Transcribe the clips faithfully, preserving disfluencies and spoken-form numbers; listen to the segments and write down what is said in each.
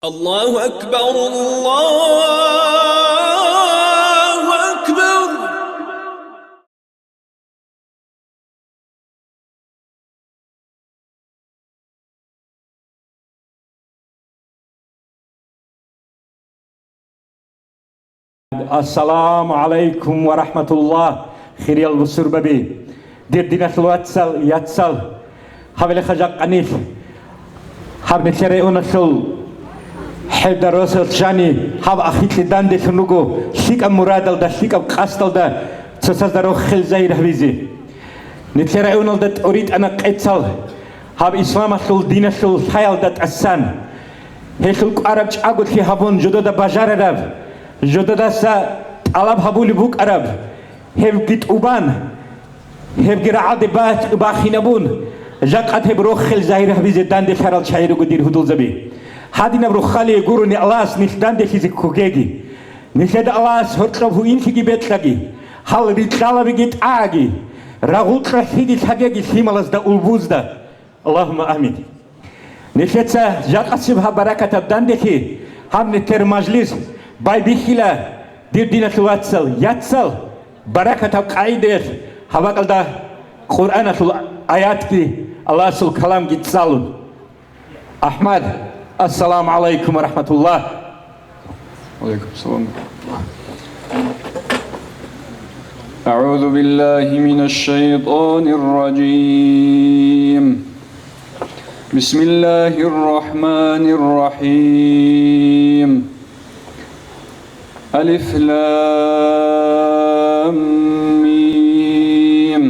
الله أكبر، الله أكبر. Ассаламу гӀалайкум ва рахӀматуллагь, хириял бусурбаби! Дир диналъул вацал, яцал! Гьабилеха жакъа нилъ гьаб нилъер районалъул хӀелда росас жани гьаб ахикье данделъун руго лъикӀаб мурадалда, лъикӀаб къасдалда цоцазда рохел загьир гьабизе. Нилъер районалда тӀоритӀана къецал гьаб исламалъул диналъул лъаялда тӀасан. Гьелъул кӀвараб чӀаголъи гьабун жодода бажарараб, жододаса тӀалаб гьабулеб букӀараб, гьебги тӀубан, гьебги рагӀалде бахинабун, жакъа гьеб рохел загьир гьабизе данделъарал чагӀи руго, дир гьудулзаби. Гьадинаб рохалие гурони Аллагьас нилъ данделъизе ккогеги. Нилъеда Аллагьас гьоркьоб гьуинлъиги бекьаги, гьал рикьалабиги тӀагӀаги, рагъул кьохӀлъиги лъагеги лъималазда улбузда. Аллагьумма амин. Нилъеца жакъасеб гьаб баракатаб данделъи, гьаб нилъер мажлис байбихьила, дир диналъул вацал, яцал, баракатаб къагӀидаялъ гьаб бакӀалда Къуръаналъул аятги Аллагьасул каламги цӀалун. АхӀмад, ассаламу гӀалайкум ва рахӀматуллагь. وعليكم السلام. أعوذ بالله من الشيطان الرجيم. بسم الله الرحمن الرحيم. ألف لام ميم.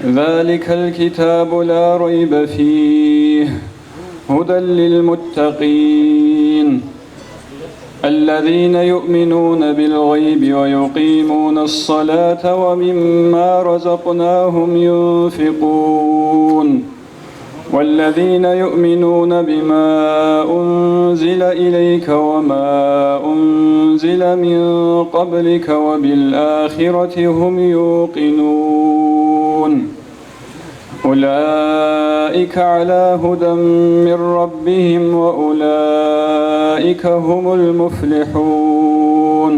ذلك الكتاب لا ريب فيه، هدى للمتقين، الذين يؤمنون بالغيب ويقيمون الصلاة ومما رزقناهم ينفقون، والذين يؤمنون بما أنزل إليك وما أنزل من قبلك وبالآخرة هم يوقنون. أولئك على هدى من ربهم وأولئك هم المفلحون.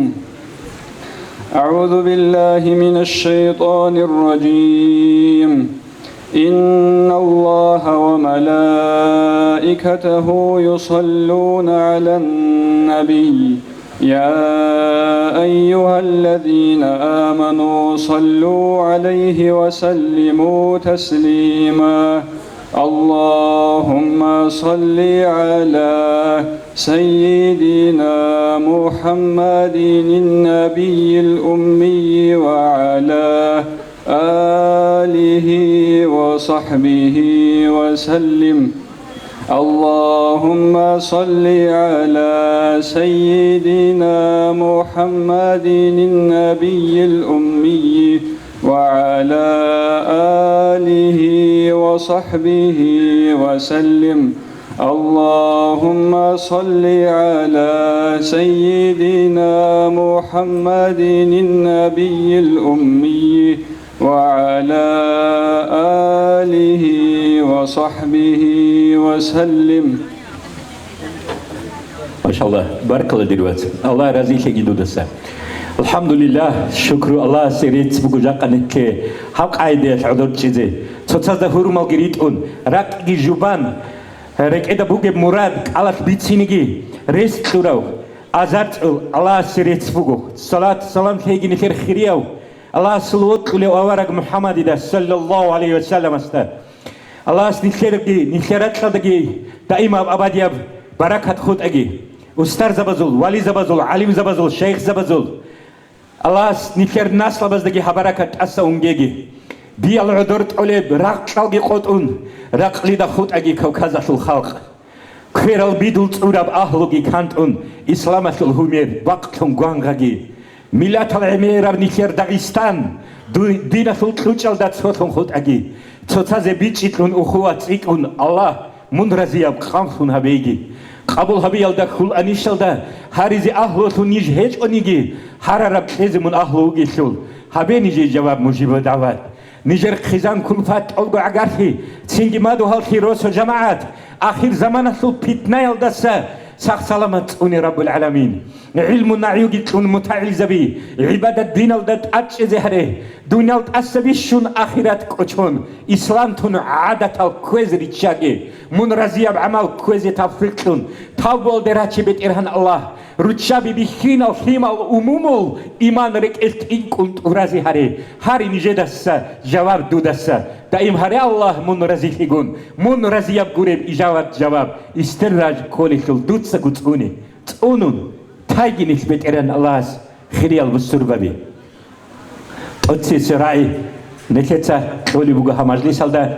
أعوذ بالله من الشيطان الرجيم. إن الله وملائكته يصلون على النبي، يا أيها الذين آمنوا صلوا عليه وسلموا تسليما. اللهم صل على سيدنا محمد النبي الأمي وعلى آله وصحبه وسلم. اللهم صل على سيدنا محمد النبي الأمي وعلى آله وصحبه وسلم. اللهم صل على سيدنا محمد النبي الأمي وعلى آله وصحبه وسلم. Машаллагь, баркалла, дир вац. Аллагь разилъеги дудаса. АлхӀамдулиллагь, шукру Аллагьасе, рецц буго жакъа нилъее гьаб къагӀидаялъ гӀодор чӀезе. Цоцазда гьурмалги ритӀун, ракӀги жубан, рекӀеда бугеб мурад кӀалалъ бициниги рес кьурав, азар цӀул Аллагьасе рецц буго. Салат, салам лъеги нилъер хирияв Аллагьасул вокьулев авараг МухӀаммадида, саллаллагьу гӀалайгьи вассаламасда. Аллагьас нилъерги, нилъер ракьалдаги даимаб абадияб баракат хутӀаги. Устарзабазул, вализабазул, гӀалимзабазул, шайихзабазул. Аллагьас нилъер наслабаздаги гьаб баракат тӀаса унгеги. Диял гӀодор тӀолеб рагъ-кьалги къотӀун, ракълида хутӀаги Кавказалъул халкъ. Кверал бидул цӀураб агьлуги кантӀун, исламалъул гьумер бакълъун гвангъаги. Миллатал гӀемераб нилъер Дагъистан, ду-, диналъул кьучӀалда цолъун хутӀаги. Цоцазе бичӀчӀи кьун, ухуа цӀикӀкӀун, Аллагь, мун разияб къанлъун гьабейги. Къабул гьабиялда хьул анищалда гьаризе агьлуялъун ниж гьечӀониги, гьарараб кьезе мун агьлу вугелъул, гьабе нижее жаваб, мужибу даъват. Нижер хъизан-кулпат, тӀолго гӀагарлъи, цинги мадугьаллъи, росо-жамагӀат, ахирзаманалъул питнаялдаса Сах-саламат цӀуне, Раббул ГӀаламин. ГӀилму нагӀиги кьун мутагӀилзаби, гӀибадат диналда тӀадчӀезе гьаре. Дуниял тӀаса бищун ахират кӀочон, ислам тун гӀадатал кквезе риччаге. Мун разияб гӀамал кквезе тавфикълъун, тавбуялде раче, БетӀергьан Аллагь. Руччаби бихьинал лъимал умумул иман рекӀелъ тӀинкӀун тӀуразе гьаре. Гьаре нижедаса жаваб дудаса. Даим гьаре, Аллагь, мун разилъигун, мун разияб гуреб ижават жаваб, истер раж кколелъул дуца гуцӀуне. ЦӀунун, тайги нилъ БетӀергьан Аллагьас, хириял бусурбаби. ТӀоцесеб рагӀи нилъеца кьолеб буго гьаб мажлисалда.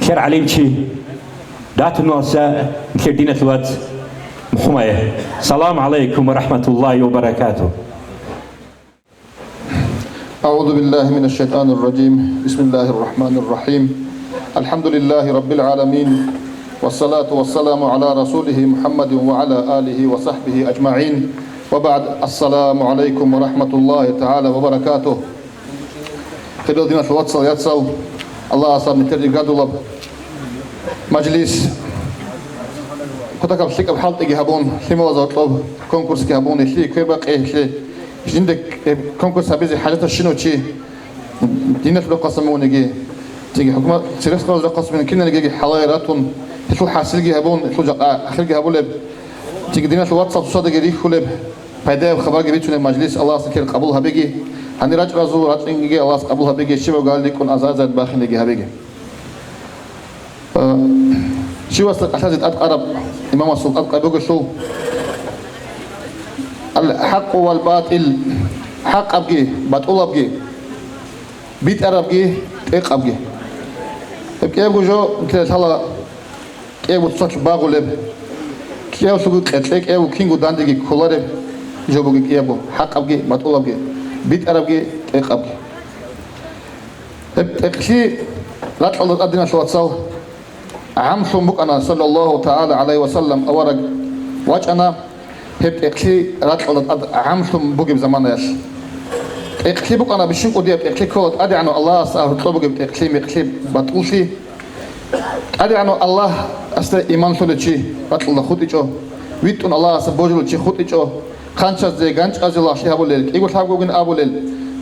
Нилъер гӀалимчи, датуналъа нилъер диналъул вац МухӀумае. Салам гӀалайкум ва рахӀматуллагьи ва баракатугь. أعوذ بالله من الشيطان الرجيم. بسم الله الرحمن الرحيم. الحمد لله رب العالمين. والصلاة والسلام على رسوله محمد وعلى آله وصحبه أجمعين. وبعد. السلام عليكم ورحمة الله تعالى وبركاته. Хириял диналъул вацал, яцал, Аллагьас гьаб нилъер иргадулаб мажлис, кутакаб лъикӀаб хӀалтӀиги гьабун, лъималазда гьоркьоб конкурсги гьабун, гьелъие квербакъи, гьелъие жинда конкурс гьабизе хӀажатащинав чи, диналъул рахъалъан мугьуниги, цинги хӀукумат церехъабазул рахъалъан мугьуниги киналниги хӀалае ратун, гьелъул хӀасилги гьабун, гьелъул жакъа ахирги гьабулеб, цинги диналъул вацал цоцаздаги рихьулеб, пайдаяб хабарги бицунеб мажлис Аллагьас нилъер къабул гьабеги, гьанир рачӀаразул рачӀинги Аллагьас къабул гьабеги, щибаб гьалал рикӀкӀун азар-азар бахинеги гьабеги. Э, щивасда кӀалъазе тӀадкъараб имамасул тӀадкъай бугелъул: «Ал-хӀакъу вал-батӀил», хӀакъабги батӀулабги, битӀарабги тӀекъабги. Гьеб кӀиябго жо нилъеда лъала, кӀиябго цоцалъ багъулеб, кӀиявлъулго къеркье, кӀиявго кинго дандеги кколареб жо бугеб кӀиябго: хӀакъабги батӀулабги, битӀарабги тӀекъабги. Гьеб тӀекълъи ракьалда тӀад, диналъул вацал, гӀамлъун букӀана, саллаллагьу тагӀала гӀалайгьи ва саллам авараг вачӀана гьеб тӀекълъи ракьалда тӀад гӀамлъун бугеб заманаялъ. ТӀекълъи букӀана, бищун кӀудияб тӀекълъи ккола ТӀадегӀанав Аллагьасда гьоркьоб бугеб тӀекълъи-мекълъи батӀуллъи. ТӀадегӀанав Аллагьасда иман лъолев чи ракьалда хутӀичӀо, витӀун Аллагьасда божулев чи хутӀичӀо, хъанчазде, ганчӀазде лагълъи гьабулел, кӀиго лъабгоги абулел,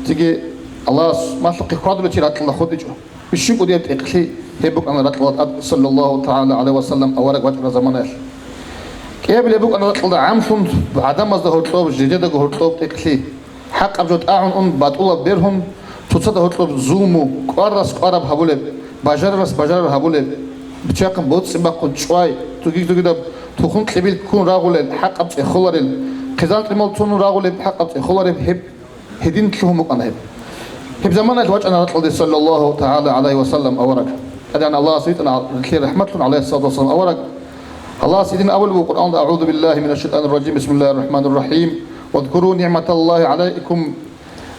цинги Аллагьас малъухъе хьвадулев чи ракьалда хутӀичӀо. Бищун кӀудияб тӀекълъи гьеб букӀана ракьалда тӀад, саллаллагьу тагӀала гӀалайгьи ва саллам авараг вачӀараб заманаялъ. КӀиабилеб букӀана ракьалда гӀамлъун гӀадамазда гьоркьоб, жидедаго гьоркьоб тӀекълъи. ХӀакъаб жо тӀагӀун ун батӀулаб бергьун, цоцазда гьоркьоб зулму, кӀварас кӀвараб гьабулеб, бажарарас бажарар гьабулеб, бичахъан боцӀи бахъун чӀвай, цогидаб тухум-кьибил ккун рагъулел, хӀакъаб цӀехоларел, хъизан-тӀимал цунун рагъулеб, хӀакъаб цӀехолареб, гьеб гьедин лъугьун букӀана гьеб. Гьеб заманаялъ вачӀана ракьалде, саллаллагьу тагӀала гӀалайгьи ва саллам авараг. ТӀадегӀан Аллагьас витӀана нилъее рахӀматлъун, гӀалайгьиссалату вассалам, авараг. Аллагьас гьедин абулеб буго Къуръаналда: «АгӀузу биллагьи минаш шайтанир ражим, бисмиллагьир рахӀманир рахӀим. Вазкуру нигӀматаллагьи гӀалайкум,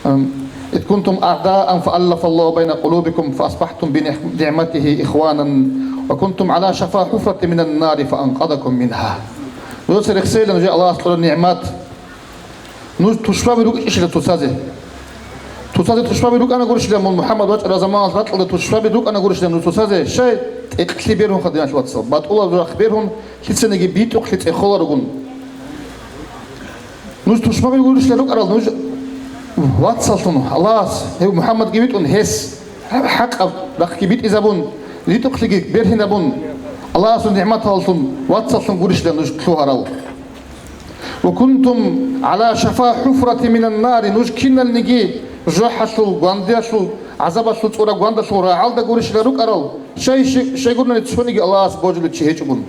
ам, из кунтум аъдаан фааллафаллагьу байна къулубикум фаасбахӀтум бинигӀматигьи ихванан ва кунтум гӀала шафа хӀуфратин минан нари фаанкъазакум мингьа». Нужеца рехсейилан нужее Аллагьас кьураб нигӀмат. Нуж тушбаби рукӀинчӀищила цоцазе. Цоцазе тушбаби рукӀана гурищила, мун МухӀаммад вачӀараб заманалъ ракьалда тушбаби рукӀана гурищила нуж цоцазе, щай? ТӀекълъи бергьунха, диналъул вацал, батӀулаб рахъ бергьун, лъицаниги битӀухълъи цӀехоларогун. Нуж тушбаби гурищила рукӀарал, нуж вацаллъун Аллагьас, гьев МухӀаммадги витӀун, гьес хӀакъаб рахъги битӀизабун, ритӀухълъиги бергьинабун, Аллагьасул нигӀматаллъун вацаллъун гурищила нуж лъугьарал. «Ва кунтум гӀала шафа хӀуфратин минан нари», нуж киналниги жужахӀалъул, гвандиялъул, гӀазабалъул цӀураб гвандалъул рагӀалда гурищила рукӀарал, щай, щай-, щайгурнани цониги Аллагьас божулев чи гьечӀогун.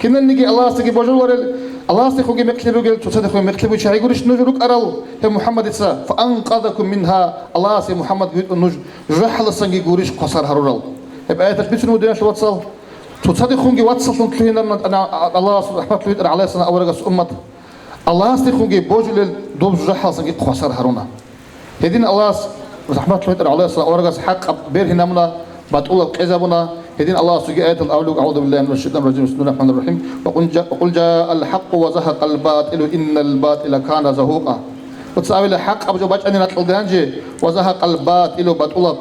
Киналниги Аллагьасдаги божуларел, Аллагьасдехунги мекълъи бугел, цоцадехунги мекълъи бугел чагӀи гурищ нуж рукӀарал, гьев МухӀаммадица, «фаанкъазакум мингьа», Аллагьас гьев МухӀаммадги витӀун нуж жужахӀалдасанги гурищ хвасар гьарурал. Гьеб аяталъ бицунеб буго, диналъул вацал, цоцадехунги вацаллъун лъугьинарна, Аллагьас рахӀматлъун витӀарав гӀалайгьиссалам аварагас уммат. Аллагьасдехунги божулел доб жужахӀалдасанги хвасар гьаруна. Гьедин Аллагьас рахӀматлъун витӀарав гӀалайгьиссалам аварагас хӀакъаб бергьинабуна, батӀулаб къезабуна. Гьедин Аллагьас цоги аяталда абулеб: «АгӀузу биллагьи минаш шайтанир ражим, бисмиллагьир рахӀманир рахӀим. Ва къул жа-, ва къул жаал хӀакъу ва загьакъал батӀилу, иннал батӀила кана загьукъа». Дуца абила, хӀакъаб жо бачӀани ракьалда гьанже, «ва загьакъал батӀилу», батӀулаб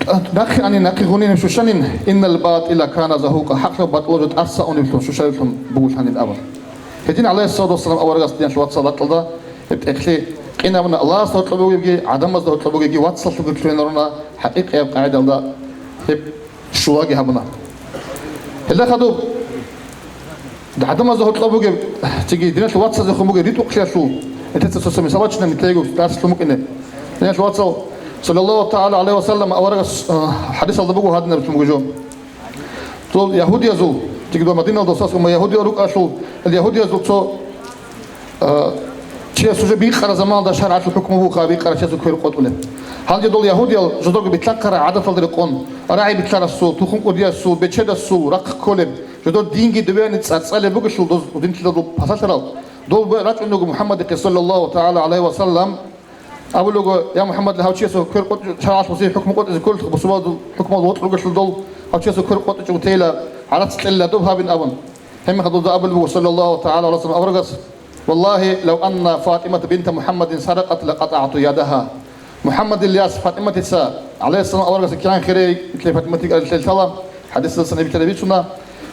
Нахъе анин, нахъе гъунин щущанин, «Иннал батӀила кана загьукъа», хӀакълъун батӀулаб жо тӀаса унеблъун, щущареблъун бугулъанин абун. Гьедин, гӀалайгьиссалату вассалам, аварагас диналъ вацал ракьалда гьеб тӀехълъи къинабуна, Аллагьасда гьоркьоб бугебги, гӀадамазда гьоркьоб бугебги вацаллъунги лъугьинарун хӀакъикъияб къагӀидалда гьеб щулаги гьабуна. Гьелда хадуб гӀадамазда гьоркьоб бугеб, цинги диналъ вацазехун бугеб ритӀухълъиялъул, нилъеца цо-цо мисал бачина, нилъего дарс лъун букӀине. Диналъ вацал, саллаллагьу тагӀала гӀалайгьи ва саллам, аварагас, а, хӀадисалда буго гьадинаб лъун буго жо. Дол ягьудиязул, цинги дол Мадиналда сас ума ягьудиял рукӀалъул, ягьудиязул цо, а, чияс уже бикъараб заманалда шаргӀалъул хӀукму буха бикъараб чиясул квер къотӀулеб. Гьанже дол ягьудиял жодорго битлъахъараб гӀадаталда рекъон, рагӀи битлъарасул, тухум кӀудиясул, бечедасул рахъ кколеб, жодор динги дубеяни цӀацӀалеб бугелъул доз динлъидал пасалъарал, дол бе-, рачӀун руго МухӀаммадихъе, саллаллагьу тагӀала гӀалайгьи ва саллам, абулего: «Я МухӀаммад, гьав чиясул квер къотӀи-, шаргӀалъул хӀукму къотӀизе кколелъул, бусурбабазул хӀукмал вокьулгелъул дол гьав чиясул квер къотӀичӀого тейила, гӀарац кьелила доб гьабин», — абун. Гьебмехалда абулеб буго, саллаллагьу тагӀала гӀалайгьи ва саллам, аварагас: «Валлагьи, лав анна ФатӀимата бинта МухӀаммадин саракъат лакъатагӀту ядагьа». МухӀаммадил яс ФатӀиматица, гӀалайгьиссалам, аварагасда кигӀан хире, итла ФатӀиматиги арилъел лъала, хӀадисалдасан гьеб лъала бицуна.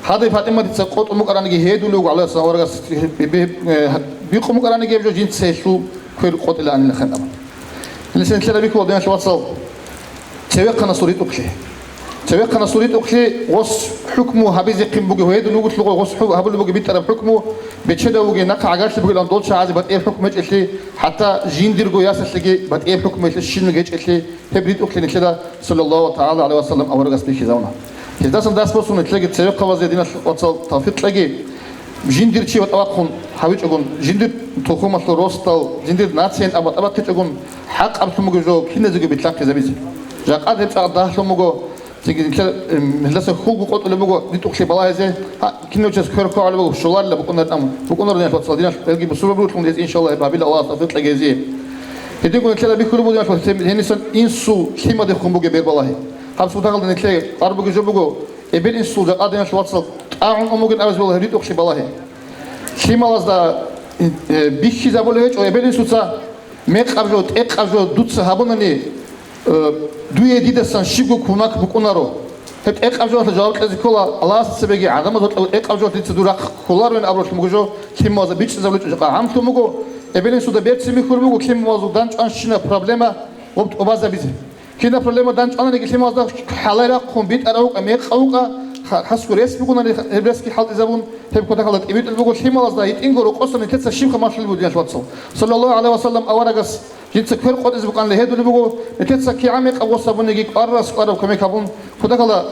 Гьадай ФатӀиматица къотӀун букӀараниги гьедулев вуго, гӀалайгьиссалам, аварагас би-, би-, э, бикъун букӀараниги гьеб жо, жинца гьелъул квер къотӀилаанилахъан абун. Гьелъин лъила бихьула, диналъ вацал, цевехъанасул ритӀухълъи. Цевехъанасул ритӀухълъи гъос хӀукму гьабизехъин буго, гьедун вугелъул гъос хӀу-, гьабулеб буго битӀараб хӀукму, бечедав вугин, нахъа гӀагарлъи бугилан дол чагӀазе батӀияб хӀукму гьечӀелъи, хӀатта жиндирго ясалъеги батӀияб хӀукму гьелъе щинги гьечӀелъи, гьеб ритӀухълъи нилъеда, саллаллагьу тагӀала гӀалайгьи ва саллам, аварагас бихьизавуна. Гьелдасан дарс босун нилъеги цевехъабазе, диналъ вацал, тавфикъ кьеги, жиндир чи батӀа бахъун гьавичӀогун, жиндир тухумалъул росдал, жиндир нациян абун батӀа бахъичӀогун, хӀакъаб лъун буго жо киназего битлъахъизабизе. Жакъа гьеб цӀакъ дагьлъун буго, цинги нилъер, эм, гьелдаса хьулго къотӀулеб буго ритӀухълъи балагьизе, гьа, кинав чияс квер кквагӀулеб буго, щоларила букӀунарин абун, букӀунарин, диналъ вацал, диналъ, гьелги бусурбаб рукӀун гьез, иншаллагь, гьеб гьабила, Аллагьас тавфикъ кьеги гьезие. Гьединго нилъеда бихьулеб буго, диналъ вацал, гьенисан инсул лъимадехун бугеб бер балагьи. Гьаб сутахъалда нилъее къвар бугеб жо буго, эбел-инсул жакъа, диналъ вацал, тӀагӀун ун бугин абизе балагьи, ритӀухълъи балагьи. Лъималазда, э, бихьизабулеб гьечӀо эбел-инсуца, мекъаб жо, тӀекъаб жо дуца гьабунани, э, дуе дидасан щибго кумек букӀунаро. Гьеб тӀекъаб жоялъе жаваб кьезе ккола, Аллагьасда цебеги гӀадамазда гьоркьоб тӀекъаб жоялъе дица дур рахъ кколароин абуралъун буго жо, лъималазда бичӀчӀизабулеб гӀамлъун буго, эбел-инсуда берцин бихьулеб буго лъималазул дандчӀванщинаб проблема гъоб тӀубазабизе. Кинаб проблема дандчӀвананиги лъималазда хӀалай рахъун битӀарав вукӀа, мекъав вукӀа, ха-, хасго рес бугонари, гьеб ресги хӀалтӀизабун, гьеб кутакалда тӀибитӀулеб буго лъималазда, гьитӀинго рокъоса нилъеца щибха малъулеб буго, диналъ вацал. Саллаллагьу гӀалайгьи ва саллам, аварагас жинца квер къотӀизе букӀанилан гьедулеб буго, нилъеца кигӀан мекъаб гъос гьабуниги, кӀварас кӀвараб кумек гьабун, кутакалда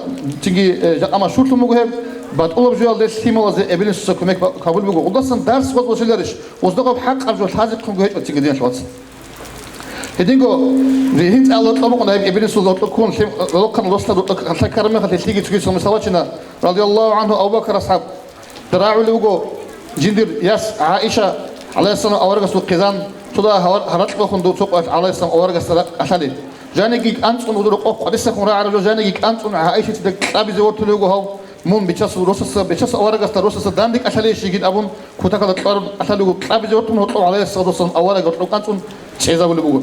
цинги, э, жакъа машгьурлъун буго гьеб, батӀулаб жоялде лъималазе эбел-инсуца кумек ба-, гьабулеб буго. Гъудасан дарс гъоз бошиларищ? Гъоздагъаб хӀакъаб жо лъазехъунго гьечӀо цинги, диналъ вацал. Гьединго, гьинцӀа гьоркьоб букӀуна гьеб эбел-инсул гьоркьоб ккун, лъим-, гьолохъан росдал гьоркьоб кьалъай ккараб мехалъ, гьелъиги цоги цо мисал бачина, радияллагьу гӀангьу, Абу Бакр асхӀаб, рагӀулев вуго жиндир яс ГӀаиша, гӀалайгьиссалам, аварагасул хъизан, цо дагьа гьар-, гьаракь бахун дур цо къоялъ, гӀалайгьиссалам, аварагасда ракь кӀалъалев. Жаниги кӀанцӀун, гьудул рокъов къварисахун рагӀарав жо, жаниги кӀанцӀун ГӀаишатида кьабизе вортулев вуго гьав. Мун бичасул росаса, бичасул аварагасда росаса данде кӀалъалейищ йигин абун, кутакалда кьварун кӀалъалев вуго, кьабизе вортун гьоркьоб гӀалайгьиссалату вассалам авараг гьоркьоб кӀанцӀун чӀезабулеб буго.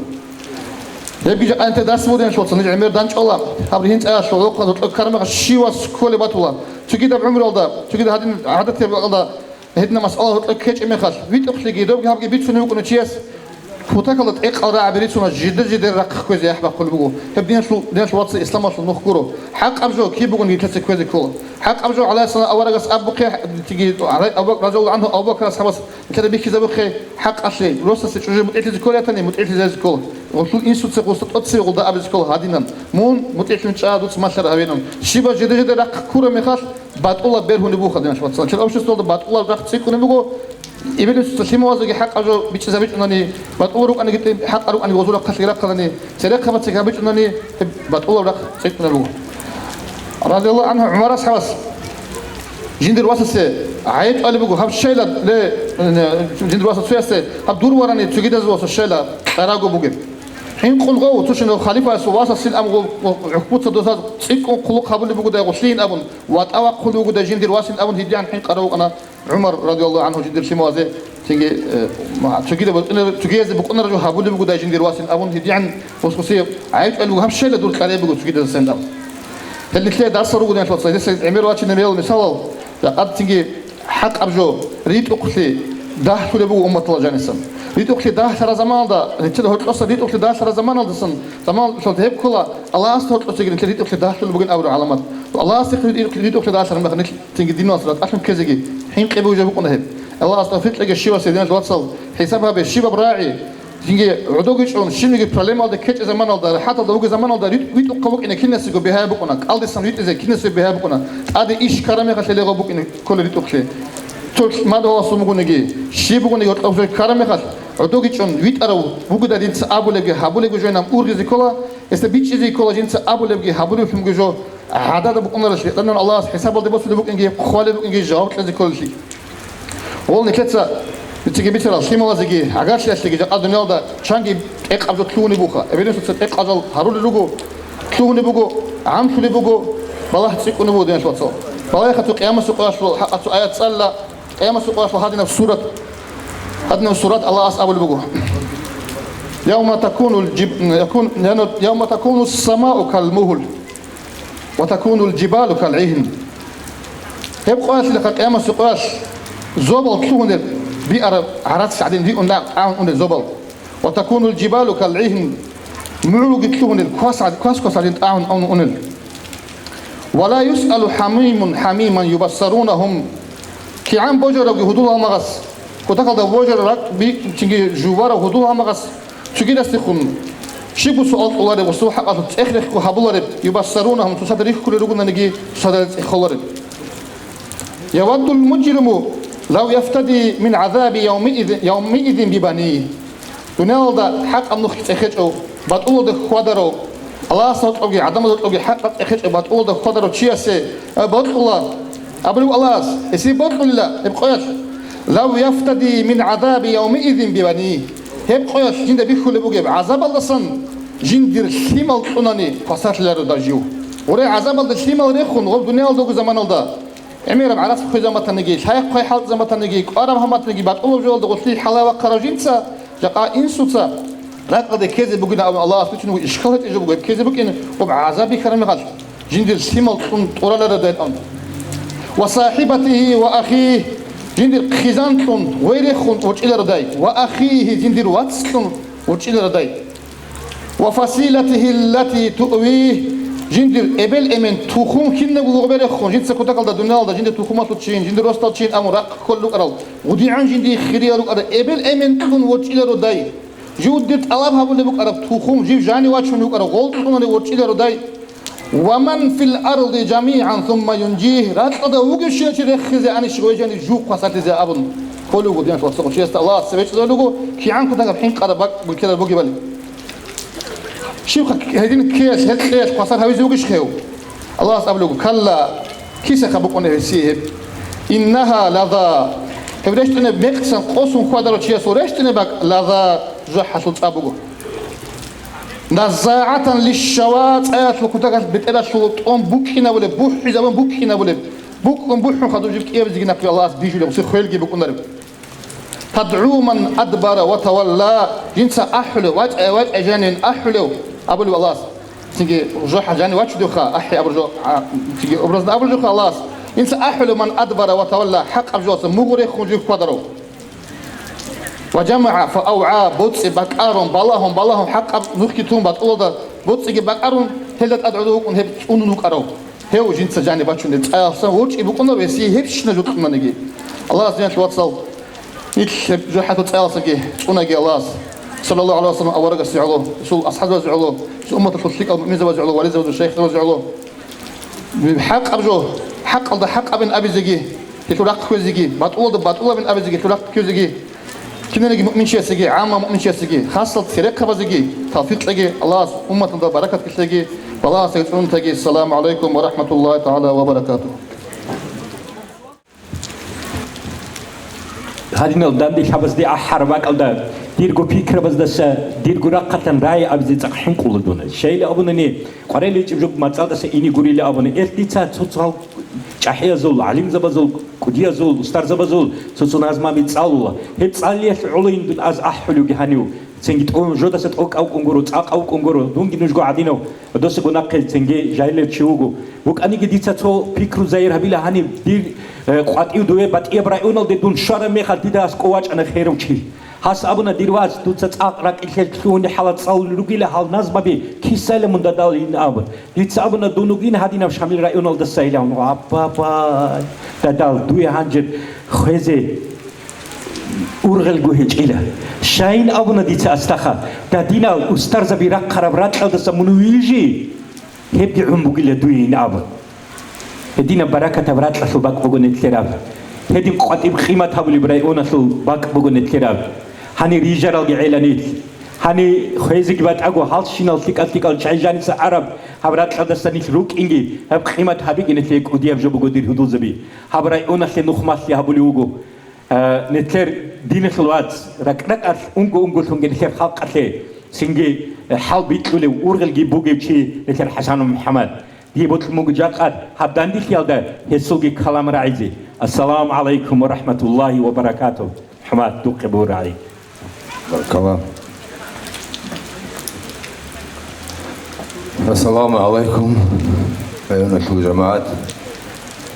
Гьебги жакъа нилъер дарс буго, диналъ вацал, ниж гӀемер дандчӀвала. Гьаб гьинцӀаялъул гьоркьоб кьвараб мехалъ щивас кколеб батула. Цогидаб гӀумруялда, цогидаб гьадин гӀадатияб бакӀалда гьединаб масъала гьоркьоб ккечӀеб мехалъ, витӀухълъиги, добги гьабги бицунев вукӀунев чияс кутакалда тӀекъал рагӀаби рицуна, жидер-жидер рахъ кквезе яхӀ бахъулеб буго. Гьеб диналъул, диналъ вацал, исламалъул нух гуро. ХӀакъаб жо киб бугониги нилъеца кквезе ккола. ХӀакъаб жо, гӀалайгьиссалам, аварагас абухъе, диги, Абу-, Абу-, радияллагьу гӀангьу, Абу Бакр асхӀабас нилъеда бихьизабухъе, хӀакъалъе, росасе чӀужу мутӀигӀлъизе кколей ратани, мутӀигӀлъизаризе ккола. Гъулъул инсуца гъусда тӀоцебе гъулда абизе ккола гьадинан: «Мун мутӀигӀлъун чӀа, дуца малъараб гьабеян». Щибаб жидер-жидер рахъ ккураб мехалъ, батӀулаб бергьунеб буха, диналъ вацал. Нилъер обществоялда батӀулаб рахъ цӀикӀкӀунеб буго, эбел-инсуца лъималаздаги хӀакъаб жо бичӀчӀизабичӀунани, батӀулаб рукӀаниги тӀи-, хӀакъаб рукӀани гъозул рахъалъеги рахъанани, церехъабацаги гьабичӀунани, гьеб батӀулаб рахъ цӀикӀкӀунеб буго. Радияллагьу гӀангьу, ГӀумар асхӀабас жиндир васасе гӀайиб тӀалиб буго, гьаб щайла, ле, э, жиндир васас цоясде, гьаб дур варани цогидазул васас щайла кьараго бугеб. ХӀинкъун гъов, цо щинав халифаясул васасин абун гъов, гӀухьбуца доза цӀикӀкӀун хъулухъ гьабулеб бугодай гъулъин абун, ватӀа вахъулеб бугодай жиндир васин абун гьедигӀан хӀинкъарав вукӀана ГӀумар радияллагьу гӀангьу жиндир лъималазе, Цинги, э, ма-, цогидаб букӀунар-, цогиязде букӀунараб жо гьабулеб буго дай жиндир васин абун, гьедигӀан хъус-хъусияб гӀайиб чӀвалеб буго гьаб щайла дур кьареб буго цогидазда сенда. Гьеб нилъее дарсал руго, диналъул вацал, гьесие гӀемер вачине мел мисалал, жакъа цинги хӀакъаб жо ритӀухълъи дагьлъулеб буго умматалда жанисан. РитӀухълъи дагьлъараб заманалда, гьечӀел гьоркьоса ритӀухълъи дагьлъараб заманалдасан, заманалъул гьеб ккола, Аллагьасда гьоркьосеги нилъер ритӀухълъи дагьлъулеб бугин абураб гӀаламат. Аллагьасда ритӀухълъи дагьлъараб мехалъ нилъ цинги дин вацал, ракӀалъун ккезеги хӀинкъи бугеб жо букӀуна гьеб. Аллагьас тавфикъ кьеги щивасе, диналъул вацал, хӀисаб гьабе, щибаб рагӀи, цинги гӀодоги чӀун, щибниги проблемалда ккечӀеб заманалда, рахӀаталда вугеб заманалда рит-, витӀухъав вукӀине кинасего бигьа букӀуна, кӀалдисан витӀизе кинасего бигьа букӀуна, тӀаде иш ккараб мехалъ гьеле гъо букӀине кколел ритӀухълъи. Цо мадугьаласун бугониги, щиб бугониги гьоркьоб жо ккараб мехалъ, гӀодоги чӀун витӀарав вугода дица абулебги, гьабулебги жо гьанаб ургъизе ккола, гьесда бичӀчӀизе ккола жинца абулебги, гьабулеблъунги жо гӀадада букӀунарелъи, гьитӀанан Аллагьас хӀисабалде босулеб букӀинги, хъвалеб букӀинги, жаваб кьезе кколелъи. Гьел нилъеца, нилъеца бицарал лъималазеги, гӀагарлъиялъеги жакъа дуниялда чанги тӀекъаб жо лъугьунеб буха. Эбел-инсуца тӀекъазал гьарулел руго, лъугьунеб буго, гӀамлъулеб буго, балагь цӀикӀкӀунеб буго, диналъул вацал. Балагьеха цо Къиямасеб къоялъул хӀакъалъул аят цӀалила, Къиямасеб къоялъул гьадинаб сурат, гьадинаб сурат Аллагьас абулеб буго: «Явма такунул жиб-, якун-, яну-, явма такунус самау кал мугьл». «Ва такунул жибалу кал гӀигьн». Гьеб къоялъилаха, Къиямасеб къоялъ зобал лъугьунел биараб гӀарац гӀадин риун тӀагӀун унел зобал. «Ва такунул жибалу кал гӀигьн», мугӀлуги лъугьунел квас гӀад-, квас-квас гӀадин тӀагӀун унел. «Ва ла юсъалу хӀамимун хӀамиман юбассарунагьум». КигӀан божарабги гьудул-гьалмагъас, кутакалда божараб ракӀ би-, цинги жуварав гьудул-гьалмагъас Цогидасдехун щибго суал кьолареб ва цо хӀакъалъулъ цӀех-рехго гьабулареб, юбассарунагьум, цоцазда рихьулел ругонаниги, цоцазда цӀехолареб. «Яваддул мужриму лав яфтади мин гӀазаби явмииз-, явмиизин бибани». Дуниялалда хӀакъаб нух цӀехечӀев, батӀулалда хьвадарав, Аллагьас гьоркьобги гӀадамаз гьоркьобги хӀакъаб цӀехечӀев батӀулалда хьвадарав чиясе, э, бокьула, абулеб Аллагьас, гьесие бокьулила гьеб къоялъ, «Лав яфтади мин гӀазаби явмиизин бибани». Гьеб къоялъ жинда бихьулеб бугеб гӀазабалдасан жиндир лъимал кьунани хвасарлъиларо дажив. Гъуре гӀазабалда лъимал рехун гъоб дуниялалда вугеб заманалда, гӀемераб гӀарац хвезаб матаниги, лъай-хъвай хӀалтӀизаб матаниги, кӀвараб гьаб матаниги, батӀулаб жоялда гъорлъи хӀалай вахъарав жинца, жакъа инсуца ракӀалде ккезе бугин абун Аллагьас бицун буго, ишкал гьечӀеб жо буго гьеб ккезе букӀин, гъоб гӀазаб бихьараб мехалъ. Жиндир лъимал кьун тӀураларадай ан. «Ва сахибатихи ва ахихи», жиндир хъизан кьун, гъой рехун ворчӀиларадай, «ва ахихи», жиндир вац кьун ворчӀиларадай, «ва фасилатихи ллати туъвихи», жиндир эбел-эмен тухум кинабго гъобе рехун, жинца кутакалда дуниялалда жиндир тухумалъул чийин, жиндир росдал чийин абун рахъ кколел рукӀарал, гъудигӀан жиндие хириял рукӀарал эбел-эмен кьун ворчӀиларадай. Жив дир тӀалаб гьабулеб букӀараб тухум, жив жанив вачун вукӀарав гъол кьунани ворчӀиларадай. «Ва ман фил арди жамигӀан сумма юнжигь», ракьалда вугевщинав чи рехизе анищ гъой жанив жив хвасарлъизе абун кколев вуго, диналъул вацал, чиясда Аллагьас цеве чӀезабулеб буго, кигӀан кутакаб хӀинкъараб бакӀ букӀинараб бугебали. Щибха гьедин ккеялъ, гьел ккеялъ хвасар гьавизе вугищ хев? Аллагьас абулеб буго: «Калла», кисаха букӀунеб гьесие гьеб. «Иннагьа лаза», гьеб рещтӀунеб мекъсан къосун хьвадарав чиясул рещтӀунеб бакӀ, «лаза», жужахӀалъул цӀа буго. «НаззагӀатан лишшава», цӀаялъул кутакалъ бетӀералъул тӀом букӀинабулеб, бухӀизабун букӀинабулеб, букӀун бухӀун хадуб жиб кӀиабизеги нахъе Аллагьас бижулеб, гъуси хвелги букӀунареб. «ТадгӀу ман адбара ва тавалла», жинца ахӀулев, вачӀай-вачӀай жанивин ахӀулев, абулев Аллагьас. Цинги жужахӀалъ жанив вачудевха, ахӀи абуржо, а, цинги образно абуржоха Аллагьас. Жинца ахӀулев, «ман адбара ва тавалла», хӀакъаб жоялдаса мугъ рехун жив хьвадарав. «Ва жамагӀа фа авгӀа», боцӀи бакӀарун, балагьун, балагьун, хӀакъаб нухги тун батӀулалда боцӀиги бакӀарун, гьелда тӀад гӀодов вукӀун гьеб цӀунун вукӀарав. Гьев жинца жанив бачунеб цӀаялъа ворчӀи букӀунар гьесие гьебщина жо кьунаниги. Аллагьас, диналъул вацал, нилъ гьеб жужахӀалъул цӀаялъаги цӀунаги Аллагьас, саллаллагьу гӀалайгьи ва саллам, аварагасде гӀоло, гьесул асхӀабзабазде гӀоло, гьесул умматалъул лъикӀал муъминзабазде гӀоло, вализабазде, шайихзабазде гӀоло. ХӀакъаб жо, хӀакъалда хӀакъабин абизеги, гьелъул рахъ кквезеги, батӀулалда батӀулабин абизеги, гьелъул рахъ кквезеги, кинаниги муъминчиясеги, гӀамма муъминчиясеги, хасал церехъабазеги тавфикъ кьеги, Аллагьас умматалда баракат кьеги, балагьасеги цӀунун таги. Ассаламу гӀалайкум ва рахӀматуллагьи тагӀала ва баракатугь. Гьадинал данделъабазде ахӀараб бакӀалда, дирго пикрабаздаса, дирго рахъалъан рай абизе цӀакъ хӀинкъула дуна. Щайила абунани, къвариличӀеб жо мацӀалдаса ине гурила абуни, эл дица цоцал ЧӀахӀиязул, гӀалимзабазул, кӀудиязул, устарзабазул цо-цо назмаби цӀалула. Гьеб цӀалиялъ гӀолойин дун аз ахӀулевги гьанив. Цинги тӀун жодаса тӀокӀав кӀун гуро, цӀакъав кӀун гуро, дунги нужго гӀадинав, досаго нахъе цинги жагьилев чи вуго. ВукӀаниги дица цо пикру зайир гьабила гьаниб, дир, э, къватӀив дуе батӀияб районалде дун щвараб мехалъ дида аскӀов вачӀана херав чи. Гьас абуна: «Дир вац, дуца цӀакъ ракӀилъел лъугьунеб хӀалат цӀалулел ругила гьал назмаби кисайилан мун дадал ин», абун. Дица абуна: «Дун вугин гьадинав Шамил районалдасайилан». Абба-бай, дадал, дуе гьанже хвезе ургъелго гьечӀила. Щайин абуна дица астаха, дадинал устарзаби рахъараб ракьалдаса мун вилжи, гьебги гӀун бугила дуе ин абун. Гьединаб баракатаб ракьалъул бакӀ буго нилъераб. Гьедин къватӀиб къимат гьабулеб районалъул бакӀ буго нилъераб. Гьанир рижаралги гӀела нилъ. Гьанир хвезеги батӀаго, гьалщинал лъикӀал-лъикӀал чай жаниса араб гьаб ракьалдаса нилъ рукӀинги, гьаб къимат гьабиги нилъее кӀудияб жо буго, дир гьудулзаби. Гьаб районалъе нухмалъи гьабулев вуго. Э, нилъер диналъул вац, ракӀ-ракӀалъ унго-унголъунги нилъер халкъалъе цинги, э, хӀал бикьулев, ургъелги бугев чи нилъер ХӀасанов МухӀаммад. Дие бокьун буго жакъа гьаб данделъиялда гьесулги калам рагӀизе. Ассаламу гӀалайкум ва рахӀматуллагьи ва баракатугь. ХӀамат духъе бугӀа гӀалайкум. Баркала. Ассаламу гӀалайкум, районалъул жамагӀат,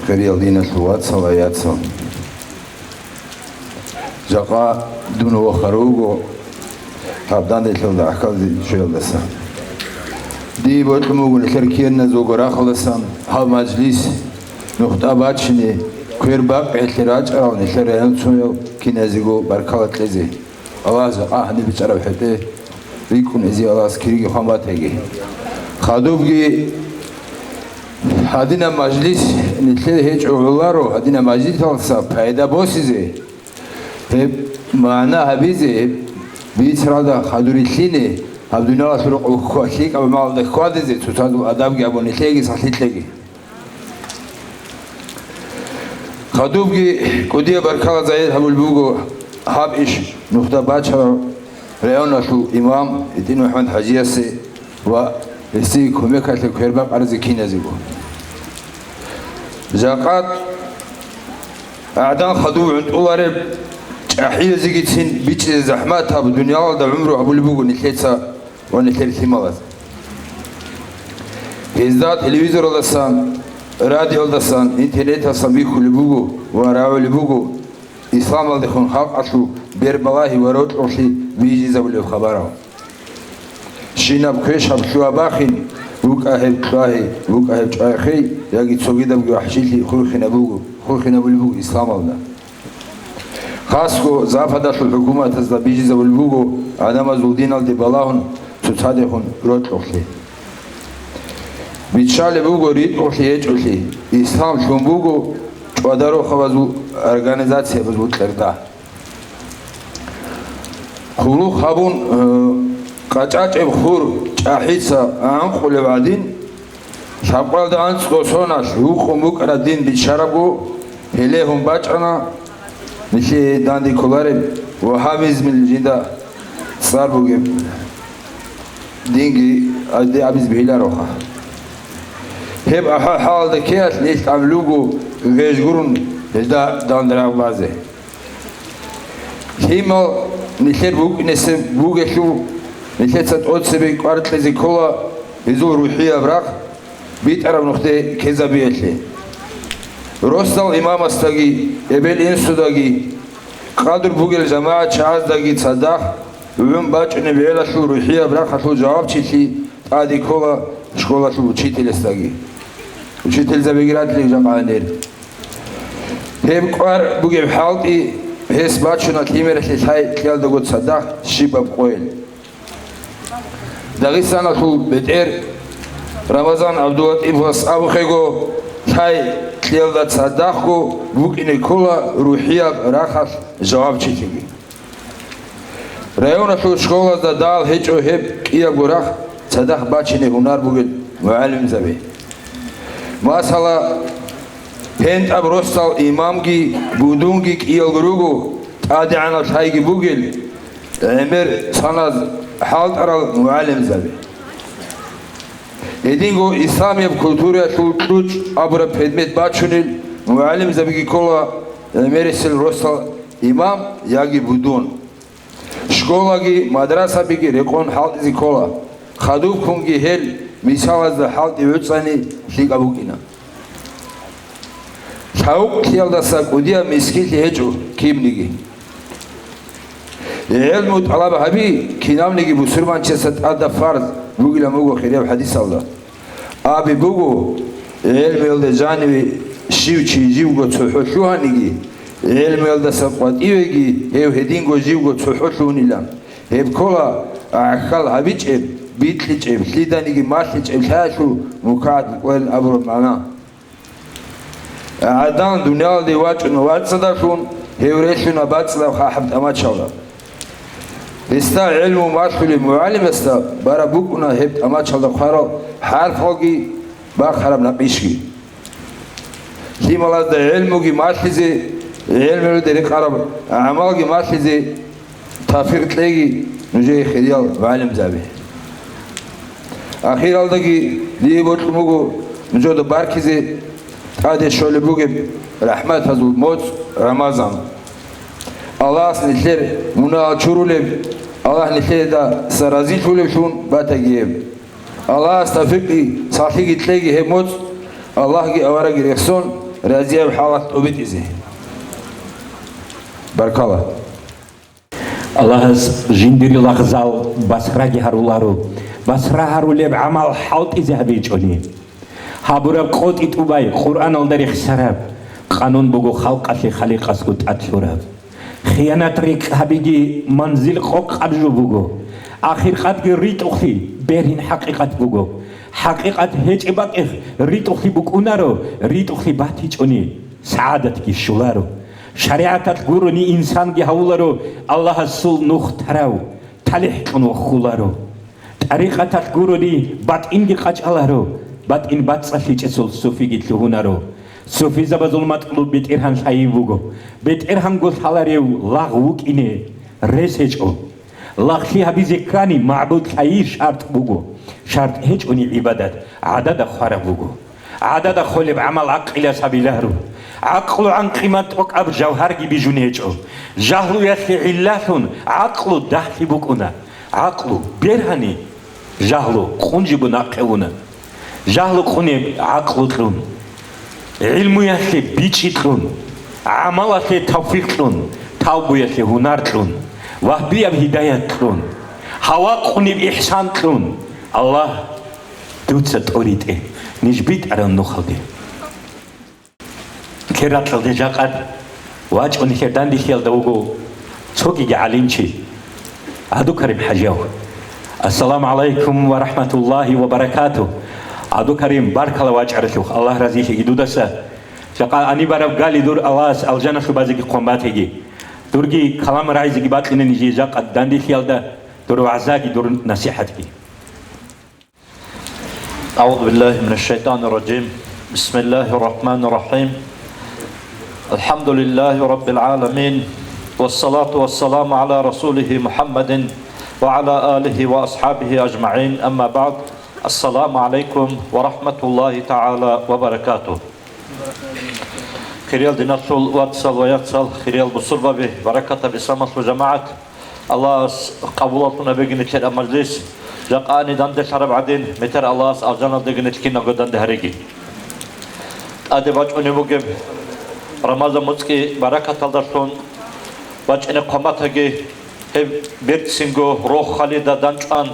хириял диналъул вацал, яцал. Жакъа дун вохарав вуго гьаб данделъиялда гӀахьалде щвеялдаса. Дие бокьун буго нилъер кияназулго рахъалдасан гьаб мажлис нухда бачине, квер бакъиялъе рачӀарал нилъер районцоял киназего баркала кьезе. Аллагьас гьаниб бичӀчӀараб хӀетӀе рикӀкӀун гьезие Аллагьас кириги хъван батаги. Хадубги гьадинаб мажлис нилъее гьечӀо гӀоларо, гьадинаб мажлисалдаса пайда босизе, гьеб магӀна гьабизе, гьеб бицаралда хадур рилълъине, гьаб дуниялалъул рокъоб хьва-, лъикӀаб гӀамалалда хьвадизе, цоцазул адабги абун нилъееги сахлъи кьеги. Хадубги кӀудияб баркала загьир гьабулеб буго гьаб иш нухда бачарав районалъул имам ГьитӀин МухӀаммад ХӀажиясе ва гьесие кумекалъе квербакъаразе киназего. Жакъа гӀадан хадув гӀунтӀулареб чӀахӀиязегицин бичӀчӀизе захӀматаб дуниялалда гӀумру гьабулеб буго нилъеца ва нилъер лъималаз. Гьезда телевизоралдасан, радиоялдасан, интернеталдасан бихьулеб буго ва рагӀулеб буго исламалдехун халкъалъул бербалагьи ва рокьулъи бижизабулеб хабарал. Щинаб квешаб лъугьа-бахин, вукӀа гьеб кьвагьи, вукӀа гьеб чӀвайхъей, яги цогидабги вахӀшилъи хурхинаб буго, хурхинабулеб буго исламалда. Хасго Западалъул хӀукуматазда бижизабулеб буго гӀадамазул диналде балагьун цоцадехун рокьулъи. Биччалеб буго ритӀухълъи гьечӀолъи, ислам лъун буго чӀвадарухъабазул организациябазул кьерда. Хъулухъ гьабун, э, къачӀачӀеб хур чӀахӀица анкъулев гӀадин, лъабкъоялда анцӀго соналъ гьукъун букӀараб дин биччарабго, гьелегьун бачӀана, нилъее данде кколареб вагьабизмил жинда цӀар бугеб динги гьадин абизе бегьилароха. Гьеб ахӀа-, хӀалалда ккеялъ нилъ тӀамилуго гъеж гурун гьелда данде рагъ базе. Лъимал нилъер букӀинесеб бугелъул, нилъеца тӀоцебе кӀвар кьезе ккола гьезул рухӀияб рахъ битӀараб нухде ккезабиялъе. Росдал имамасдаги, эбел-инсудаги, къадур бугел жамагӀат чагӀаздаги цадахъ гӀун бачӀунеб гӀелалъул рухӀияб рахъалъул жавабчилъи тӀаде ккола школалъул учителасдаги. Учительзабиги ратилел жамагӀатир. Гьеб кӀвар бугеб хӀалтӀи гьес бачуна лъимералъе лъай кьиялдаго цадахъ щибаб къойил. Дагъистаналъул бетӀер Рамазан ГӀабдулатӀиповас абухъего, лъай кьиялда цадахъго букӀине ккола рухӀияб рахъалъ жавабчилъиги. Районалъул школазда дагьал гьечӀо гьеб кӀиябго рахъ цадахъ бачине гьунар бугел мугӀалимзаби. Масала, ПентӀаб росдал имамги будунги кӀиялго руго, тӀадегӀанаб лъайги бугел, гӀемер цаназ хӀалтӀарал мугӀалимзаби. Гьединго исламияб культураялъул кьучӀ абураб предмет бачунел мугӀалимзабиги ккола гӀемерисел росал имам яги будун. Школаги мадрасабиги рекъон хӀалтӀизе ккола, хадубккунги гьел мисалазда хӀалтӀи гӀуцӀани лъикӀаб букӀина. Лъавукълъиялдаса кӀудияб мискинлъи гьечӀо кибниги. ГӀелму тӀалаб гьаби кинавниги бусурманчиясда тӀадаб фарз бугилан буго хирияб хӀадисалда. Абе буго, гӀелмуялда жаниве щив чи живго цохӀо лъугьаниги, гӀелмуялдаса къватӀивеги гьев гьединго живго цохӀо лъугьунилан. Гьеб ккола гӀахьал гьабичӀеб, бикьичӀеб, лъиданиги малъичӀеб лъаялъул мукагӀат букӀунилан абураб магӀна. ГӀадан дуниялалде вачӀуна вацӀцӀадавлъун, гьев релълъуна бацӀцӀадаб хъахӀаб тӀамачалда. Гьесда гӀелму малъулев мугӀалимасда бараб букӀуна гьеб тӀамачалда хъварал хӀарпалги бахъараб накъишги. Лъималазда гӀелмуги малъизе, гӀелмуялде рекъараб гӀамалги малъизе тавфикъ кьеги нужее, хириял мугӀалимзаби. Ахиралдаги дие бокьун буго нужеда баркизе тӀаде щолеб бугеб рахӀматазул моцӀ Рамазан. Аллагьас нилъер мунагьал чурулеб, Аллагь нилъедаса разилъулевлъун батаги гьеб. Аллагьас тавфикъги сахлъиги кьеги гьеб моцӀ, Аллагьги аварагги рехсон, разияб хӀалалъ тӀобитӀизе. Баркала. Аллагьас жиндир лагъзал басраги гьаруларо, басра гьарулеб гӀамал хӀалтӀизе гьабичӀони. Гьабураб къотӀи тӀубай Къуръаналда рехсараб, къанун буго халкъалъе Халикъасго тӀад лъураб. Хиянат рикӀкӀ гьабиги манзил къокъаб жо буго. Ахиркъадги ритӀухълъи берин хӀакъикъат буго. ХӀакъикъат гьечӀеб бакӀихъ ритӀухълъи букӀунаро, ритӀухълъи батичӀони сагӀадатги щоларо. ШаригӀаталъ гурони инсанги гьавуларо Аллагьасул нух тарав, талихӀ кьун вахъуларо. ТӀарикъаталъ гурони батӀинги къачӀаларо, батӀин бацӀцӀалъичӀесул суфиги лъугьунаро. Суфизабазул матӀлуб БетӀергьан лъайи буго. БетӀергьанго лъаларев лагъ вукӀине рес гьечӀо. Лагълъи гьабизе ккани, магӀбуд лъайи шартӀ буго. ШартӀ гьечӀони гӀибадат гӀадада хвараб буго. ГӀадада холеб гӀамал гӀакълилас гьабиларо. ГӀакълугӀан къимат тӀокӀаб жавгьарги бижун гьечӀо. Жагьлуялъе гӀиллалъун гӀакълу дагьлъи букӀуна. ГӀакълу бергьани, жагьлу къунжиго нахъе уна. Жагьлу къунеб гӀакълу кьун, гӀилмуялъе бичӀчӀи кьун, гӀамалалъе тавфикъ кьун, тавбуялъе гьунар кьун, вагьбияб гьидаят кьун, гьава къунеб ихсан кьун, Аллагь, дуца тӀоритӀе, ниж битӀараб нухалде. Кер ракьалде жакъа вачӀун нилъер данделъиялда вуго цогиги гӀалимчи, ГӀабдулкарим ХӀажияв. Ассаламу гӀалайкум ва рахӀматуллагьи ва баракатугь. ГӀабдулкарим, баркала вачӀаралъухъ, Аллагь разилъиги дудаса. Жакъа гьанибараб гали дур Аллагьас алжаналъуб базеги хъван батеги. Дурги калам рагӀизеги бакьине нижее жакъа данделъиялда, дур вагӀзаги, дур насихӀатги. أعوذ بالله من الشيطان الرجيم. بسم الله الرحمن الرحيم. الحمد لله رب العالمين. والصلاة والسلام على رسوله محمد وعلى آله وأصحابه أجمعين. أما بعد. السلام عليكم ورحمة الله تعالى وبركاته. Хириял диналъул вацал ва яцал, хириял бусурбаби, баракатаб исламалъул жамагӀат! Аллагьас къабулалъун гьабеги нилъер мажлис, жакъа гьаниб данделъараб гӀадин, метер Аллагьас алжаналдеги нилъ киналго данде гьареги. ТӀаде бачӀунеб бугеб Рамазан муцӀги баракаталдалъун бачӀине хъван батаги, гьеб берцинго рохалида данчӀван,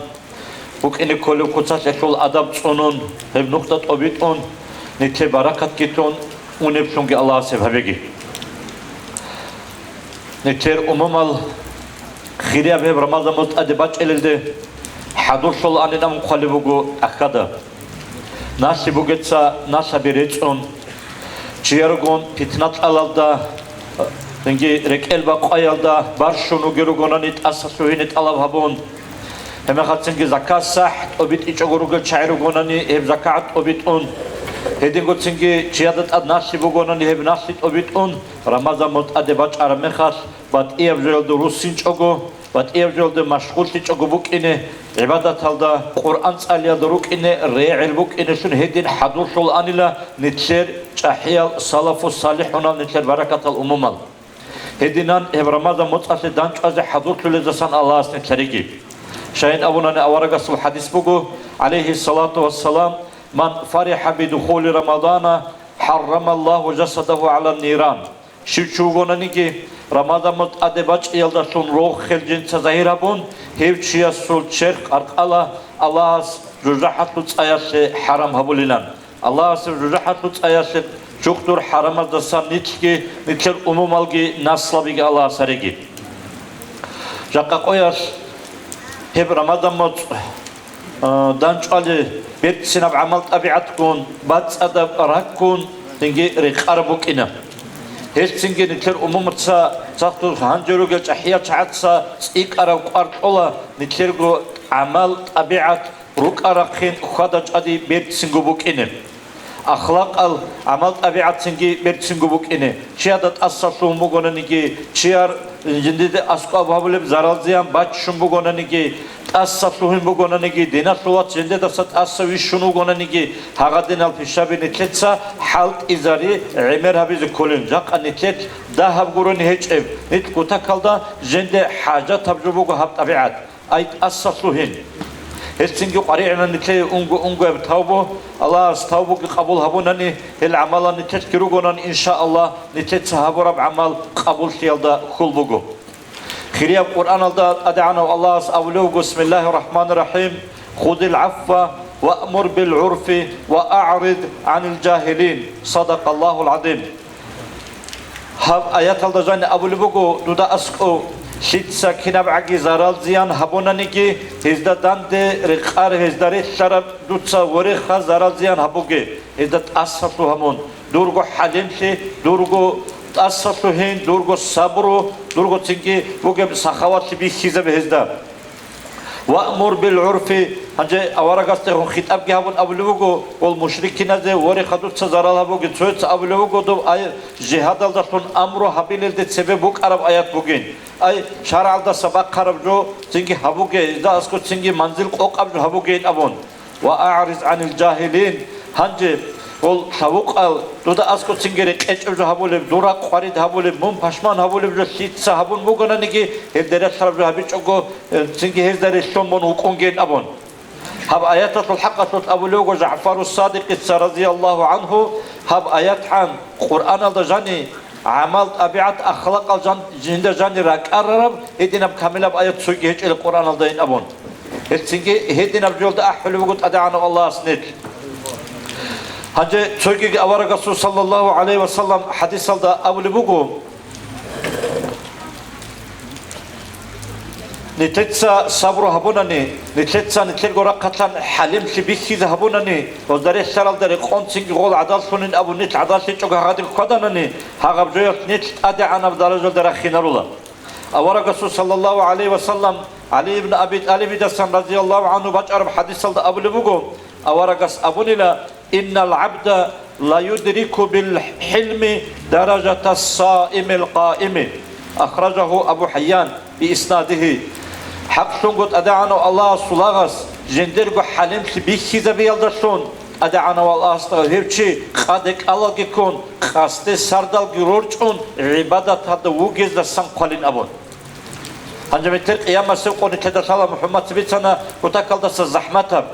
букӀине кколеб куцалъ гьелъул адаб цӀунун, гьеб нухда тӀобитӀун, нилъер баракатги тун, унеблъунги Аллагьас гьеб гьабеги. Нилъер умумал хирияб гьеб Рамазан муцӀ тӀаде бачӀелелде хӀадурлъул анин абун хъвалеб буго тӀахьада. Налъи бугеца налъаби рецӀун, чияр ругон питна-кьалалда, цинги рекӀел бакъваялда барщун вугел ругонани, тӀаса лъугьине тӀалаб гьабун, гьебмехалцинги закат сахӀ тӀобитӀичӀого ругел чагӀи ругонани, гьеб закагӀат тӀобитӀун, гьединго цинги чияда тӀад налъи бугонани, гьеб налъи тӀобитӀун, Рамазан муцӀ тӀаде бачӀараб мехалъ, батӀияб жоялда руссинчӀого, батӀияб жоялда машгъуллъичӀого букӀине, гӀибадаталда, Къуръан цӀалиялда рукӀине, регӀел букӀинелъун гьедин хӀадурлъулаанила нилъер чӀахӀиял салафу салихӀунал нилъер баракатал умумал. Гьединан гьеб Рамазан моцӀалъе дандчӀвазе хӀадурлъулездасан Аллагьас нилъереги. Щайин абунани аварагасул хӀадис буго, гӀалайгьиссалату вассалам: «Ман фарихӀа бидухули Рамадана, хӀаррамаллагьу жасадагьу гӀалан ниран». Щив чи вугонаниги, Рамазан моцӀ тӀаде бачӀиялдалъун рохел жинца загьир гьабун, гьев чиясул черх къаркъала Аллагьас жужахӀалъул цӀаялъе хӀарам гьабулилан. Аллагьасул жужахӀалъул цӀаялъе чухъ дур хӀарамаздасан нилъги, нилъер умумалги наслабиги Аллагьас гьареги. Жакъа къоялъ гьеб Рамазан моцӀ, а, дандчӀвазе берцинаб гӀамал-тӀабигӀатгун, бацӀцӀадаб ракӀгун цинги рекъараб букӀина. Гьелъ цинги нилъер умумаца цахъ гьанже ругел чӀахӀиял чагӀаца цӀикӀкӀараб кӀвар кьола нилъерго гӀамал-тӀабигӀат рукӀа-рахъин хьвада-чӀвади берцинго букӀине. Ахлакъал гӀамал-тӀабигӀатцинги берцинго букӀине. Чияда тӀаса лъугьун бугонаниги, чияр жиндиде аскӀоб гьабулеб зарал-зиян баччун бугонаниги, тӀаса лъугьин бугонаниги, диналъул вац жиндидаса тӀаса вищун вугонаниги, гьагъадинал пишаби нилъеца хӀалтӀизари гӀемер гьабизе кколин. Жакъа нилъелъ дагьаб гурони гьечӀеб, нилъ кутакалда жинде хӀажатаб жо буго гьаб тӀабигӀат. Ай, тӀаса лъугьин! Гьелцинги къваригӀуна нилъее унго-унгояб тавбу, Аллагьас тавбуги къабул гьабунани, гьел гӀамалал нилъелъги ругонан, иншааллагь, нилъеца гьабураб гӀамал къабуллъиялда хьул буго. Хирияб Къуръаналда ТӀадегӀанав Аллагьас абулев вуго: «Бисмиллагьир рахӀманир рахӀим, худил гӀафва ваъмур бил гӀурфи ва агӀрид гӀанил жагьилин». Садакъаллагьул гӀазим. Гьаб аяталда жани абулеб буго: «Дуда аскӀов, лъица кинабгӀаги зарал-зиян гьабунаниги, гьезда данде рекъар, гьезда релълъараб дуца вореха зарал-зиян гьабуге, гьезда тӀаса лъугьа мун, дурго хӀалимлъи, дурго тӀаса лъугьин, дурго сабру, дурго цинги бугеб сахаватлъи бихьизабе гьезда». «Ваъмур бил гӀурфи», гьанже аварагасдехун хитӀабги гьабун абулеб буго, гьел мушрикиназе: «Вореха, дуца зарал гьабуге». Цояца абулеб буго: «Доб ай жигьадалдалъун амру гьабилелде цебе букӀараб аят бугин. Ай шаргӀалдаса бахъараб жо цинги гьабуге, гьезда аскӀоцинги манзил къокъаб жо гьабугейин», – абун. «Ва агӀриз гӀанил жагьилин». Гьанже гьел лъавукъал дуда аскӀоцинги рекъечӀеб жо гьабулеб, дур ракъ къварид гьабулеб, мун пашман гьабулеб жо лъица гьабун бугонаниги, гьелде релълъараб жо гьабичӀого, э, цинги гьезда релълъун мун вукӀунгейин абун. Гьаб аяталъул хӀакъалъулъ абулев вуго ЖагӀфару Садикъица, разияллагьу гӀангьу, гьаб аятгӀан Къуръаналда жани гӀамал, тӀабигӀат, ахлакъал жан-, жинда жани ракӀарараб гьединаб камилаб аят цоги гьечӀила Къуръаналдайин абун. Гьелцинги гьединаб жоялда ахӀулеб буго ТӀадегӀанав Аллагьас нилъ. Гьанже цогиги аварагасул саллаллагьу гӀалайгьи ва саллам хӀадисалда абулеб буго: «Нилъеца сабру гьабунани, нилъеца нилъерго рахъалъан хӀалимлъи бихьизе гьабунани, гьезда релълъаралда рекъон цинги гьел гӀадаллъунин абун нилъ гӀадаллъичӀого гьагъадин хьваданани, гьагъаб жоялъ нилъ ТӀадегӀанаб даражалда рахинарулар». Аварагасул саллаллагьу гӀалайгьи ва саллам ГӀали ибн Аби ТӀалибидасан, разияллагьу гӀангьу, бачӀараб хӀадисалда абулеб буго, аварагас абунила: «Иннал гӀабда ла юдрику бил хӀилми даражатас саимил къаими». Ахражагьу Абу ХӀайян би иснадигьи. ХӀакълъунго ТӀадегӀанав Аллагьасул лагъас жиндирго хӀалимлъи бихьизабиялдалъун, ТӀадегӀанав Аллагьасда гьев чи къаде кӀалалги ккун, къасде сардалги рорчӀун, гӀибадаталда вугездасан хъвалин абун. Гьанже метер къиямасев къо нилъеда лъала МухӀаммад цебе бицана кутакалдаса захӀматаб.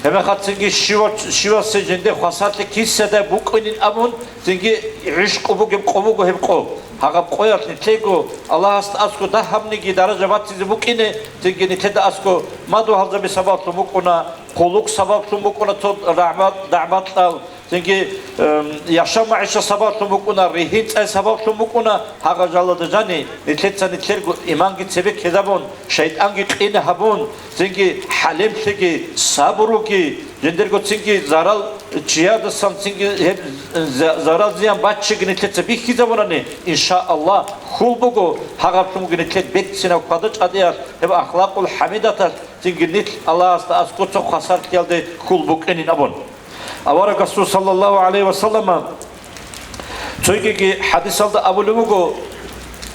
Гьебмехалъ цинги щива-, щивасе жинде хвасарлъи кисадай букӀинин абун, цинги гӀишкъу бугеб къо буго гьеб къо. Гьагъаб къоялъ нилъего Аллагьасда аскӀо дагьабниги даража батизе букӀине, цинги нилъеда аскӀо мадугьалзаби сабаблъун букӀуна, хъулухъ сабаблъун букӀуна цо рагӀбат-, дагӀбатал, цинги, эм, яшав-магӀишат сабаблъун букӀуна, ригьин-цӀай сабаблъун букӀуна, гьагъа жалада жани, нилъеца нилъерго иманги цебе ккезабун, шайтӀанги къине гьабун, цинги хӀалимлъиги, сабруги, жиндирго цинги зарал чиядасан цинги гьеб за-, зарал-зиян баччиги нилъеца бихьизабунани, иншааллагь, хьул буго, гьагъаблъунги нилъер берцинаб хьвада-чӀвадиялъ, гьеб ахлакъул хӀамидаталъ, цинги нилъ Аллагьасда аскӀоца хвасарлъиялде хьул букӀинин абун. Аварагасул саллаллагьу гӀалайгьи ва саллама цогиги хӀадисалда абулеб буго: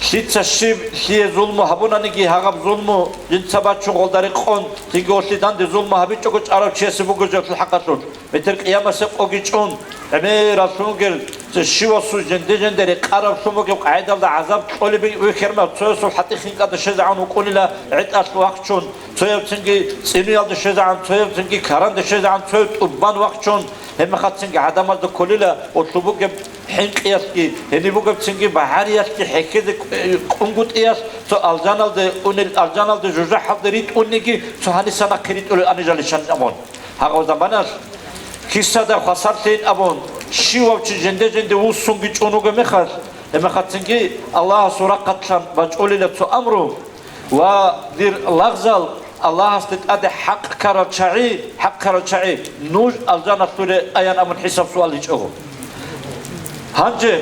Лъица щиб, лъие зулму гьабунаниги, гьагъаб зулму жинца бачун гъолда рекъон, цинги гьолъи данде зулму гьабичӀого чӀарав чиясе буго жо хӀакъалъулъ. Метер къиямасеб къоги чӀун, гӀемераллъун вугел, цо щивасул женде-женде рекъараблъун бугеб къагӀидалда гӀазаб кьолеб вихьармав, цоясул хӀатӀихъ инкӀада щвезегӀан вукӀунила гӀетӀалъ вахчун, цоябцинги цӀинуялде щвезегӀан, цоябцинги каранде щвезегӀан, цояб тӀубан вахчун, гьебмехацинги гӀадамазда кколила гьелъул бугеб хӀинкъиялъги, гьениб бугебцинги багьариялъги хӀехьезе кӀунгутӀиялъ, цо алжаналде унел, алжаналде жужахӀалде ритӀунниги, цо гьаниса нахъе ритӀулел анижалищан абун. Гьагъав заманалъ кисада хвасарлъейин абун, щивав чи женде-женде вуссунги чӀун вугеб мехалъ, гьебмехацинги Аллагьасул рахъалъан бачӀолила цо амру, ва дир лагъзал Аллагьасде тӀаде хӀакъ ккарал чагӀи, хӀакъ ккарал чагӀи, нуж алжаналъуре аян абун хӀисаб-суал гьечӀого. Гьанже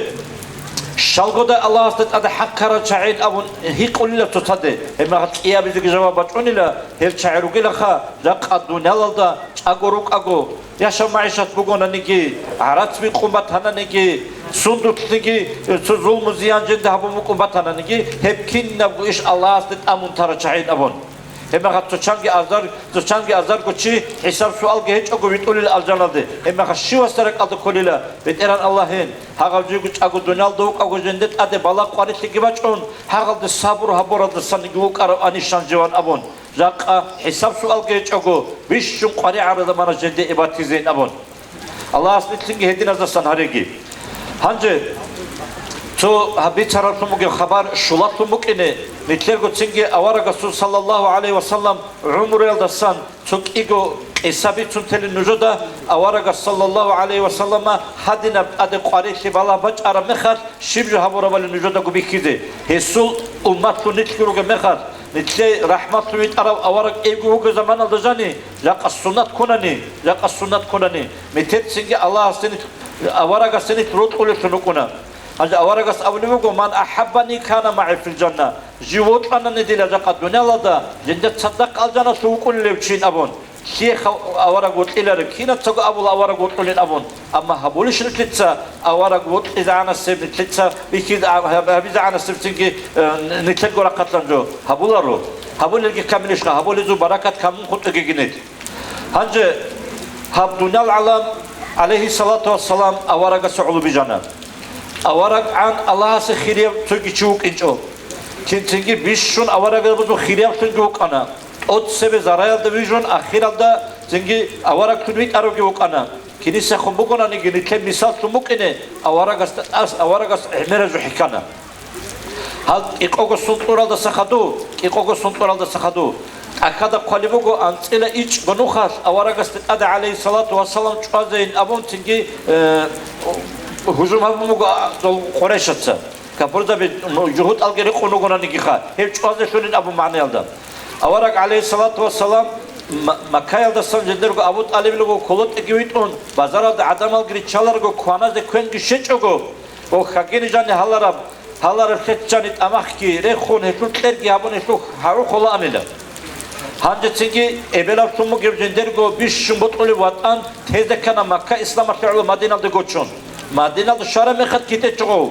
щалгодай Аллагьасде тӀаде хӀакъ ккарал чагӀин абун гьикъулила цоцаде, гьебмехалъ кӀиабизеги жаваб бачӀунила, гьел чагӀи ругилаха, жакъа дуниялалда чӀаго рукӀаго, яшав магӀишат бугонаниги, гӀарац бикъун батананиги, сундулъниги, цо зулму-зиян жинда гьабун букӀун батананиги, гьеб кинабго иш Аллагьасде тӀамун тарал чагӀин абун. Гьебмехалъ цо чанги азар, цо чанги азарго чи хӀисаб-суалги гьечӀого витӀулел алжаналде. Гьебмехалъ щивасда ракӀалда кколила, БетӀеран Аллагьин, гьагъав жиго чӀаго дуниялда вукӀаго женде тӀаде балагь-къварилъиги бачӀун, гьагъалде сабур гьабуралдасаниги вукӀарав анищан живан абун. Жакъа хӀисаб-суалги гьечӀого, бищун къваригӀараб замана жинде батизейин абун. Аллагьас нилъинги гьединаздасан гьареги. Гьанже цо гьаб бицараллъун бугеб хабар щулалъун букӀине, нилъерго цинги аварагасул саллаллагьу гӀалайгьи вассалам гӀумруялдасан цо кӀиго къиса бицун телин нужеда, аварагас саллаллагьу гӀалайгьи вассалама гьадинаб тӀаде къварилъи балагь бачӀараб мехалъ, щиб жо гьабурабали нужедаго бихьизе, гьесул умматлъун нилъги ругеб мехалъ, нилъее рахӀматлъун витӀарав авараг эвги вугеб заманалда жани, жакъа суннат ккунани, жакъа суннат ккунани, метерцинги Аллагьасде нилъ, аварагасде нилъ рокьулеллъун рукӀуна. Гьанже аварагас абулеб буго: «Ман ахӀаббани, кана магӀи фил жанна». Жив вокьанани дила жакъа дуниялалда, жинда цадахъ алжаналъув вукӀунилев чин абун. Лъие хав-, авараг вокьилареб? Кинацаго абула авараг вокьулин абун. Амма гьабулищ нилъеца авараг вокьизегӀанасеб, нилъеца бихьиз-, гьаб-, гьабизегӀанасеб цинги, э, нилъерго рахъалъан жо гьабуларо. Гьабулелги камилищха, гьабулезул баракат камун хутӀугеги нилъ. Гьанже гьаб дуниял гӀалам, гӀалайгьиссалату вассалам, аварагасда гӀоло бижана. АвараггӀан Аллагьасе хирияб цоги чи вукӀинчӀо. Кин цинги бищун аварагзабазул хириявлъунги вукӀана. ТӀоцебе зараялда вижун, ахиралда цинги авараглъун витӀаравги вукӀана. Кинисехун бугонаниги, нилъер мисаллъун букӀине, аварагасда тӀас, аварагас гӀемераб жо хӀикана. Гьал кӀикъого сункьуралдаса хадув, кӀикъого сункьуралдаса хадув. ТӀахьада хъвалеб буго анцӀила ичӀго нухалъ аварагасде тӀаде, гӀалайгьиссалату вассалам, чӀвазейин абун цинги, э, гьужум гьабун буго, а, дол къурайшаца. Капурзаби жугьутӀалги рекъон ругонанигиха, гьев чӀвазелъулин абун магӀнаялда. Авараг, гӀалайгьиссалату вассалам, Ма-, Маккаялдасан жиндирго Абу ТӀалибилго колотӀиги витӀун, базаралда гӀадамалги риччаларго, кваназе квенги щечӀого, ва хагини жани гьалараб, гьалараб хец жани тӀамахги рехун, гьелъул кьерги гьабун, гьелъул гьару холаанила. Гьанжецинги эбелаблъун бугеб жиндирго бищун бутӀулеб ватӀан тезе ккана Макка исламалъе гӀоло Мадиналде гочун. Мадиналде щвараб мехалъ китӀе чӀого.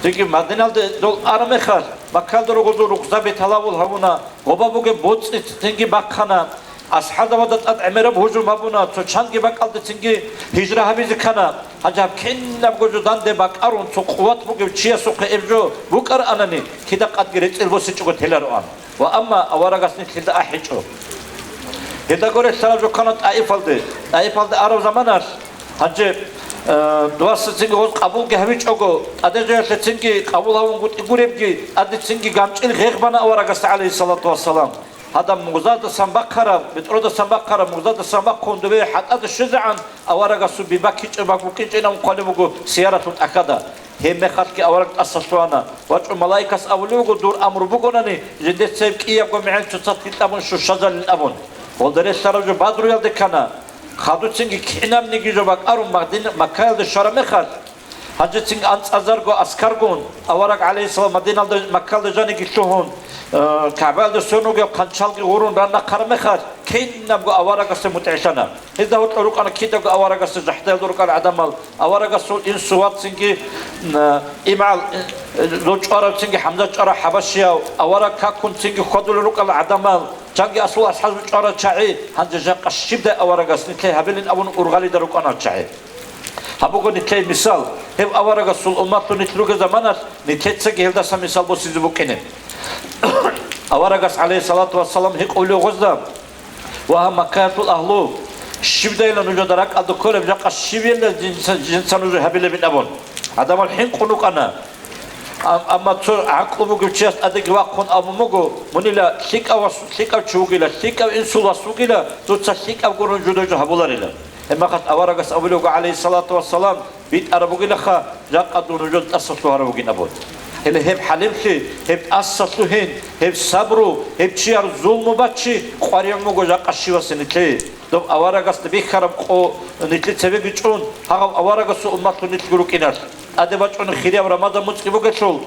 Цинги Мадиналде дол араб мехалъ, Маккалда ругозул рукъзаби талавул гьавуна, гъоба бугеб боцӀи цинги бахъана. АсхӀабзабазда тӀад гӀемераб гьужум гьабуна, цо чанги бакӀалдецинги гьижра гьабизе ккана. Гьанже гьаб кинабго жо данде бакӀарун, цо къуват бугев чиясухъе эб жо букӀаранани, кида къадги рецӀел босичӀого телароан. Ва амма аварагас нилъеда ахӀичӀо. Гьелда гурелъараб жо ккана ТӀаифалде. ТӀаифалде араб заманалъ, гьанже, э, дуаса цинги гъоз къабулги гьавичӀого, тӀадежаялъе цинги къабул гьавунгутӀи гуребги, тӀаде цинги ганчӀил гъегъ бана аварагасда, гӀалайгьиссалату вассалам. Гьадаб мугъзадасан бахъараб, бетӀродасан бахъараб, мугъзадасан бахъун добе хӀатӀада щвезегӀан, аварагасул би баккичӀеб бакӀ букӀинчӀинаб хъвалеб буго сияралъул тӀахьада. Гьеб мехалъги авараг тӀасалъугьана. ВачӀун малаикас абулеб буго, дур амру бугонани, жиндеца гьеб кӀиябго мегӀер цоцазги кьабун щущазалин абун. Гъолда релълъараб жо Бадруялде ккана. Хадуцинги кинабниги жо бакӀарун Мадина-, Маккаялде щвараб мехалъ, гьанжецин анцӀазарго аскаргун, авараг, гӀалайгьиссалам, Мадиналда, Маккалда жаниги лъугьун, э, КагӀбаялда сверун ругеб хъанчалги гъурун ран рахъараб мехалъ, кинабго аварагасда мутӀигӀлъана. Гьезда гьоркьор рукӀана кидаго аварагасда жахӀдаялда рукӀарал гӀадамал, аварагасул инсу вацинги, м, имгӀал, э, чӀварабцинги ХӀамзат чӀварав хӀабашияв, авараг какунцинги хьвадулел рукӀарал гӀадамал, жанги асул асхӀабзул чӀварал чагӀи, гьанже жакъа щибдай аварагас нилъее гьабилин абун ургъалида рукӀана чагӀи. Гьаб буго нилъее мисал, гьев аварагасул умматлъун нилъ ругел заманалъ нилъецаги гьелдаса мисал босизе букӀине. Аварагас, гӀалейхиссалату вассалам, гьикъулев гъозда: «Ва гьаб Маккаялъул агьлу, щибдайила нужеда ракӀалда кколеб жакъа щиб-, ила жинца, жинца нужее гьабилебин?» абун. ГӀадамал хӀинкъун рукӀана. Ам-, амма цо гӀакълу бугев чияс тӀадеги вахъун абун буго: «Мунила лъикӀав вас, лъикӀав чи вугила, лъикӀав инсул вас вугила, дуца лъикӀав гурун жудой жо гьабуларила». Гьебмахалъ аварагас абулев вуго, гӀалейхиссалату вассалам, битӀараб бугилаха, жакъа дун нужеда тӀаса лъугьарав вугин абун. Гьеле гьеб хӀалимлъи, гьеб тӀаса лъугьин, гьеб сабру, гьеб чияр зулму бачи къваригӀун буго жакъа щивасе нилъее. Доб аварагасда бихьараб къо нилъе цебеги чӀун, гьагъав аварагасул умматлъун нилъго рукӀиналъ. ТӀаде бачӀун хирияб Рамазан муцӀги бугелъул,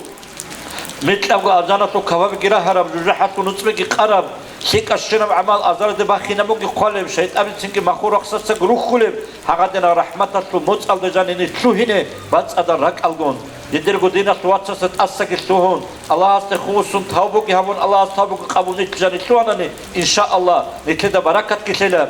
микьабго азаналъул кавабиги рагьараб, жужахӀалъул нуцӀбиги къараб, лъикӀаб щинаб гӀамал азарде бахинабуги хъвалеб, шайтӀабицинги махурахъсацаги рухьулеб, гьагъадинал рахӀматалъул моцӀалда жанине лъугьине бацӀцӀадал ракӀалгун, дидерго диналъ вацасда тӀасаги лъугьун, Аллагьасде хулусун тавбуги гьабун, Аллагьас тавбуги къабул нилъ жаниб лъугьанани, иншааллагь, нилъеда баракатги лъела.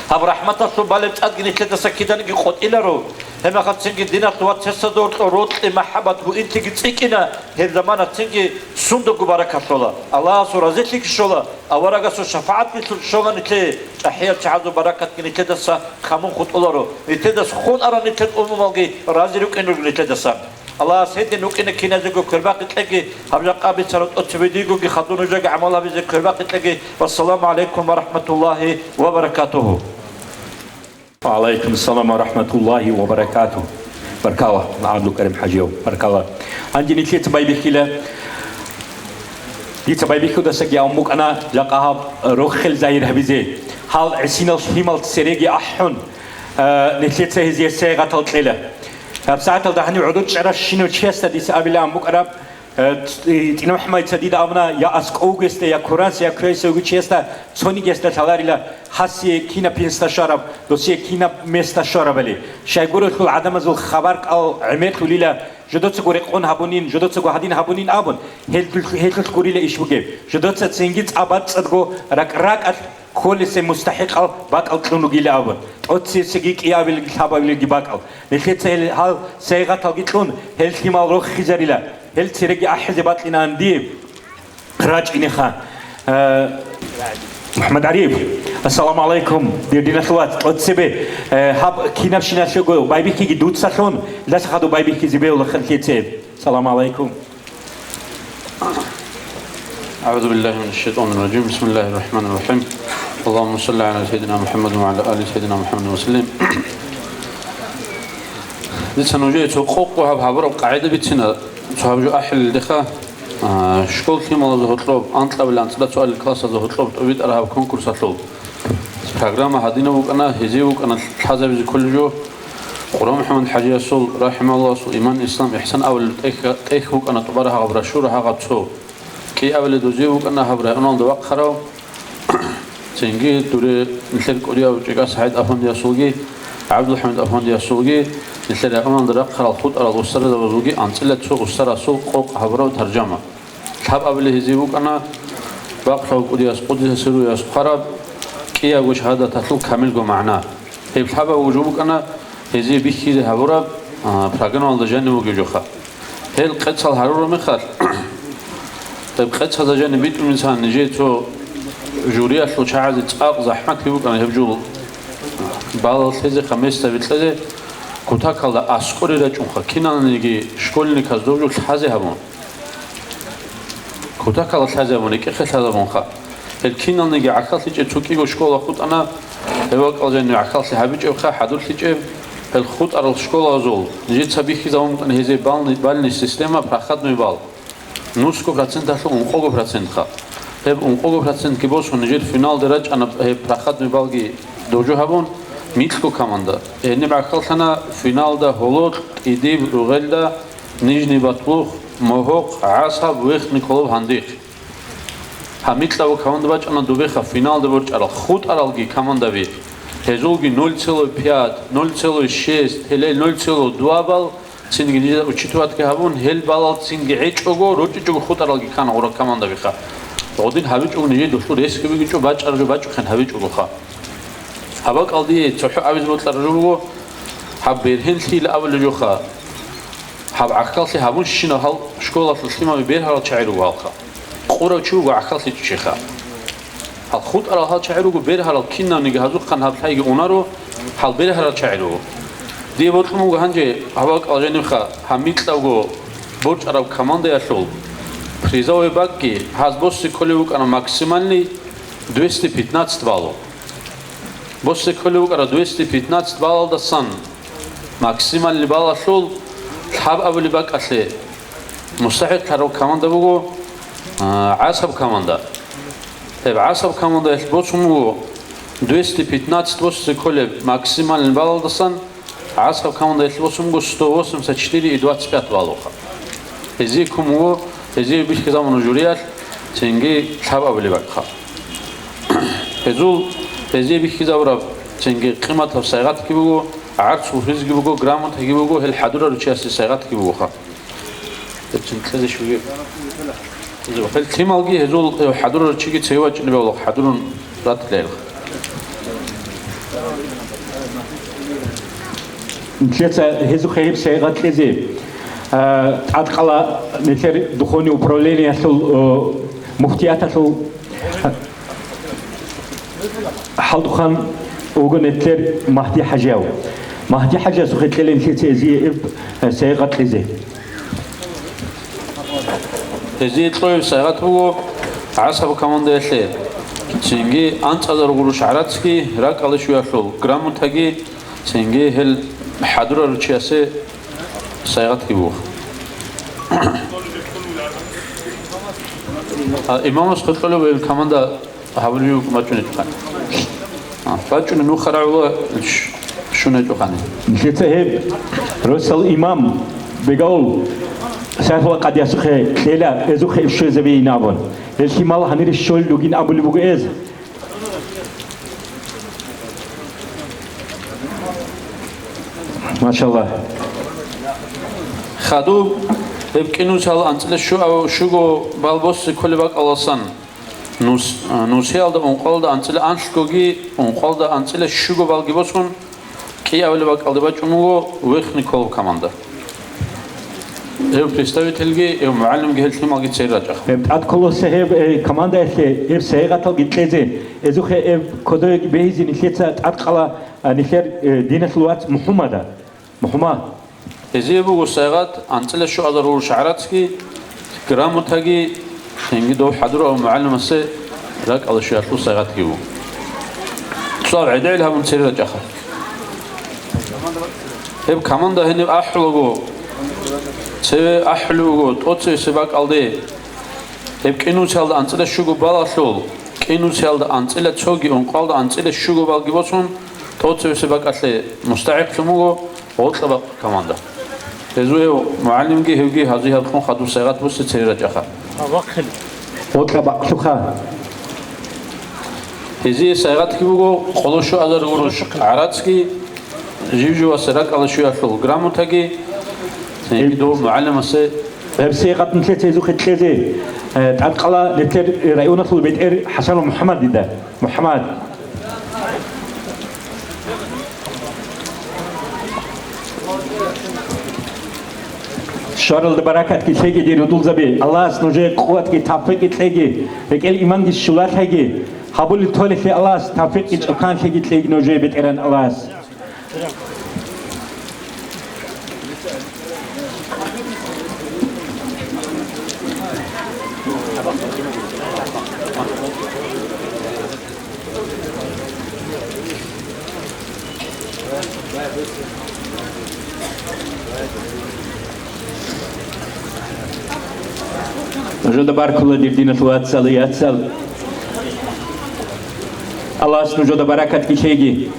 Гьаб рахӀматалъул балеб цӀадги нилъедаса киданиги къотӀиларо. Гьебмехалъ цинги диналъ вацасда гьоркьор рокьи махӀаббат гьуинлъиги цӀикӀкӀина, гьеб замана цинги сундаго баракат лъола. Аллагьасул разилъиги щола, аварагасул шапагӀатги щола нилъее, чӀахӀиял чагӀазул баракатги нилъедаса камун хутӀуларо, нилъедаса хун арал нилъер умумалги рази рукӀин руго нилъедаса. Аллагьас гьедин рукӀине киназего квербакъи кьеги, гьаб жакъа бицараб тӀоцебе дигоги хадур нужееги гӀамал гьабизе квербакъи кьеги. Вассаламу гӀалайкум ва рахӀматуллагьи ва баракатугьу. Ва гӀалайкум салам ва рахӀматуллагьи ва баракатугьу. Баркала, ГӀабдулкарим ХӀажияв, баркала. Гьанже нилъеца байбихьила, дица байбихьудасаги гьавун букӀана жакъа гьаб рохел загьир гьабизе. Гьал гӀисинал лъимал цереги ахӀун, э, нилъеца гьезие сайгъатал кьела. ГьабсагӀаталда гьанив гӀодор чӀаращинав чиясда дица абилаан букӀараб, э, ц-, и, ТӀинаб ХӀамайца дида абуна, я аскӀов вугесда, я куранса, я квеса вугев чиясда, цонигиясда лъаларила, гьасие кинаб пинсда щвараб, досие кинаб месда щварабали. Щайгурелъул гӀадамазул хабар кӀал гӀемерлъулила, жодоцаго рекъон гьабунин, жодоцаго гьадин гьабунин абун, гьелдулъ-, гьелъулъ гурила иш бугеб. Жодоца цинги цӀа бацӀцӀадго ракӀ-ракӀалъ кколесе мустахӀикъал бакӀал кьун ругила абун, тӀоцесеги кӀиабилги лъабабилги бакӀал. Нилъеца гьел гьал сайгъаталги кьун, гьел лъимал рохизарила, гьел цереги ахӀизе бакьинаан дие рачӀинеха. Э, МухӀаммад ГӀариф, ассаламу гӀалайкум, дир диналъул вац, тӀоцебе, э, гьаб кинабщиналъего байбихьиги дуцалъун, даса хадуб байбихьизе бегьула ханлъице. Салам гӀалайкум. أعوذ بالله من الشيطان الرجيم. بسم الله الرحمن الرحيم. اللهم صل على سيدنا محمد وعلى آل سيدنا محمد وسلم. Дица нужее цо къокъ гьаб гьабураб къагӀида бицина, цо гьаб жо ахӀилелдеха, а, школ лъималазда гьоркьоб, анкьабилан анцӀила цоалил классазда гьоркьоб тӀубитӀараб гьаб конкурсалъул программа гьадинаб букӀана, гьезие букӀана лъазабизе кколеб жо. Къура МухӀаммад ХӀажиясул, рахӀимагьуллагь, иман, ислам, ихсан абулеб тӀехь-, тӀехь букӀана тӀубараб гьаб брошюра гьагъаб цо. КӀиабилеб дозие букӀана гьаб районалда вахъарав, цинги дуре нилъер кӀудияв ЧӀикӀа СагӀид афандиясулги, ГӀабдулхӀамид афандиясулги, нилъер районалда рахъарал хутӀарал устарзабазулги анцӀила цо устарасул къокъ гьабураб таржама. Лъабабилеб гьезие букӀана бакълъав кӀудияс, къуддиса сирругьу, хъвараб, кӀиябго шагьадаталъул камилго магӀна. Гьеб лъабабго жо букӀана гьезие бихьизе гьабураб, а, программалда жанив вугев жоха. Гьел къецал гьарураб мехалъ, гьеб къецазда жаниб битӀун бицан нижее цо журиялъул чагӀазе цӀакъ захӀматлъи букӀана гьеб жо балал лъезе, хамесда бикьезе, кутакалда аскӀоре рачӀунха, киналниги школьниказ доб жо лъазе гьабун. Кутакалда лъазе гьабун, рекӀехъе лъазабунха. Гьел киналниги гӀахьаллъичӀеб цо кӀиго школа хутӀана, гьев вакӀал жанив гӀахьаллъи гьабичӀебха, хӀадурлъичӀеб, гьел хутӀарал школазул нижеца бихьизабун букӀана гьезие бални-, бальный система, проходной балл. Нусго проценталъул ункъого процентха. Гьеб ункъого процентги босун, нижер финалде рачӀана гьеб проходной баллги доб жо гьабун, микьго команда. Гьениб гӀахьаллъана финалда Гьолокь, КӀидиб, Ругъелда, Нижний Батлух, Могьохъ, ГӀасаб, Верхний Колоб, Гьандихъ. Амикьабу команда бачӀана дубеха финалда борчӀарал хутӀаралги командаби. Гьезулги ноль целых пять, ноль целых шесть, гьеле ноль целых два балл, цинги нижеда учитыватги гьабун, гьел балал цинги гӀечӀого, ручӀичӀого хутӀаралги ккана гъура командабиха. Гъодин гьабичӀого нижее дулъул ресги бугинчӀо, бачӀараб жо бачӀухъин гьабичӀогоха. Абакалде цохӀо абизе бокьараб жо буго, гьаб бергьенлъила абулеб жоха. Гьаб гӀахьаллъи гьабунщинаб гьал школалъул лъимаби бергьарал чагӀи руго гьалха. Къурав чи вуго гӀахьаллъичӀчӀиха. Гьал хутӀарал гьал чагӀи руго бергьарал, кинавниги гьазухъан гьаб лъайги унаро, гьал бергьарал чагӀи руго. Дие бокьун буго гьанже гьаб бакӀал женибха, гьаб микьабго борчӀараб командаялъул призовый бакӀги гьаз боссе кколев вукӀана максимальный двести пятнадцать баллу. Боссе кколев вукӀара двести пятнадцать баллалдасан максимальный баллалъул лъаб абулеб бакӀалъе мустахӀикълъараб команда буго, а, ГӀасаб команда. Гьеб ГӀасаб командаялъ босун буго двести пятнадцать боссе кколеб максимальный баллалдасан, ГӀасаб командаялъ босун буго сто восемьдесят четыре и двадцать пять баллуха. Гьезие ккун буго, гьезие бихьизабуна журиялъ, цинги лъаб абулеб бакӀха. Гьезул, гьезие бихьизабураб, цинги къиматаб сайгъатги буго, гӀарцул хизги буго, грамотаги буго, гьел хӀадураручиясе сайгъатги бугоха. Гьеб цин кьезе щуги. Гьел лъималги гьезул, гьев хӀадураручиги цеве вачӀунеб гьавлахъ хӀадурун ратилаилха. Нилъеца гьезухъе гьеб сайгъат кьезе, а, тӀадкъала нилъер духовный управлениялъул, о, муфтияталъул хӀалтӀухъан вуго нилъер Магьди-хӀажияв. Магьди-хӀажиясухъе кьела нилъеца гьезие гьеб, э, сайгъат кьезе. Гьезие кьоев сайгъат буго ГӀасаб командаялъе, цинги анцӀазар гъурущ гӀарацги, ракӀалде щвеялъул грамотаги, цинги гьел хӀадураручиясе сайгъатги буго. А, имамас хутӀулев команда гьабулев бачӀунечӀухъан. А, бачӀунеб нуха рагӀула ш-, щунечӀухъани. Нилъеца гьеб росал имам бегавул сахӀла къадиясухъе кьела, эзухъе щвезабейин абун. Гьелъи мал гьанире щолел ругин абулеб буго эз. Машалла. Хадуб, гьеб кӀинусал анцӀила щуав-, щуго балбоси кколеб бакӀаласан. Нус-, а, нусиялда ункъоялда анцӀила анлъгоги, ункъоялда анцӀила щуго балги босун, кӀиабилеб бакӀалде бачӀун вуго Верхний Колоб команда. Гьев представительги, гьев мугӀалимги, гьел лъималги цере рачӀаха. Гьеб тӀад кколоса гьеб, э, командаялъе гьеб сайгъаталги кьезе, эзухъе гьеб кодоеги бегьизе нилъеца тӀадкъала, а, нилъер, э, диналъул вац МухӀумада. МухӀума. Гьезие буго сайгъат анцӀила щуазар гъурущ гӀарацги, грамотаги, цинги дов хӀадурав мугӀалимасе ракӀалде щвеялъул сайгъатги буго. Цо гӀедегӀил гьабун цере рачӀаха. Гьеб команда гьениб ахӀулаго, цеве ахӀулев вуго, тӀоцевесеб бакӀалде. Гьеб кӀинусиялда анцӀила щуго балалъул, кӀинусиялда анцӀила цоги, ункъоялда анцӀила щуго балги босун, тӀоцевесеб бакӀалъе мустахӀикълъун вуго гъоркьа бакъ команда. Гьезул гьев мугӀалимги, гьевги гьазухъ хадуб сайгъат бусе цере рачӀаха. Гъоркьа бакълъуха. Гьезие сайгъатги буго къоло щуазар гъурущ гӀарацги, жив-живасе ракӀалде щвеялъул грамотаги, цинги дов мугӀалимасе. Гьеб сайгъат нилъеца эзухъе кьезе, э, тӀадкъала нилъер районалъул бетӀер ХӀасанов МухӀаммадида. МухӀаммад. Щваралда баракатги лъеги, дир рудулзаби, Аллагьас нужее къуватги тавфикъги кьеги, рекӀел иманги щулалъайги, гьабулел толелъе Аллагьас тавфикъги чӀухъанлъиги кьеги нужее, БетӀеран Аллагьас. Нужеда баркула, дир диналъул вацал, яцал. Аллагьас нужеда баракатги лъеги.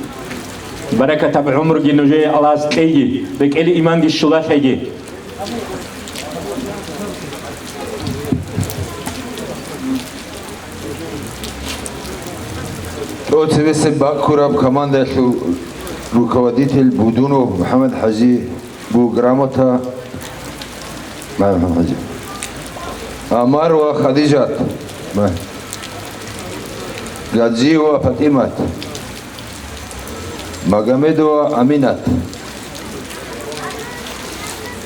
Баракатаб гӀумруги нужее Аллагьас кьеги, рекӀел иманги щулалъайги. ТӀоцебесеб баккураб командаялъул руководитель Будунов МухӀаммад-ХӀажи бу грамота. Ма, МухӀаммад-ХӀажи. Амар ва Хадижат. Ма. Гаджиева ПатӀимат. Магомедова Аминат.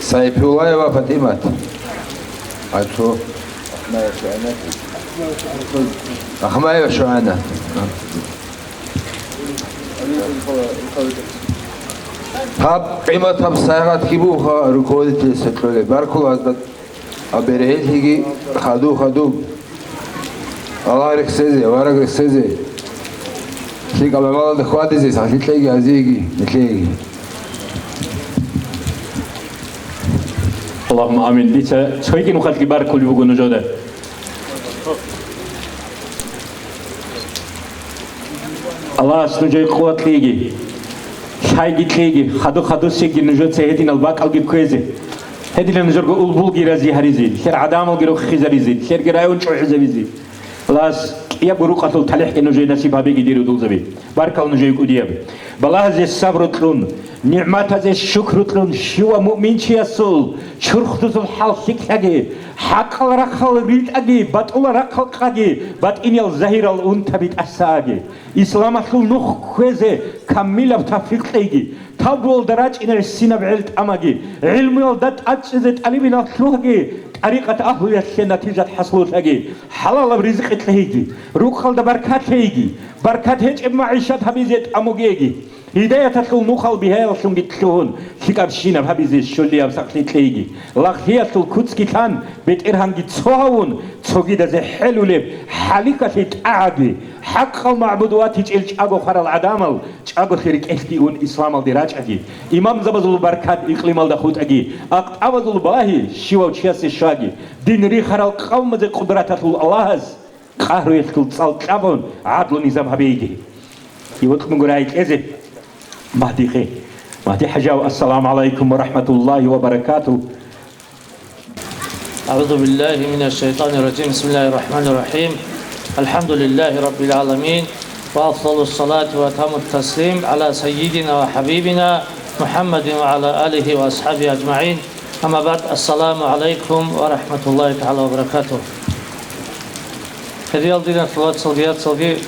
Сайпуллаева ПатӀимат. А цо? Ахмаева ШугӀана. Гьаб къиматаб сайгъат кибуха руководитель сакьуле баркулазда. А бергьелъиги хадув-хадуб. Аллагь рехсезе, вараг рехсезе. ЛъикӀаб гӀамалалда хьвадизе, сахлъи кьеги азиеги, нилъееги. Аллагьумма амин. Дица цойги нухалъги баркулеб буго нужеда. Аллагьас нужее къуват кьеги, лъайги кьеги, хаду-хадусеги нужеца гьединал бакӀалги кквезе. Гьединал нужерго улбулги рази гьаризе, нилъер гӀадамалги рохизаризе, нилъерги район чӀухӀизавизе. Аллагьас кӀиябго рукъалъул талихӀги нужее насиб гьабеги, дир удулзаби. Баркал нужее кӀудияб. Балагьазе сабру кьун, нигӀматазе шукру кьун, щивав муъминчиясул чурхдузул хӀал лъикӀлъаги, хӀакъал рахъал ритӀаги, батӀулал рахъал къаги, батӀиниял загьирал унтаби тӀасаги. Исламалъул нух кквезе камилаб тавфикъ кьейги, тавбуялда рачӀине гӀисинаб гӀел тӀамаги, гӀилмуялда тӀадчӀезе тӀалибинал лъугьаги, тӀарикъат агьлуялъе натижат хӀасуллъаги, хӀалалаб ризкъи кьейги, рукъалда баркат лъейги, баркат гьечӀеб магӀишат гьабизе тӀамугеги, гьидаяталъул нухал бигьаялъунги лъугьун, лъикӀабщинаб гьабизе щолияб сахлъи кьейги, лагълъиялъул куцги лъан, бетӀергьанги цо гьавун, цогидазе хӀелулеб хӀалихьалъи тӀагӀаги, хӀакъал магӀбуд ватичӀел чӀаго хварал гӀадамал чӀаголъи рекӀелъги ун исламалде рачӀаги, имамзабазул баркат икълималда хутӀаги, акътӀабазул балагьи щивав чиясе щваги, дин рихарал къавмазе къудраталъул Аллагьас къагьруялъул цӀал кьабун гӀадлу-низам гьабейги. Ивокь мугурай кьезе Магьдихъе. Магьди-хӀажав, ассаламу гӀалайкум ва рахӀматуллагьи ва баракатугь. أعوذ بالله من الشيطان الرجيم. بسم الله الرحمن الرحيم. الحمد لله رب العالمين. وأفضل الصلاة وأتم التسليم على سيدنا وحبيبنا محمد وعلى آله وأصحابه أجمعين. أما بعد. السلام عليكم ورحمة الله تعالى وبركاته. Хириял диналъул вацалги яцалги,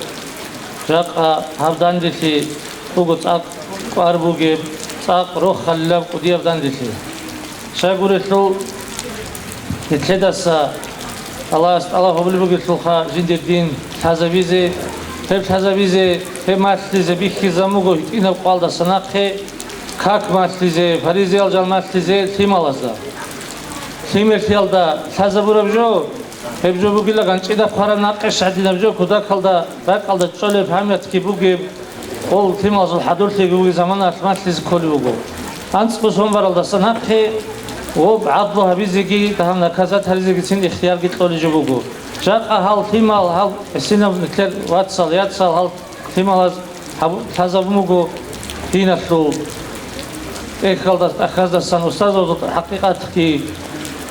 жакъа гьаб данделъи буго цӀакъ кӀвар бугеб, цӀакъ рохалилаб кӀудияб данделъи. Щайгурелъул, нилъедаса Аллагьас тӀалаб гьабулеб бугелъулха жиндир дин лъазабизе, гьеб лъазабизе, гьеб малъизе бихьизабун буго гьитӀинаб къвалдаса нахъе, как малъизе, фаризиял жал малъизе лъималазда. Лъимерлъиялда лъазабураб жо, гьеб жо бугила ганчӀида хъвараб накъиш гӀадинаб жо, кутакалда ракӀалда чӀолеб гьамиятги бугеб, гъол лъималазул хӀадурлъиги бугеб заманалъ малъизе кколеб буго. АнцӀго сон баралдаса нахъе гъоб гӀадлу гьабизеги, дагьаб наказат гьаризегицин ихтиярги кьолеб жо буго. Жакъа гьал лъимал, гьал гӀисинаб нилъер вацал, яцал, гьал лъималаз гьаб-, лъазабун буго диналъул тӀехьалдас-, тӀахьаздасан устазабазул хӀакъикъатги,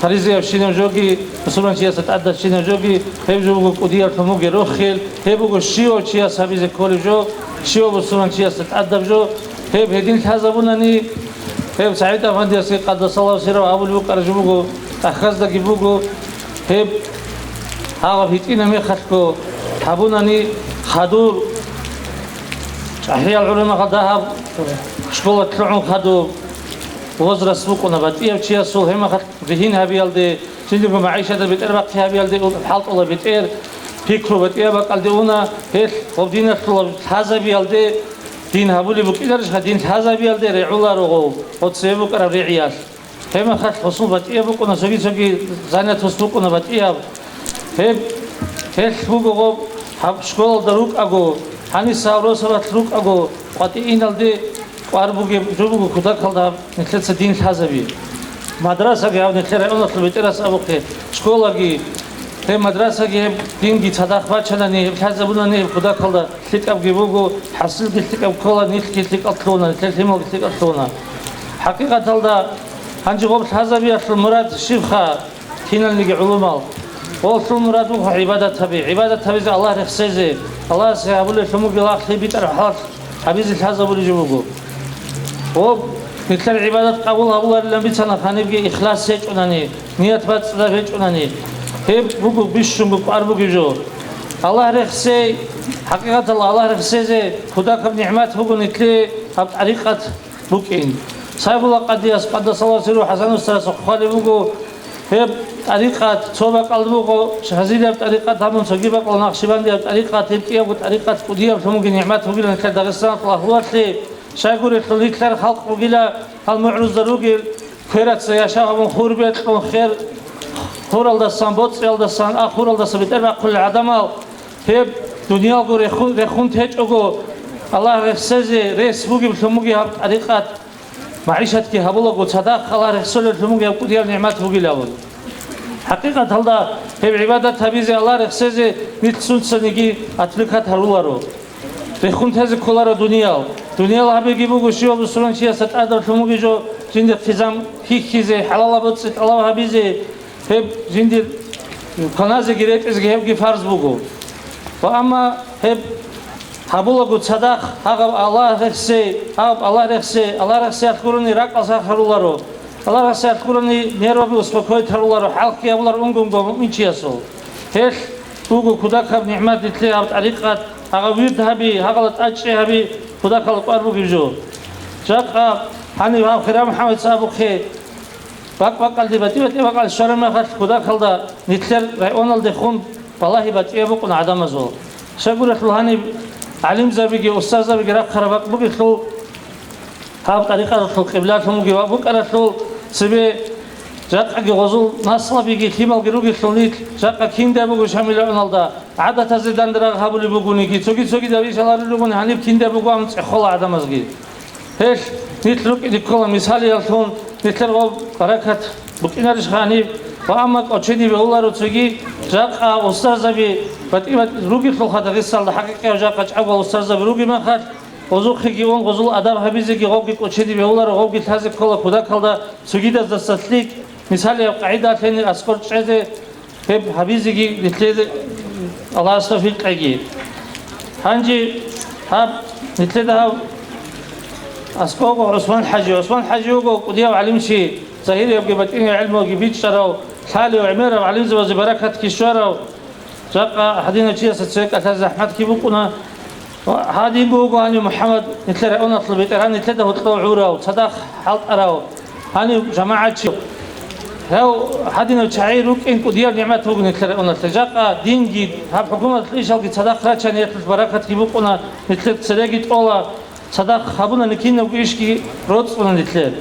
фаризиябщинаб жоги, мусулманчиясда тӀадабщинаб жоги, гьеб жо буго кӀудияблъун бугеб рохел, гьеб буго щивав чияс гьабизе кколеб жо, щивав мусулманчиясда тӀадаб жо, гьеб гьедин лъазабунани, гьеб СагӀид-афандиясги къаддасаллагьу сиррагьу абулеб букӀараб жо буго, тӀахьаздаги буго, гьеб гьаб гьитӀинаб мехалъго гьабунани хадур, ЧӀахӀиял гӀоло мехалда гьаб школа лъугӀун хадуб возраст букӀуна батӀияв чиясул, гьеб мехалъ ригьин гьабиялде, жиндирго магӀишаталда бетӀербахъи гьабиялде, хӀалтӀула бетӀер, пикру батӀияб бакӀалде уна, гьелъ гъоб диналъул лъазабиялде дин гьабулеб букӀинарищха, дин лъазабиялде регӀуларо гъов, гъоцебе букӀараб ригӀиялъ. Гьеб мехалъ гъосул батӀияб букӀуна, цоги-цоги занятость букӀуна батӀияб. Гьеб, гьелъ буго гъоб, гьаб школалда рукӀаго, гьаниса гьав росабалъ рукӀаго, къватӀиналде кӀвар бугеб жо буго кутакалда гьаб нилъеца дин лъазаби. Мадрасаги гьаб нилъер районалъул бетӀерас абухъе, школаги, гьеб мадрасаги гьеб динги цадахъ бачанани, гьеб лъазабунани гьеб кутакалда лъикӀабги буго, хӀасилги лъикӀаб ккола, нилъги лъикӀал лъугьуна, нилъер лъималги лъикӀал лъугьуна. ХӀакъикъаталда, гьанже гъоб лъазабиялъул мурад щибха, киналниги гӀулумал? Гъолъул мурад буго гӀибадат гьаби, гӀибадат гьабизе Аллагь рехсезе, Аллагьасе гьабулеб лъумуги лагълъи битӀараб хӀалалъ гьабизе лъазабулеб жо буго. Гъоб, нилъер гӀибадат къабул гьабуларилан бицана гьанибги ихлас гьечӀунани, ният бацӀцӀадаб гьечӀунани. Гьеб буго бищунго кӀвар бугеб жо. Аллагь рехсей, хӀакъикъаталда Аллагь рехсезе кутакаб нигӀмат буго нилъее гьаб тӀарикъат букӀин. Сайгъула къадияс, къаддасаллагьу сирругьу, ХӀасан устарас хъвалеб буго, гьеб тӀарикъат цо бакӀалда буго, Шазилияб тӀарикъат абун, цоги бакӀалда Нахшибандияб тӀарикъат, гьеб кӀиябго тӀарикъат кӀудияб лъумуги нигӀмат бугилан нилъер Дагъистаналъул агьлуялъе. Щайгурелъул нилъер халкъ бугила гьал мугӀрузда ругел, квераца яшав гьабун, хурби кьун, хер хуралдасан, боцӀиялдасан, ахуралдасан бетӀер бахъулел гӀадамал, гьеб дуниялго рехун, рехун течӀого, Аллагь рехсезе рес бугеб лъумуги гьаб тӀарикъат, магӀишатги гьабулаго цадахъ Аллагь рехсолеб лъумуги гьаб кӀудияб нигӀмат бугилавун. ХӀакъикъаталда гьеб гӀибадат гьабизе, Аллагь рехсезе нилъ сунцаниги отвлекать гьаруларо. Рехун тезе кколаро дуниял. Дуниял гьабиги буго щивав бусурманчиясда тӀадаб лъумуги жо жиндихъ хъизан хьихьизе, хӀалалаб боцӀи тӀалаб гьабизе, гьеб жиндир кваназеги ретӀизеги гьебги фарз буго. Ва амма гьеб гьабулаго цадахъ гьагъаб Аллагь рехсе, гьаб Аллагь рехсе, Аллагь рехсеялъ гурони ракӀал сахаруларо, Аллагь рехсеялъ гурони нерваби успокоить гьаруларо, хӀалхьи гьабулар унгунго муъминчиясул. Гьелъ буго кутакаб нигӀмат нилъее гьаб тӀарикъат, гьагъа вирд гьаби, гьагъала тӀадчӀи гьаби, кутакал кӀвар бугеб жо. Жакъа гьанив гьав Хирав МухӀаммадица абухъе, бакӀ-бакӀалде, батӀи-батӀи бакӀалде щвараб мехалъ, кутакалда нилъер районалдехун балагьи батӀияб букӀун гӀадамазул. Щайгурелъул гьаниб гӀалимзабиги, устарзабиги рахъараб бакӀ бугелъул, гьаб тӀарикъаталъул къиблалъун вугев букӀаралъул цебе жакъаги гъозул наслабиги лъималги ругелъул нилъ, жакъа кинда буго Шамил районалда, гӀадатазе данде рагъ гьабулеб бугониги, цоги-цогидал иш гьарулел ругони гьаниб кинда буго абун цӀехола гӀадамазги. Гьелъ нилъ рукӀине ккола мисалиялъун, нилъер гъоб баракат букӀинарищ гьаниб, ва амма кӀочене бегьуларо цоги, жакъа устарзаби батӀи-батӀи ругелъулха Дагъисталда, хӀакъикъияв жакъа чӀаго устарзаби ругеб мехалъ, гъозухъеги ун, гъозул адаб гьабизеги гъобги кӀочеде бегьуларо, гъобги лъазе ккола кутакалда цогидаздаса лъикӀ, мисалияб къагӀидалъе аскӀор чӀезе, гьеб гьабизеги нилъеда Аллагьас тавфикъ кьеги. Гьанже гьаб нилъеда гьав аскӀого ГӀусман-хӀажи. ГӀусман-хӀажи вуго кӀудияв гӀалимчи, загьириябги батӀинияб гӀелмуги бичӀчӀарав, лъалев, гӀемерав, гӀалимзабазе баракатги щварав. Жакъа гьадинав чиясда цеве кӀалъазе захӀматги букӀуна. Ва гьадин буго гьанив МухӀаммад, нилъер районалъул бетӀергьан, нилъеда гьоркьов гӀурав, цадахъ хӀалтӀарав, гьанив жамагӀатчи. Гьев гьадинав чагӀи рукӀин кӀудияб нигӀмат буго нилъер районалъе. Жакъа динги, гьаб хӀукуматалъул ишалги цадахъ рачани, гьелъулъ баракатги букӀуна, нилъер цереги тӀола, цадахъ гьабунани кинабго ишги роцӀцӀуна нилъер.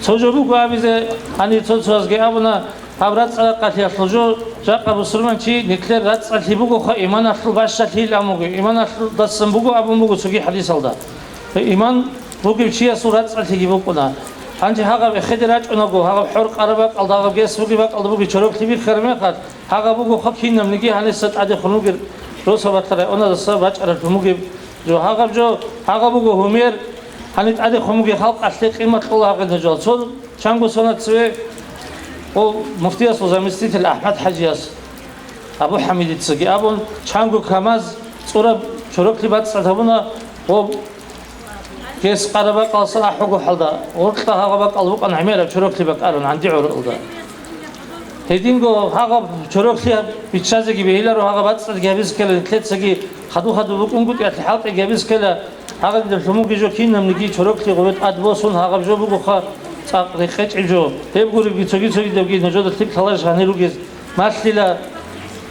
Цо жо буго абизе, гьанив цо-цоязги абуна, гьаб рацӀцӀа-ракъалъиялъул жо, жакъа бусурманчи нилъер рацӀцӀалъи бугоха иманалъул бащалъийилан буго, иманалъулдасан буго абун буго цоги хӀадисалда. Иман бугев чиясул рацӀцӀалъиги букӀуна. Гьанже гьагъаб эхеде рачӀунаго, гьагъаб хӀор къараб бакӀалда, гьагъаб гес бугеб бакӀалда бугеб чороклъи биххараб мехалъ, гьагъаб бугоха кинабниги гьаниса тӀадехун вугеб, росабалъа районалдаса бачӀаралъун бугеб жо. Гьагъаб жо, гьагъаб буго гьумер, гьаниб тӀадехун бугеб халкъалъе къимат кьола гьагъинаб жо. Цо чанго сона цеве, о, муфтиясул заместитель АхӀмад-хӀажияс, Абу ХӀамидицаги абун, чанго КамАЗ цӀураб чороклъи бацӀцӀад гьабуна, о, гес къараб бакӀалса ахӀуго хӀалда, гъоркьа гьагъа бакӀал букӀан гӀемераб чороклъи бакӀарун гӀанди гӀуралда. Гьединго гьагъаб чороклъи биччазеги бегьиларо, гьагъаб бацӀцӀадги гьабиз ккела, нилъецаги хадув-хадув букӀунгутӀиялъе хӀалтӀиги гьабиз ккела, гьагъадинаб лъумугиджо кинабниги чороклъи гъубе тӀад босун, гьагъаб жо бугоха цӀакъ рекъечӀеб жо. Гьеб гуребги цоги-цогидабги нужеда лъикӀ лъаларищ гьанир ругез малъила,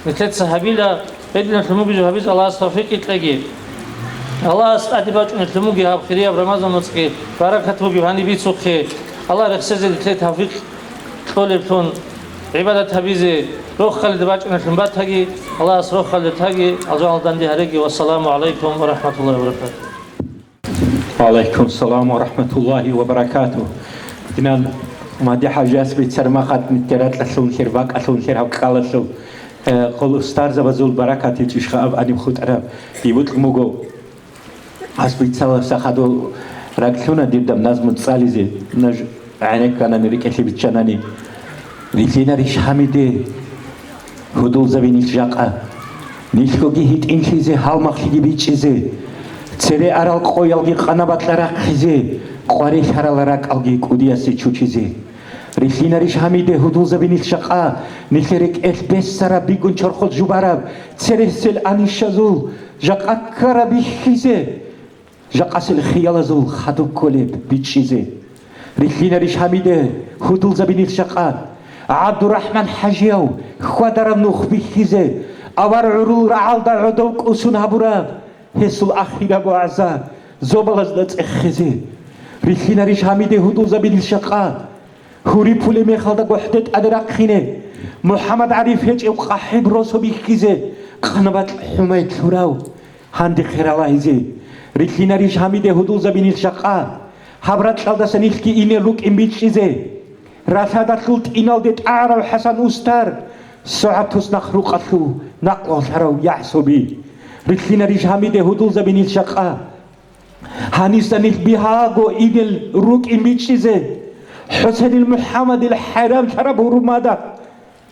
нилъеца гьабила. Гьединаб лъумугиджо гьабиз Аллагьас тавфикъ кьеги. Аллагьас тӀаде бачӀунеб лъумуги гьаб хирияб Рамазан моцӀги баракат бугеб гьаниб бицухъе. Аллагь рехсезе нилъее тавфикъ кьолеблъун гӀибадат гьабизе, рохалида бачӀунеблъун батаги, Аллагьас рохалида таги, алжаналда данде гьареги. Вассаламу гӀалайкум ва рахӀматуллагьи ва баракатугь. Ва гӀалайкум салам ва рахӀматуллагьи ва баракатугь. Динан Магьди-хӀажияс бицараб мехалъ, нилъер ракьалъулъир, бакӀалъулъир гьаб кьалалъул, э, хъул устарзабазул баракат гьечӀищха аб гьаниб хутӀараб диб букӀун буго. Гьас бицаласа хадув ракьлъуна дирда назму цӀализе, нуж гӀенекканани, рикӀкӀалъи биччанани. Рилъинарищ гьамиде? Гьудулзаби нилъ жакъа. Нилъгоги гьитӀинлъизе, гьалмагълъиги бичӀчӀизе, цере арал къоялги къанабакьа рахъизе, къварилъарал ракӀалги кӀудиясе чучизе. Рилълъинарищ гьамиде, гьудулзаби нилъ жакъа, нилъер рекӀелъ бесараб, бигун чорхол жубараб, цересел анищазул жакъа ккараб бихьизе, жакъасел хиялазул хадуб кколеб бичӀчӀизе. Рилълъинарищ гьамиде, гьудулзаби нилъ жакъа, ГӀабдурахӀман ХӀажияв хьвадараб нух бихьизе, авар гӀурул рагӀалда гӀодов кӀусун гьабураб, гьесул ахираб вагӀза зобалазда цӀехезе. Рилълъинарищ гьамиде, гьудулзаби нилъ жакъа, гьури пулеб мехалда гохӀде тӀаде рахъине, МухӀаммад ГӀариф гьечӀев къахӀиб росу бихьизе, къанабакь хӀумай лъурав гьанде хералайзе. Рилълъинарищ гьамиде, гьудулзаби нилъ жакъа, гьаб ракьалдаса нилъги ине рукӀин бичӀчӀизе. Ралъадалъул тӀиналде тӀагӀарав ХӀасан устар, согӀаб туснахъ рукъалъув накъ гъолъарав ЯхӀсуби. Рилълъинарищ гьамиде, гьудулзаби нилъ жакъа, гьаниса нилъ бигьаго инел рукӀин бичӀчӀизе. ХӀусенил МухӀаммадил хӀайранлъараб гьурмада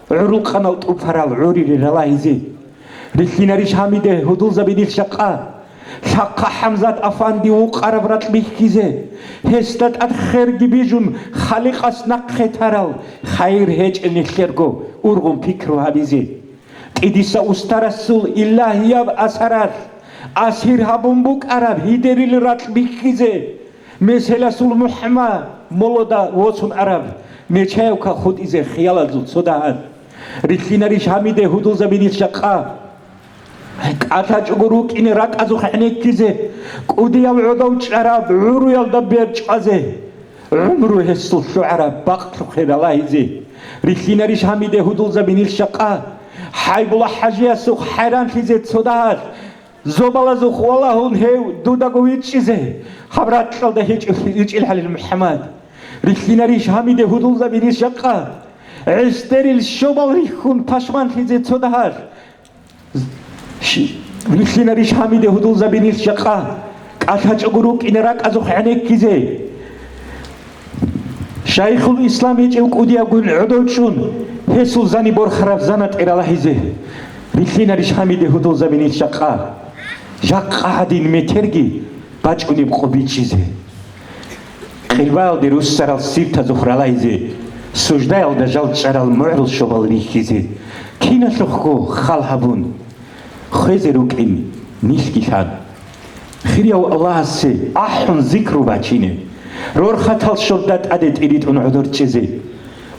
гӀурул къанал тӀупарал гӀури ралайзе. Рилълъинарищ гьамиде, гьудулзаби нилъ жакъа, лъахъа ХӀамзат афанди вукъараб ракь бихьизе, гьесда тӀад херги бижун, Халикъас нахъе тарал хайир гьечӀел нилъерго ургъун пикру гьабизе. ТӀидиса устарасул илагьияб асаралъ асир гьабун букӀараб гьидерил ракь бихьизе, меселасул мухӀма молода воцун араб мечаявка хутӀизе хиялазул цо дагьаб. Рилълъинарищ гьамиде, гьудулзаби нилъ жакъа, кӀалъачӀого рукӀине ракӀазухъ гӀенеккизе, кӀудияв гӀодов чӀараб гӀуруялда бер чӀвазе, гӀумру гьесул лъугӀараб бакълъухъе ралайзе. Рилълъинарищ гьамиде, гьудулзаби нилъ жакъа, ХӀайбула ХӀажиясухъ хӀайранлъизе цо дагьалъ, зобалазухъ валагьун гьев дудаго вичӀчӀизе, гьаб ракьалда гьечӀев гьечӀел гьалил МухӀаммад. Рилълъинарищ гьамиде, гьудулзаби нилъ жакъа, гӀестерил щобал рихьун пашманлъизе цо дагьалъ. Щ-, рилълъинарищ гьамиде, гьудулзаби нилъ жакъа, кӀалъачӀого рукӀине ракӀазухъ гӀенеккизе. Шайхул Ислам гьечӀев кӀудиябгун гӀодов чӀун, гьесул зани борхараб зана тӀералахӀизе. Рилълъинарищ гьамиде, гьудулзаби нилъ жакъа, жакъа гьадин метерги бачӀунеб къо бичӀчӀизе. Къилбаялде руссарал сиртазухъ ралайзе, суждаялда жал чӀарал мугӀрул щобал рихьизе, киналъухъго хал гьабун, хвезе рукӀин нилъги лъан. Хирияв Аллагьасе ахӀун зикру бачине, рорхатал щолда тӀаде тӀиритӀун гӀодор чӀезе.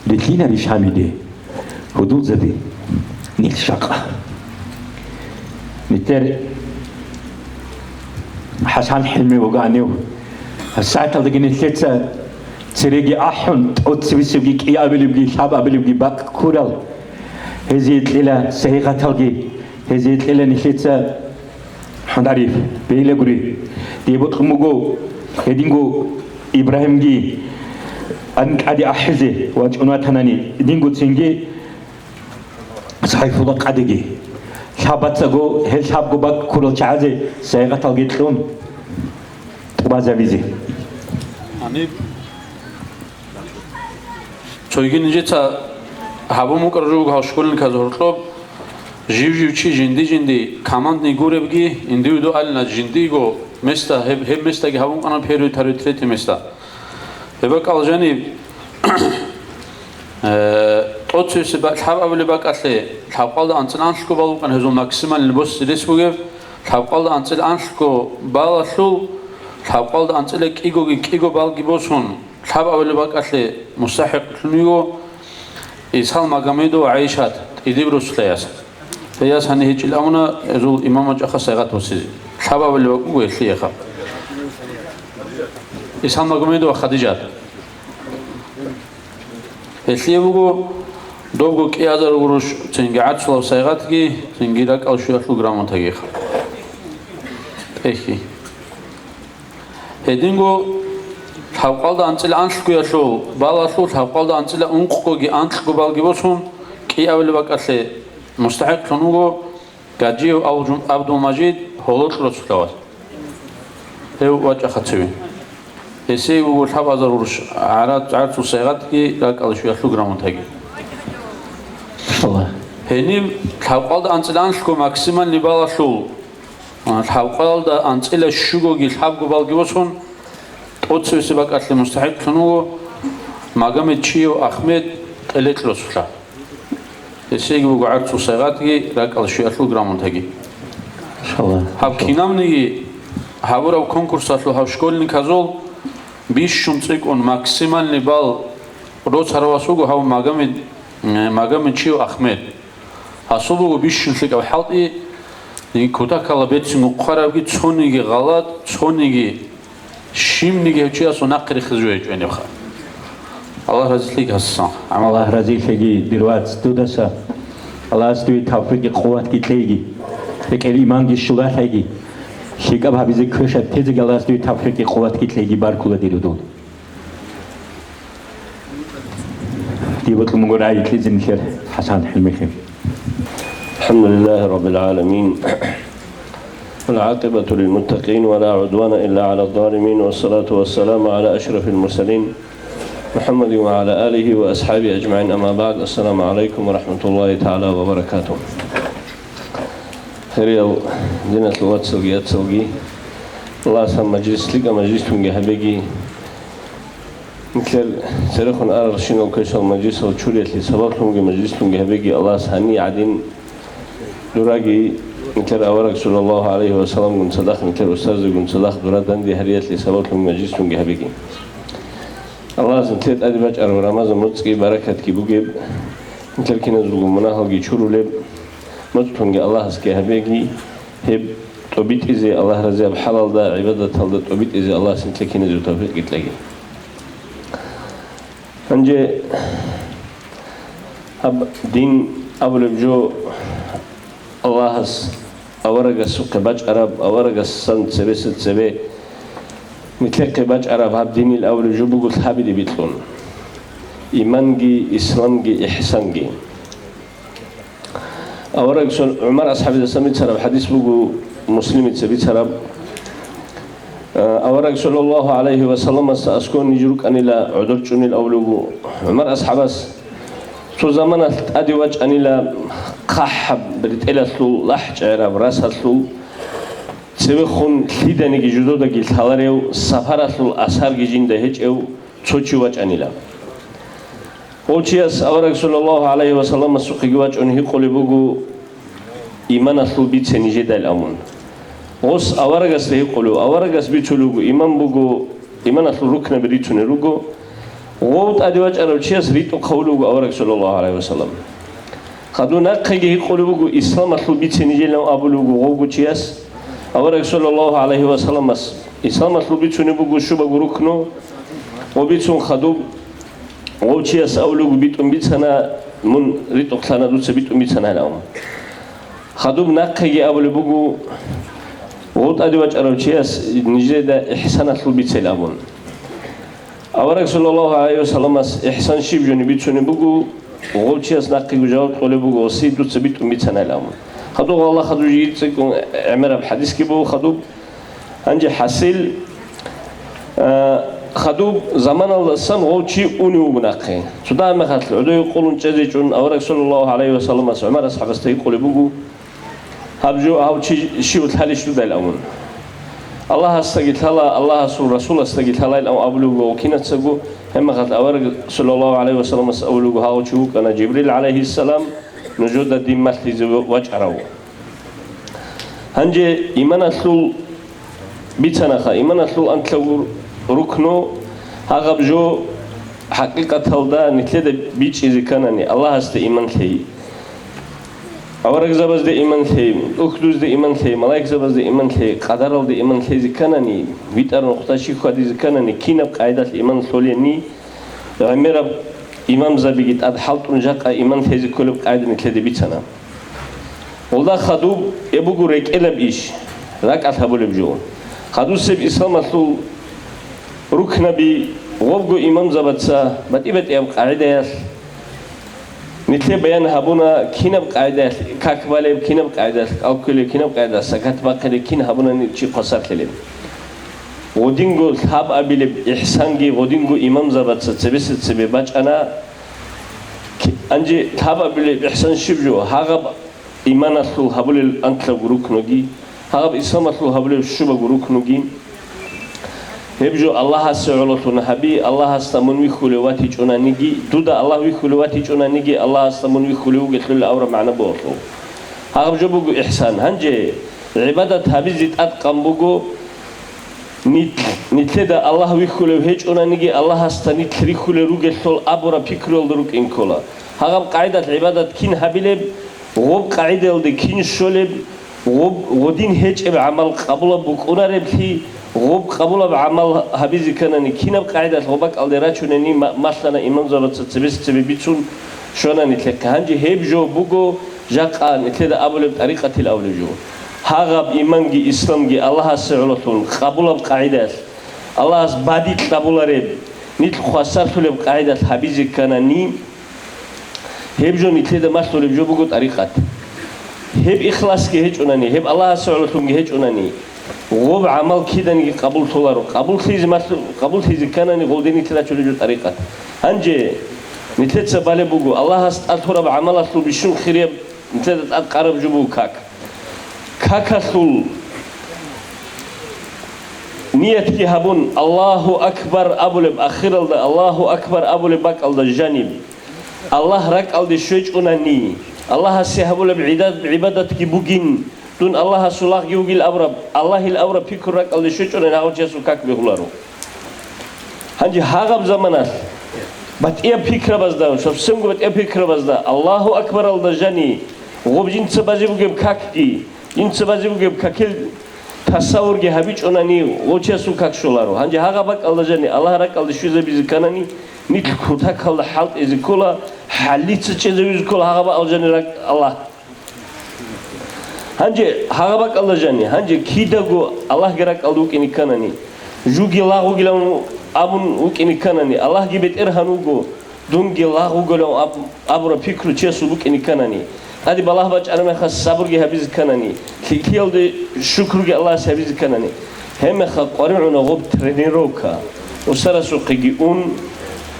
Рилълъинарищ гьамиде, гьудулзаби нилъ жакъа. Нилъер ХӀасан ХӀилми вугоанив, гьаб сагӀаталдаги нилъеца цереги ахӀун, тӀоцебесебги кӀиабилебги лъабабилебги бакӀ ккурал, гьезие кьела сайигъаталги, гьезие кьела нилъеца гьунариф, бейлагури. Дие бокьун буго гьединго Ибрагьимги анкьаде ахӀизе вачӀун ватанани, динго цинги Сайфула къадиги. Лъабацаго, гьел лъабго бакӀ ккурал чагӀазе сайгъаталги кьун тӀубазабизе. Гьаниб цойги нижеца гьабун букӀараб жо буго гьав школьниказул гьоркьоб, жив-жив чи жинди-жинди командный гуребги, индивидуально жиндиго места, гьеб, гьеб местаги гьабун букӀана первый, второй, третий места. Гьеб бакӀал жаниб, э, тӀоцевесеб ба-, лъабабилеб бакӀалъе, лъабкъалда анцӀила анлъго бал букӀана гьезул максимальный босизе рес бугеб, лъабкъалда анцӀила анлъго балалъул, лъабкъалда анцӀила кӀигоги кӀиго балги босун, лъабабилеб бакӀалъе мустахӀикълъун вуго Исал Магомедов ГӀайшат, тӀидиб росулъаяс. Гьей яс гьаниб гьечӀил абуна, гьезул имамачӀахъа сайгъат босизе. Лъабабилеб бакӀ буго гьелъиеха. Исал Магомедова Хадижат. Гьелъие буго добго кӀиазар гъурущ, цинги гӀацӀцӀулаб сайгъатги, цинги ракӀал щуялъул грамотагиха. ТӀехьги. Гьединго лъабкъалда анцӀила анлъгоялъул балалъул, лъабкъалда анцӀила ункъгоги анкьго балги босун, кӀиабилеб бакӀалъе мустахӀикълъун вуго Гаджиев Абдул-, Абдулмажид гьолокь росулъавас. Гьев вачӀахъа цеве. Гьесие буго лъабазар гъурущ гӀара-, гӀарцул сайгъатги ракӀал щуялъул грамотаги. Аллагь. Гьениб лъабкъоялда анцӀила анлъго максимальный баллалъул, а, лъабкъоялда анцӀила щугоги лъабго баллги босун, тӀоцевесеб бакӀалъе мустахӀикълъун вуго Магомедчиев Ахмед Кьелекьросулъа. Гьесиеги буго гӀарцул сайгъатги ракӀалде щуялъул грамотаги. Машалла. Гьаб кинабниги гьабураб конкурсалъул гьав школьниказул бищун цӀикӀкӀун максимальный балл роцарав вас вуго гьав Магомед, э, Магомедчиев Ахмед. Гьасул буго бищун лъикӀаб хӀалтӀи, кутакалда бецинго хъварабги, цониги гъалатӀ, цониги щибниги гьев чиясул нахъе рехизе жо гьечӀо гьенибха. Аллагь разилъеги гьасасан. Аллагь разилъеги, дир вац, дудаса. Аллагьас дуе тавфикъги къуватги кьейги. БекӀер иманги щулалъайги. ЛъикӀаб гьабизе квешаб тезеги Аллагьас дуе тавфикъги къуватги кьейги, баркула дир удул. Дие бокьун буго рагӀи кьезе нилъер ХӀасан ХӀилмихъе. الحمد لله رب العالمين. والعاقبة للمتقين ولا عدوان إلا على الظالمين، والصلاة والسلام على أشرف المرسلين محمد وعلى آله وأصحابه أجمعين. أما بعد. السلام عليكم ورحمة الله تعالى وبركاته. Хириял диналъул вацалги яцалги, Аллагьас гьаб мажлис лъикӀаб мажлислъунги гьабеги, нилъер церехун арарщинал квешал мажлисал чуриялъе сабаблъунги мажлислъунги гьабеги, Аллагьас гьанир гӀадин дураги, нилъер авараг саллаллагьу гӀалайгьи ва салламгун цадахъ, нилъер устарзегун цадахъ дура данде гьариялъе сабаблъунги мажлислъунги гьабеги. Аллагьас нилъер тӀаде бачӀараб Рамазан моцӀги баракатги бугеб, нилъер киназулго мунагьалги чурулеб моцӀлъунги Аллагьасги гьабеги, гьеб тӀобитӀизе, Аллагь разияб хӀалалда, гӀибадаталда тӀобитӀизе Аллагьас нилъер киназего тавфикъги кьеги. Гьанже гьаб дин абулеб жо Аллагьас аварагасухъе бачӀараб, аварагасан цебесеб цебе нилъехъе бачӀараб гьаб динил абулеб жо буго лъабиде бикьун: иманги, исламги, ихсанги. Авараг сон-, ГӀумар асхӀабидасан бицараб хӀадис буго, Муслимица бицараб. А, авараг саллаллагьу гӀалайгьи ва салламасда аскӀов ниж рукӀанила гӀодор чӀунил абулеб буго ГӀумар асхӀабас. Цо заманалъ тӀаде вачӀанила хъахӀаб ритӀелалъул, лахӀчӀегӀераб расалъул, цевехун лъиданиги жидедаги лъаларев, сапаралъул асарги жинда гьечӀев цо чи вачӀанила. Гъов чияс авараг саллаллагьу гӀалайгьи ва салламасухъеги вачӀун гьикъулеб буго, иманалъул бице нижедайилан абун. Гъос аварагасда гьикъулев, аварагас бицулев вуго, иман буго, иманалъул рукнаби рицунел руго. Гъов тӀаде вачӀарав чияс ритӀухъ гьавулев вуго авараг саллаллагьу гӀалайгьи ва саллам. Хадуб нахъеги гьикъулев вуго, исламалъул бице нижедайилан абулев вуго гъовго чияс. Авараг саллаллагьу гӀалайгьи ва салламас исламалъул бицунеб буго щибаб рукну, гъоб бицун хадуб гъов чияс абулеб буго, битӀун бицана, мун ритӀухълъана, дуца битӀун бицанайилан абун. Хадуб нахъеги абулеб буго, гъов тӀаде вачӀарав чияс нижеда ихсаналъул бицейилан абун. Авараг саллаллагьу гӀалайгьи ва салламас ихсан щиб жони бицунеб буго, гъов чияс нахъеги жаваб кьолеб буго, гъосие дуца битӀун бицанайилан абун. Хадуб гъалла хадуб жийицӀикӀун гӀемераб хӀадисги буго хадуб. Гьанже хӀасил, а, хадуб заманалдасан гъов чи унев вуго нахъе. Цо дагьаб мехалъ гӀодове къулун чӀезечӀун авараг саллаллагьу гӀалайгьи ва салламас ГӀумар асхӀабасда гьикъулеб буго, гьаб жо гьав чи щив лъалищ дудайилан абун. Аллагьасдаги лъала, Аллагьасул Расуласдаги лъалайилан абулеб буго кинацаго, гьеб мехалъ авараг саллаллагьу гӀалайгьи ва салламас абулеб буго, гьав чи вукӀана Жибрил гӀалайгьиссалам, нужеда дин малъизе вачӀарав. Гьанже иманалъул бицанаха, иманалъул анлъабго рукну гьагъаб жо хӀакъикъаталда нилъеда бичӀчӀизе кканани, Аллагьасде иман лъей, аварагзабазде иман лъей, тӀухьдузде иман лъей, малаикзабазде иман лъей, къадаралде иман лъезе кканани, витӀараб нухда щиб хьвадизе кканани, кинаб къайдалъ иман лъолени, гӀемераб имамзабиги тӀад хӀалтӀун жакъа иман лъезе кколеб къайда нилъеда бицана. Гъолда хадуб, гьеб буго рекӀелаб иш, ракӀалъ гьабулеб жо. Хадусеб исламалъул рукнаби, гъобго имамзабаца батӀи-батӀияб къагӀидаялъ нилъее баян гьабуна, кинаб къагӀидаялъ как балеб, кинаб къагӀидаялъ кӀал кколеб, кинаб къагӀидаялъ закат бахъилеб, кин гьабунани чи хвасарлъилеб. Гъодинго лъабабилеб ихсанги гъодинго имамзабаца цебесеб цебе бачӀана. Гьанже лъабабилеб ихсан щиб жо? Гьагъаб иманалъул гьабулел анлъабго рукнуги, гьагъаб исламалъул гьабулел щубабго рукнуги. Гьеб жо Аллагьасе гӀололъун гьаби, Аллагьасда мун вихьулев ватичӀунаниги, дуда Аллагь вихьулев ватичӀунаниги, Аллагьасда мун вихьулев вугелъул абураб магӀна бугелъул. Гьагъаб жо буго ихсан. Гьанже гӀибадат гьабизе тӀадкъан буго, нилъ-, нилъеда Аллагь вихьулев гьечӀунаниги, Аллагьасда нилъ рихьулел ругелъул абураб пикруялда рукӀин ккола. Гьагъаб къагӀидалъ гӀибадат кин гьабилеб, гъоб къагӀидаялде кин щолеб, гъоб, гъодин гьечӀеб гӀамал къабулаб букӀунареблъи, гъоб къабулаб гӀамал гьабизе кканани, кинаб къагӀидалъ гъоб бакӀалде рачунани ма-, малъана имамзабаца цебесеб цебе бицун щвана нилъехъе. Гьанже гьеб жо буго жакъа нилъеда абулеб тӀарикъатил абулеб жо. Гьагъаб иманги исламги Аллагьасе гӀололъун къабулаб къагӀидалъ, Аллагьас бадикь къабулареб, нилъ хвасарлъулеб къагӀидалъ гьабизе кканани, гьеб жо нилъеда малъулеб жо буго тӀарикъат. Гьеб ихласги гьечӀунани, гьеб Аллагьасе гӀололъунги гьечӀунани, гъоб гӀамал киданиги къабуллъуларо. Къабуллъизе малъу-, къабуллъизе кканани гъолде нилъ рачулеб жо тӀарикъат. Гьанже нилъеца балеб буго, Аллагьас тӀад лъураб гӀамалалъул бищун хирияб нилъеда тӀад къараб жо буго как. Какалъул ниятги гьабун, Аллагьу акбар абулеб, ахиралда Аллагьу акбар абулеб бакӀалда жаниб, Аллагь ракӀалде щвечӀунани, Аллагьасе гьабулеб гӀидад-, гӀибадатги бугин, дун Аллагьасул лагъги вугил абураб, Аллагьил абураб пикру ракӀалде щвечӀунани гьав чиясул как бегьуларо. Гьанже гьагъаб заманалъ батӀияб пикрабазда, совсемго батӀияб пикрабазда, Аллагьу акбаралда жани, гъоб жинца базе бугеб какги, жинца базе бугеб какил тасаввурги гьабичӀунани, гъов чиясул как щоларо. Гьанже гьагъаб бакӀалда жани Аллагь ракӀалде щвезабизе кканани, нилъ кутакалда хӀалтӀизе ккола, хӀаллица чӀезавизе ккола гьагъаб бакӀалда жани ракӀ Аллагь. Гьанже гьагъаб бакӀалда жани, гьанже кидаго Аллагьги ракӀалда вукӀине кканани, жуги лагъ вугилан абун вукӀине кканани, Аллагьги бетӀергьан вуго, дунги лагъ вугилан аб-, абураб пикру чиясул букӀине кканани, тӀаде балагь бачӀараб мехалъ сабурги гьабизе кканани, лъикӀлъиялде шукруги Аллагьасе гьабизе кканани, гьебмехалъ къваригӀуна гъоб тренировка, устарасухъеги ун,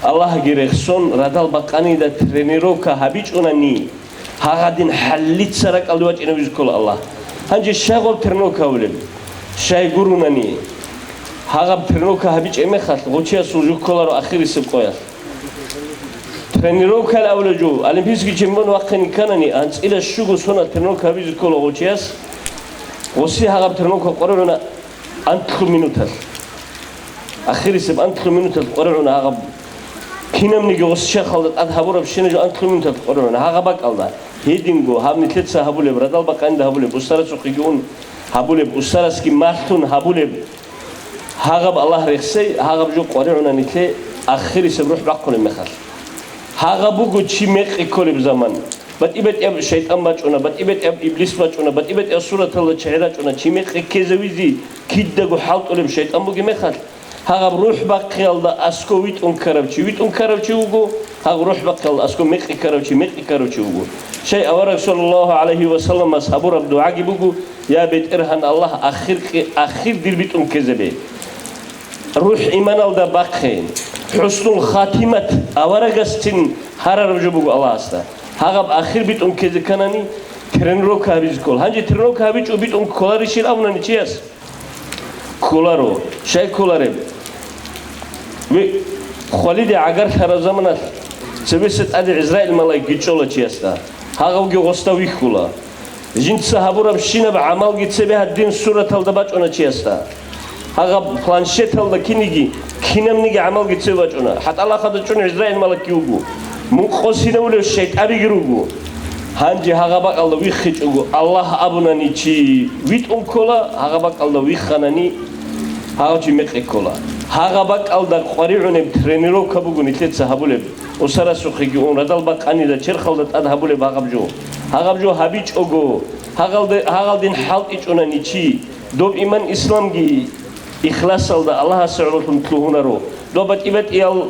Аллагьги рехсон, радал бакъанида тренировка гьабичӀунани, гьагъадин хӀаллица ракӀалде вачӀинавизе ккола Аллагь. Гьанже щай гъоб тренировка гьабулеб? Щай гурунани, гьагъаб тренировка гьабичӀеб мехалъ, гъов чиясул жо кколаро ахирисеб къоялъ. Тренировкаял абулеб жо, олимпийский чемпион вахъине кканани, анцӀила щуго сона тренировка гьабизе ккола гъов чияс, гъоси гьагъаб тренировка къваригӀуна анлъго минуталъ. Ахирисеб анлъго минуталъ къваригӀуна гьагъаб. Кинабниги гъос чехалда тӀад гьабурабщинаб жо анлъго минуталъ къваригӀуна гьагъаб бакӀалда. Гьединго гьаб нилъеца гьабулеб, радал бакъанида гьабулеб, устарасухъеги ун гьабулеб, устараски малъун гьабулеб, гьагъаб Аллагь рехсей, гьагъаб жо къваригӀуна нилъе ахирисеб рухӀ бахъулеб мехалъ. Гьагъаб буго чи мекъи кколеб заман. БатӀи-батӀияб шайтӀан бачӀуна, батӀи-батӀияб иблис бачӀуна, батӀи-батӀияб сураталда чагӀи рачӀуна, чи мекъи ккезавизе кидаго хӀалтӀулеб шайтӀан бугеб мехалъ, гьагъаб рухӀ бахъиялда аскӀов витӀун ккарав чи витӀун ккарав чи вуго, гьагъаб рухӀ бахъиялда аскӀов мекъи ккарав чи мекъи ккарав чи вуго. Щай авараг саллаллагьу гӀалайгьи ва салламас гьабураб дугӀаги буго: «Я БетӀергьан Аллагь, ахир къи-, ахир дир битӀун ккезабе». РухӀ иманалда бахъе, хӀуснул хатимат аварагасцин гьарараб жо буго Аллагьасда. Гьагъаб ахир битӀун ккезе кканани, тренировка гьабизе ккола. Гьанже тренировка гьабичӀо битӀун кколарищил абунани чияс? Кколаро. Щай кколареб? Ви хвалиде гӀагарлъараб заманалъ цебеса тӀаде ГӀизраил малаик гьечӀола чиясда. Гьагъавги гъосда вихьула. Жинца гьабурабщинаб гӀамалги цебе гьадин сураталда бачӀуна чиясда. Гьагъаб планшеталда киниги, кинабниги гӀамалги цебе бачӀуна. ХӀатӀал ахада чӀун ГӀизраил малакги вуго. Мун къосинавулев шайтӀабиги руго. Гьанже гьагъаб бакӀалда виххичӀого, Аллагь абунани чи витӀун ккола, гьагъаб бакӀалда вихханани, гьагъав чи мекъи ккола. Гьагъаб бакӀалда къваригӀунеб тренировка буго нилъеца гьабулеб. Усарасухъеги ун, радал бакъанида черхалда тӀад гьабулеб гьагъаб жо. Гьагъаб жо гьабичӀого, гьагъалда, гьагъалдин хӀалтӀичӀунани чи, доб иман-исламги ихласалда Аллагьасе гӀололъун лъугьунаро. Доб батӀи-батӀиял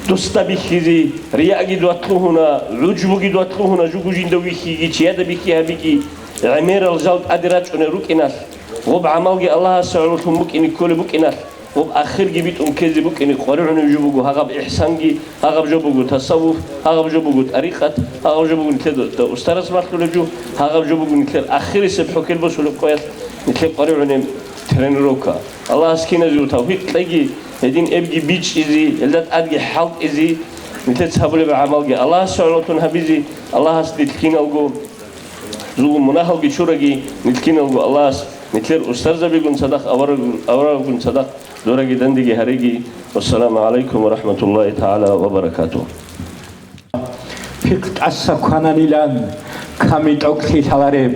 дусда бихьизе, рияги дуа лъугьуна, гӀужбуги дуа лъугьуна, жугу жинда вихьиги, чияда бихьи гьабиги, гӀемерал жал тӀаде рачӀунел рукӀиналъ, гъоб гӀамалги Аллагьасе гӀололъун букӀине кколеб букӀиналъ, Гьоб ахирги битӀун ккезе букӀине къваригӀунеб жо буго гьагъаб ихсанги, гьагъаб жо буго тасаввуф, гьагъаб жо буго тӀарикъат, гьагъаб жо буго нилъеда устарас малъулеб жо, гьагъаб жо буго нилъер ахирисеб хӀухьел босулеб къоялъ нилъер къваригӀунеб тренировка. Аллагьас киназего тавфикъ кьеги, гьедин эбги бичӀчӀизе, гьелда тӀадги хӀалтӀизе, нилъеца гьабулеб гӀамалги Аллагьасе гӀолотун гьабизе, Аллагьас нилъ киналго зулму-мунагьалги чураги, нилъ киналго Аллагьас нилъер устарзабигун цадахъ, авараг-, аварагун цадахъ дураги дандеги гьареги. Вассаламу гӀалайкум ва рахӀматуллагьи тагӀала ва баракатугь. Пихъ тӀаса квананилан, ками тӀокӀлъи лъалареб,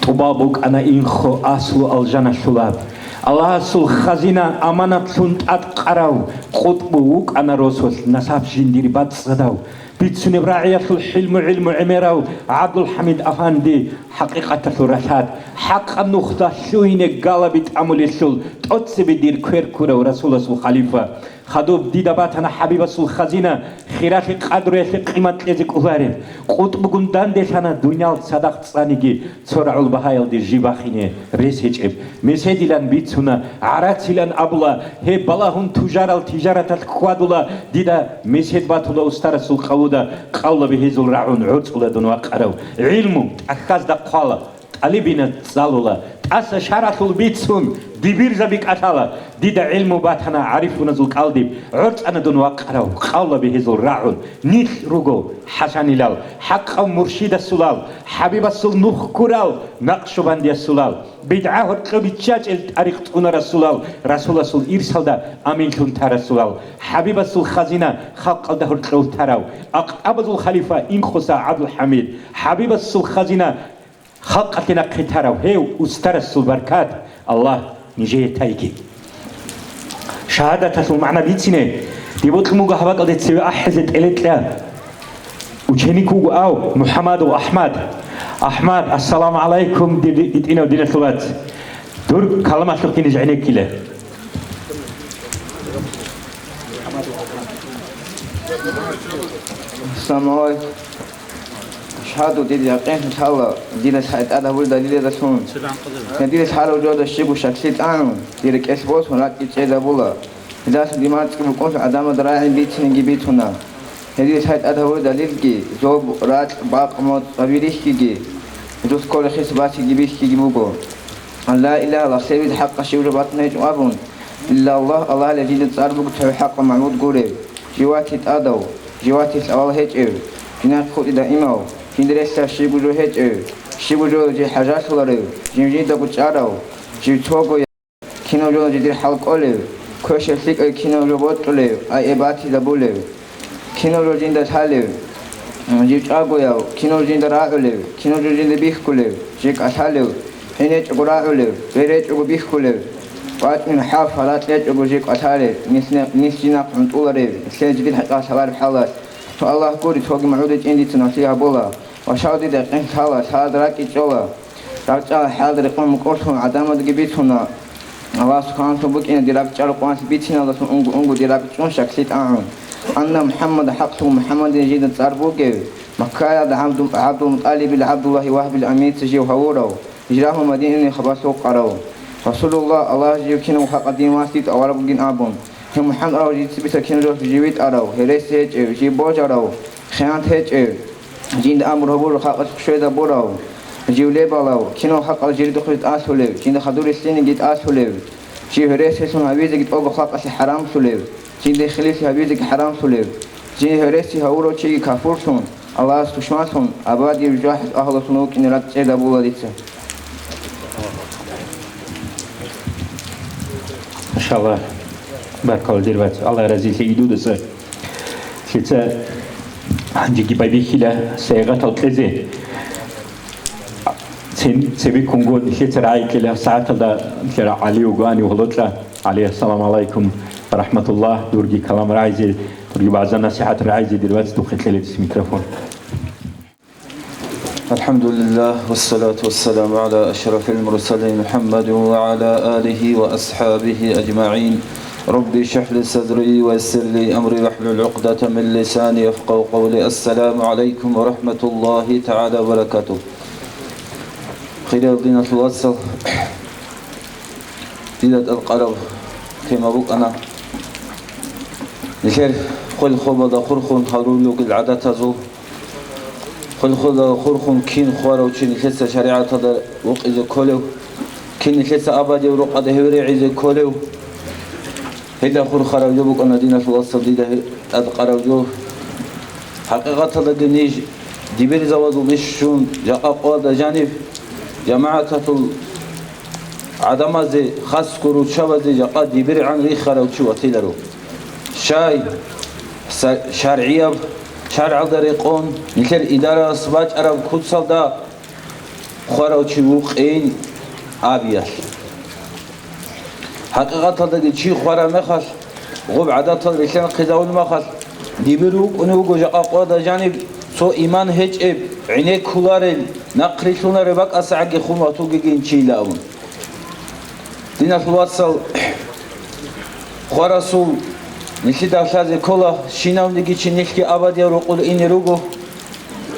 тӀубал букӀана инхо аслу алжаналъулаб. Аллагьасул хазина аманатлъун тӀадкъарав, къутӀбу вукӀана росулъ насаб жиндир бацӀцӀадав, бицунеб рагӀиялъул хӀилму-гӀилму гӀемерав ГӀабдулхӀамид афанди, хӀакъикъаталъул ралъад, хӀакъаб нухда лъугьине галаби тӀамулелъул тӀоцебе дир квер ккурав Расуласул халифа. Хадуб дида батана ХӀабибасул хазина, хиралъи къадруялъе къимат кьезе кӀолареб. КъутӀбугун данделъана дуниял цадахъ цӀаниги, цо рагӀул багьаялде жиб бахине рес гьечӀеб. Меседилан бицуна, гӀарацилан абула, гьеб балагьун тужарал тижараталъ хьвадула, дида месед батула устарасул къавуда, къавлаби гьезул рагӀун гӀорцӀула дун вакъарав. ГӀилму тӀахьазда хъвала. ТӀалибина цӀалула, тӀаса шаралъул бицун, дибирзаби кӀалъала, дида гӀилму батана гӀарифуназул кӀалдиб, гӀорцӀана дун вакъарав, къавлаби гьезул рагӀун, нилъ руго хӀасанилал, хӀакъав муршидасулал, ХӀабибасул нух ккурал, накъшубандиясулал, бидгӀа гьоркьоб биччачӀел тӀарикъ цӀунарасулал, Расуласул ирсалда аминлъун тарасулал, ХӀабибасул хазина халкъалда гьоркьов тарав, акътӀабазул халифа Инхоса ГӀабдулхӀамид, ХӀабибасул хазина халкъалъе нахъе тарав гьев устарасул баркат Аллагь нижее тайги. Шагьадаталъул магӀна бицине, дие бокьун буго гьаб бакӀалде цеве ахӀизе тӀелетӀа. Ученик вуго ав МухӀаммадов АхӀмад. АхӀмад, ассаламу гӀалайкум, дир итӀинав диналъул вац. Дур каламалъухъ киниж гӀенеккила. Ассаламу гӀалайкум. Ашгьаду, дир якъин лъала, дила лъай тӀад гьабураб далилалдалъун. Гьединлъи гьарав жода щибго щаклъи тӀагӀун, дир рекӀелъ босун ракӀи чӀезабула. Гьелдалъун дир мацӀги букӀунлъи гӀадамазда рагӀи бицинеги бицуна. Гьединлъи лъай тӀад гьабураб далилги, зоб, ракь, бакъ, моцӀ, цӀаби рихьиги, дус кколеб хис басиги бихьиги буго. Ла илагьа, лагълъи гьабизе хӀакъалъ щиб жо батун гьечӀо абун, илла Аллагь, Аллагьалъе жинда цӀар буго цо хӀакъаб магӀбуд гурев, жив ватани тӀадав, жив ватилъ авал гьечӀев, жинахъе хутӀи даимав, жинда релълъараб щибго жо гьечӀев, щибго жо жив хӀажалъуларев, жив жиндаго чӀарав, жив цогояв, кинав жо жиндир хӀал кӀолев, квешаб лъикӀав кинав жо бокьулев, ай-, э, батизабулев, кинав жо жинда лъалев, жив чӀагояв, кинав жинда рагӀулев, кинав жо жинда бихьулев, жив кӀалъалев, гӀин гьечӀого рагӀулев, бер гьечӀого бихьулев, вачӀун хӀалф гьаракь гьечӀого жив кӀалъалев, нилъ-, нилъ жинахъ гӀунтӀуларев, нилъее жиндир хӀакъалъ лъалареб хӀалалъ. Цо Аллагь гури, цоги магӀуд гьечӀин дица нахъе гьабула. Ва щай дида якъин лъала, лъазе ракӀи чӀола. РакӀчӀалъ хӀалда рекъон мукӀурлъун гӀадамаздаги бицуна. Аллагь субхӀанагьу ва тагӀала букӀина дир ракӀчӀал къванлъи бициналдалъун унго-унго дир ракӀ чӀун щаклъи тӀагӀун. Анна МухӀаммада хӀакълъун МухӀаммадин жинда цӀар бугев, Маккаялда ГӀабду-, ГӀабдулмутӀалибил ГӀабдуллагьи Вагьбил Аминца жив гьавурав, гьижра гьабун Мадинае хабалъ гьукъарав. Расулуллагь, Аллагь жив кинав хакъа дин васитӀ авараг вугин абун, гьев МухӀаммад жив цебеса кинав жо жив витӀарав, гьереси гьечӀев, жив божарав, хиянат гьечӀев, жинда амру гьабураб халкъалъухъ щвезабурав, жив лебалав, кинал халкъалъ жирдухъе тӀалъулев, жинда хадур рилълъинеги тӀалъулев, жив гьересилъун гьавизеги тӀолго халкъалъе хӀарамлъулев, жинда хилиплъи гьабизеги хӀарамлъулев, жив гьереси гьавурав чиги кафурлъун, Аллагьас тушманлъун, абадияб жужахӀалъул агьлулъун вукӀине ракӀчӀезабула дица. Машалла, баркалла, дир вац, Аллагь разилъеги дудаса. Лъица гьанжеги байбихьила сайгъатал кьезе. Цин-, цебеккунго нилъеца рагӀи кьела сагӀаталда нилъер ГӀали вуго гьанив гьолотӀа. ГӀали, ассаламу гӀалайкум ва рахӀматуллагь. Дурги калам рагӀизе, дурги вагӀза-насихӀат рагӀизе, дир вац, духъе кьела дица микрофон. الحمد لله والصلاة والسلام على أشرف المرسلين محمد وعلى آله وأصحابه أجمعين. رب اشرح لي صدري ويسر لي أمري واحلل عقدة من لساني يفقهوا قولي. السلام عليكم ورحمة الله تعالى وبركاته. Хириял диналъул вацал, дида тӀадкъараб Тема букӀана. Нилъер хвел-хвелалда хурхун гьарулел ругел гӀадатазул, хвел-хвелалда хурхун кин хварав чи нилъеца шаригӀаталда вукъизе кколев, кин нилъеца абадияб рукъалда гьев регӀизе кколев, гьелда хурхараб жо букӀана, диналъул вацал, дида гье-, тӀадкъараб жо. ХӀакъикъаталдаги ниж дибирзабазул иш щун, жакъа къоялда жаниб жамагӀаталъул гӀадамазе, хасго руччабазе жакъа дибиргӀан рихарав чи ватиларо. Щай, са-, шаргӀияб, шаргӀалда рекъон, нилъер идаралъ бачӀараб куцалда хварав чи вукъин абиялъ. ХӀакъикъаталдаги чи хвараб мехалъ, гъуб гӀадатал рилълъанхъизавун махалъ, дибир вукӀунев вуго жакъа къоялда жаниб цо иман гьечӀеб, гӀенеккуларел, нахърилълъунареб бакӀасагӀаги хун ватугигин чийилан абун. Диналъул вацал, хварасул нилъеда лъазе ккола, щинавниги чи нилъги абадиял рукъул ине руго,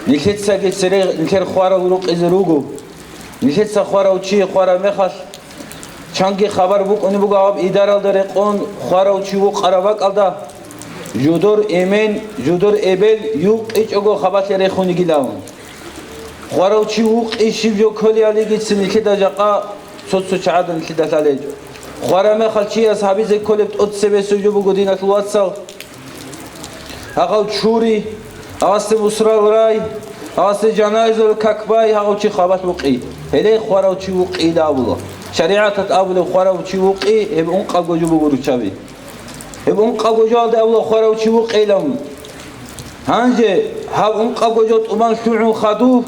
нилъецаги цере нилъер хварал рукъизе руго. Нилъеца хварав чи хвараб мехалъ, чанги хабар букӀунеб буго гьаб идаралда рекъон хварав чи вукъараб бакӀалда, жудор эмен, жудор эбел юкъичӀого хабалъе рехунигилан. Хварав чи вукъи щиб жо кколеялигицин нилъеда жакъа цо-цо чагӀазда нилъеда лъалеб гьечӀо. Хвараб мехалъ чияс гьабизе кколеб тӀоцебесеб жо буго, диналъул вацал. Гьагъав чури, гьагъасде мусрал рай, гьагъасде жаназаялъул как бай, гьагъав чи хабалъ вукъи. Гьеле хварав чи вукъила абула. ШаригӀаталъ абулеб хварав чи вукъи, гьеб ункъабго жо буго руччаби. Гьеб ункъабго жоялда абула хварав чи вукъилан. Гьанже гьаб ункъабго жо тӀубан лъугӀун хадуб,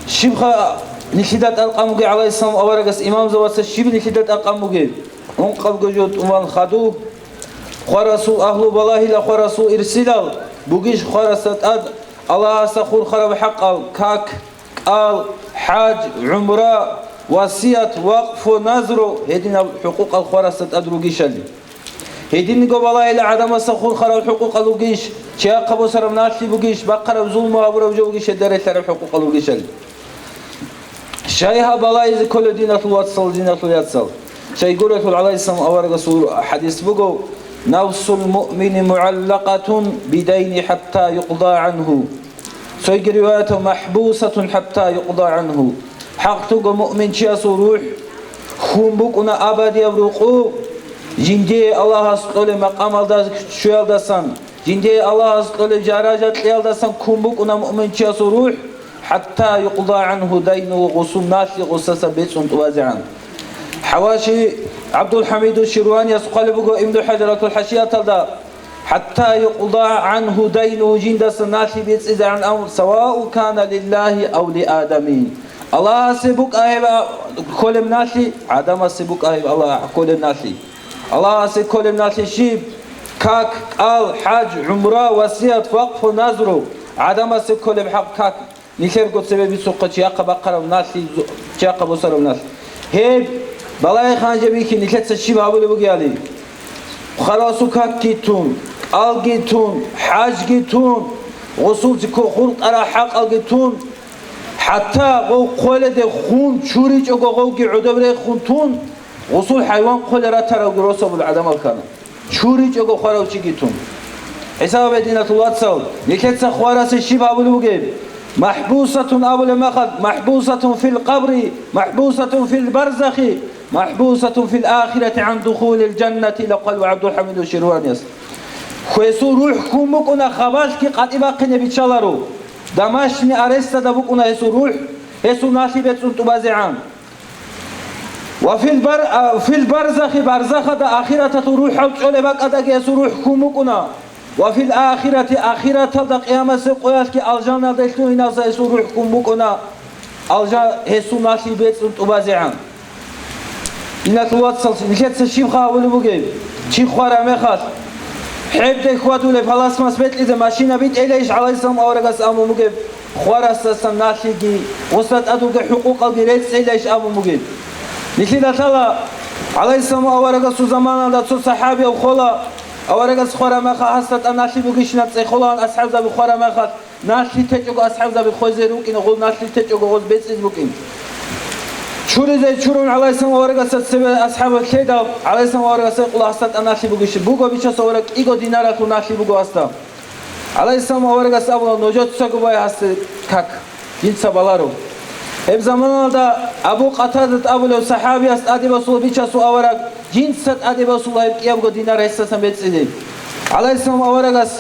щибха нилъеда тӀадкъан бугеб гӀалайгьиссалам аварагас имамзабаца, щиб нилъеда тӀадкъан бугеб? Ункъабго жо тӀубан хадуб, хварасул агьлу балагьила, хварасул ирсилал бугищ хварасда тӀад Аллагьасда хурхараб хӀакъал: как, кӀал, хӀаж, гӀумра, васият, вакъфу, назру, гьединаб хӀукъукъал хварасда тӀад ругищали. Гьединго балагьила гӀадамасда хурхараб хӀукъукъал ругищ, чияхъа босараб налъи бугищ, бахъараб зулму гьабураб жо бугищ, гьедда релълъараб хӀукъукъал ругищали. Щай гьаб балагьизе кколев, диналъул вацал, диналъул яцал? Щай гурелъул гӀалайгьиссалам аварагасул хӀадис буго: «Нафсул муъмини мугӀаллакъатун бидайни хӀатта юкъда гӀангьу». Цойги риваятав: «МахӀбусатун хӀатта юкъда гӀангьу». ХӀакълъунго муъминчиясул рухӀ хьун букӀуна абадияб рукъу, жиндие Аллагьас кьолеб макъамалда щвеялдасан, жиндие Аллагьас кьолеб жаража кьеялдасан ккун букӀуна муъминчиясул рухӀ, хӀатта юкъда гӀангьу дайнугьу, гъусул налъи гъусаса бецӀун тӀубазегӀан. ХӀаваши ГӀабдулхӀамиду Ширваниас хъвалеб буго Ибну ХӀажаратул хӀашияталда: «ХӀатта юкъда гӀангьу дайнугьу», жиндаса налъи бецӀизегӀан абун, «саваун кана лиллагьи ав ли адамин». Аллагьасе букӀа гьеб кколеб налъи, гӀадамасе букӀа гьеб Аллагь кколеб налъи. Аллагьасе кколеб налъи щиб? Как, кӀал, хӀаж, гӀумра, васият, вакъфу, назру. ГӀадамасе кколеб хӀакъ как. Нилъерго цебе бицухъа чияхъа бахъараб налъи, чияхъа босараб налъи. Гьеб балагье ханжа бихьи, нилъеца щиб гьабулеб бугеали? Хварасул какги тун, кӀалги тун, хӀажги тун, гъусулги ко-, хурхараб хӀакъалги тун, хӀатта гъов хъвеледе хун чуричӀого гъовги гӀодоб рехун тун, гъусул хӀайван хъвеле ратаравги росабул гӀадамал ккана. ЧуричӀого хварав чиги тун. ХӀисабе, диналъул вацал, нилъеца хварасе щиб гьабулеб бугеб? МахӀбусатун абулеб мехалъ, махӀбусатун фил къабри, махӀбусатун фил барзахи, махӀбусатун фил ахирати гӀан духулил жаннати, ила хъвалеб ГӀабдулхӀамиду Ширваниас. Гьесул рухӀ хьун букӀуна, хабалъги къватӀибахъине биччаларо. Домашний арестада букӀуна гьесул рухӀ, гьесул налъи бецӀун тӀубазегӀан. Ва фил бар-, а, фил барзахи, барзахада ахираталъул рухӀал чӀолеб бакӀалдаги гьесул рухӀ хьун букӀуна. Ва фил ахирати, ахираталда къиямасеб къоялъги алжаналде лъугьиналса гьесул рухӀ хьун букӀуна, алжа-, гьесул налъи бецӀун тӀубазегӀан. Диналъул вацал, нилъеца щиб гьабулеб бугеб? Чи хвараб мехалъ, хӀебде хьвадулеб пластмасс бекьизе машина битӀейилайищ гӀалайгьиссалам аварагас абун бугеб? Хварасдасан налъиги, гъусда тӀад ругел хӀукъукъалги рецӀцӀейилайищ абун бугеб? Нилъеда лъала, гӀалайгьиссалам аварагасул заманалда цо сахӀабияв хола, аварагас хвараб мехалъ гьасда тӀад налъи бугищинаб цӀехолаан асхӀабзаби хвараб мехалъ, налъи течӀого асхӀабзаби хвезе рукӀина, гъоз налъи течӀого гъоз бецӀиз букӀин. Чуризе чурун гӀалайгьиссалам аварагасда цебе асхӀаб лъедал, гӀалайгьиссалам аварагас гьикъула гьасда тӀа налъи бугищ? Буго, бичасул авараг, кӀиго динаралъул налъи буго гьасда. ГӀалайгьиссалам аварагас абула: «Нужецаго бай гьасде как, жинца баларо». Гьеб заманалда Абу Къатадат абулев сахӀабияс тӀаде босула, бичасул авараг, жинца тӀаде босула гьеб кӀиябго динар гьесдасан бецӀизе. ГӀалайгьиссалам аварагас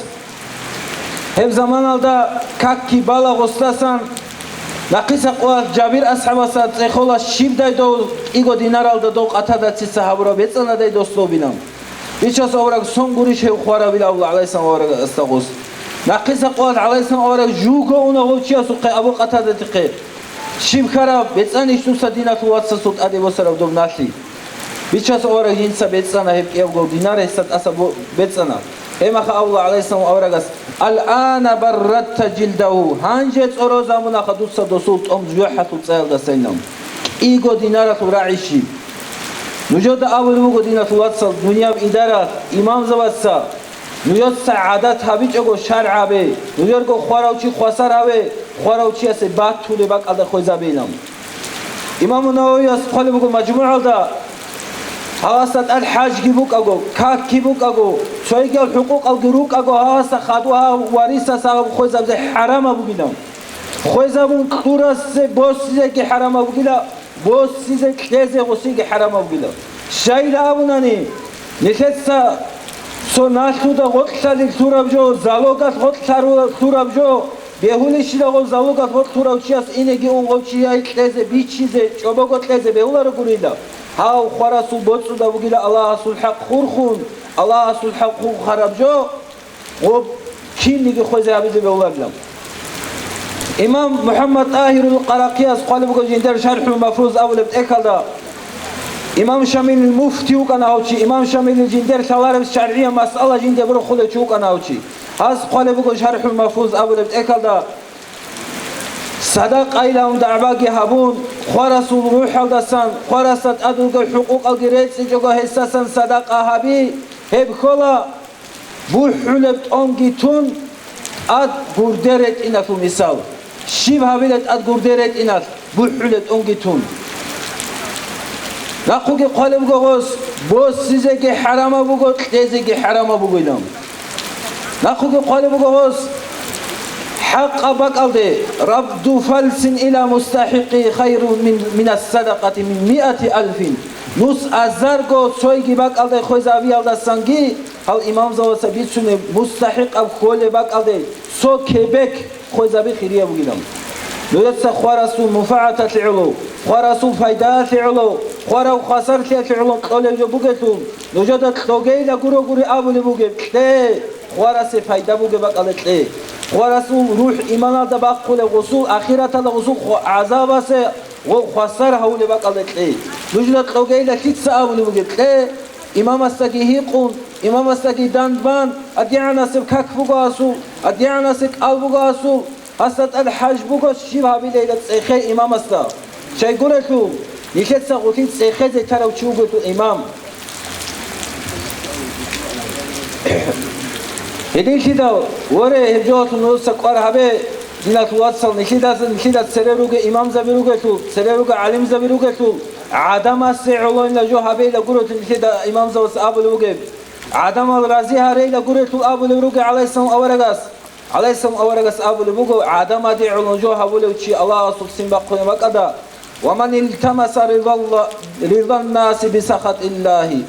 гьеб заманалда какги бала гъосдасан, нахъисеб къоялъ Жабир асхӀабасда цӀехола щибдай дов кӀиго динаралда дов Къатадаца гьабураб бецӀанадай дос добилан. Бичасул авараг, сон гурищ гьев хварабилан абула гӀалайгьиссалам аварагасда гъос. Нахъисеб къоялъ гӀалайгьиссалам авараг жуго уна гъов чиясухъе, Абу Къатадатихъе: «Щиб хьараб, бецӀанищ дуца диналъул вацасул тӀаде босараб доб налъи?» Бичасул авараг жинца бецӀана гьеб кӀиябго динар, гьесда тӀаса бо-, бецӀана. Гьебмаха абула гӀалайгьиссалам аварагас: «Ал-ана барратта жилдагьу», гьанже цӀорозабунаха дуца досул тӀом жужахӀалъул цӀаялдасайилан. КӀиго динаралъул рагӀи щиб? Нужеда абулеб буго, диналъул вацал, дунияб идаралъ, имамзабаца, нужеца гӀадат гьабичӀого шаргӀабе, нужерго хварав чи хвасар гьаве, хварав чиясе батулеб бакӀалда хвезабейилан. Имаму Нававияс хъвалеб буго МажмугӀалда: «Гьавасда тӀад хӀажги букӀаго, какги букӀаго, цойгиял хӀукъукъалги рукӀаго, гьавасда хадув гьав варисас гьав хвезабизе хӀарамаб бугилан. Хвезабун кьурасе босизеги хӀарамаб бугила, босизе кьезе гъосиги хӀарамаб бугила». Щайила абунани, нилъеца цо налъуда гъоркьлъалил лъураб жо, залогалъ гъоркьлъару-, лъураб жо, бегьулищила гъов залогалъ гъоркь лъурав чияс инеги ун гъов чияй кьезе, бичизе, чӀобого кьезе бегьуларо гурила. Гьав хварасул боцӀуда бугила Аллагьасул хӀакъ хурхун, Аллагьасул хӀакъ хурхараб жо, гъоб кинниги хвезе гьабизе бегьуларилан. Имам МухӀаммад ТӀагьирул Къарахъияс хъвалеб буго жиндир ШархӀул Мафруз абулеб тӀехьалда, имам Шамилил муфти вукӀана гьав чи, имам Шамилил жиндир лъалареб шаргӀияб масъала жинде борхулев чи вукӀана гьав чи. Гьас хъвалеб буго ШархӀул Мафруз абулеб тӀехьалда, садакъайилан дагӀбаги гьабун, хварасул рухӀалдасан, хварасда тӀад ругел хӀукъукъалги рецӀичӀого гьесдасан садакъа гьаби, гьеб ккола бухӀулеб тӀонги тун, тӀад гурде ретӀиналъул мисал. Щиб гьабила тӀад гурде ретӀиналъ бухӀулеб тӀонги тун? Нахъуги хъвалеб буго гъос, босизеги хӀарамаб буго, кьезеги хӀарамаб бугилан. Нахъуги хъвалеб буго гъос, хӀакъаб бакӀалде: «Радду фалсин иля мустахӀикъи хайрун мин, минас садакъати мин миати алфин». Нус азарго цойги бакӀалде хвезавиялдасанги, гьал имамзабаца бицунеб, мустахӀикъаб кколеб бакӀалде цо кебек хвезаби хирияб бугилан. Нужеца хварасул мунфагӀаталъе гӀоло, хварасул пайдаялъе гӀоло, хварав хвасарлъиялъе гӀоло кьолеб жо бугелъул, нужеда кьогейила гурогури абулеб бугеб, кье, хварасе пайда бугеб бакӀалде кье. Хварасул рухӀ иманалда бахъулеб гъусул, ахираталда гъусул хва-, гӀазабасе ва хвасар гьавулеб бакӀалде кье. Нужеда кьогейила лъица абулеб бугеб, кье, имамасдаги гьикъун, имамасдаги дандбан, адигӀанасеб как буго асул, адигӀанасеб кӀал буго асул, гьасда тӀад хӀаж буго, щиб гьабилейила цӀехе имамасда. Щайгурелъул, нилъеца гъулъин цӀехезе тарав чи вугелъул имам. Гьединлъидал, воре, гьеб жоялъул нужеца кӀвар гьабе, диналъул вацал, нилъидаса, нилъида цере ругел имамзаби ругелъул, цере ругел гӀалимзаби ругелъул, гӀадамасе гӀолойнила жо гьабейила гурелъул нилъида имамзабаз абулеб бугеб, гӀадамал рази гьарейила гурелъул абулеб ругел гӀалайгьиссалам аварагас. ГӀалайгьиссалам аварагас абулеб буго, гӀадамаде гӀоло жо гьабулев чи Аллагьасул ццин бахъунеб бакӀалда: «Ва ман илтамаса ридалла-, ридалнаси бисахатиллагьи,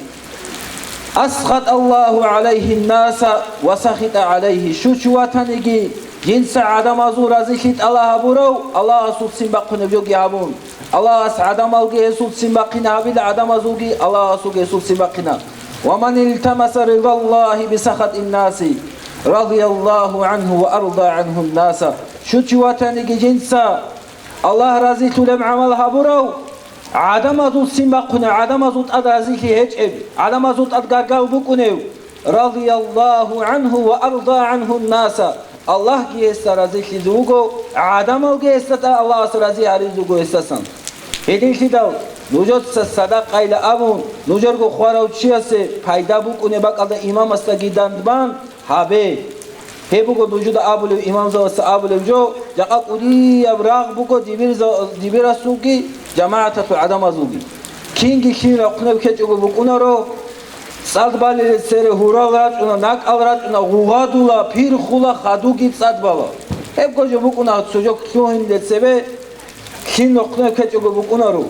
асхаталлагьу гӀалайгьиннаса ва сахита гӀалайгьи». Щив чи ватаниги, жинца гӀадамазул разилъи тӀалаб гьабурав, Аллагьасул ццин бахъунеб жоги гьабун, Аллагьас гӀадамалги гьесул ццин бахъине гьабила, гӀадамазулги Аллагьасулги гьесул ццин бахъина. «Ва ман илтамаса ридаллагьи бисахатиннаси, радияллагьу гӀангьу ва арда гӀангьуннаса». Щив чи ватаниги жинца Аллагь разилъулеб гӀамал гьабурав, гӀадамазул ццин бахъунев, гӀадамазул тӀад разилъи гьечӀеб, гӀадамазул тӀад гаргав букӀунев, радияллагьу гӀангьу ва арда гӀангьуннаса, Аллагьги гьесда разилъизе вуго, гӀадамалги гьесда тӀад Аллагьас рази гьаризе вуго гьесдасан. Гьединлъидал, нужеца садакъайила абун, нужерго хварав чиясе пайда букӀунеб бакӀалда имамасдаги дандбан гьабе. Гьеб буго нужеда абулеб, имамзабаца абулеб жо, жакъа кӀудияб рагъ буго дибирза-, дибирасулги, жамагӀаталъул гӀадамазулги. Кинги кин рахъунеб ккечӀого букӀунаро, цӀад балилел цере гьурал рачӀуна, накӀкӀал рачӀуна, гъугъадула, пирхула, хадуги цӀад бала. Гьебго жо букӀуна цо жо лъугьине цебе, кин рахъунеб ккечӀого букӀунаро.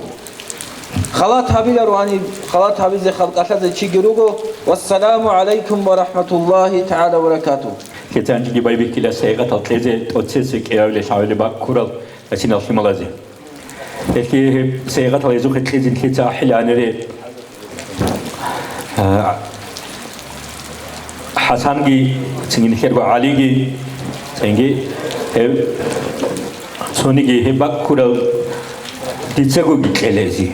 Халат гьабиларо гьаниб, халат гьабизе халкъалъазе чиги руго. Вассаламу гӀалайкум ва рахӀматуллагьи тагӀала ва баракатугь. Лъицанчиги байбихьила сайгъатал кьезе тӀоцесеб кӀиявилел гьавилеб баккурал гьасинал лъималазе. Гьелъие гьеб сайгъатал гьезухъе кьезе нилъеца ахӀилаанили, а, ХӀасанги, цинги нилъерго ГӀалиги, цинги гьеб цониги гьеб баккурал дицагоги кьелези.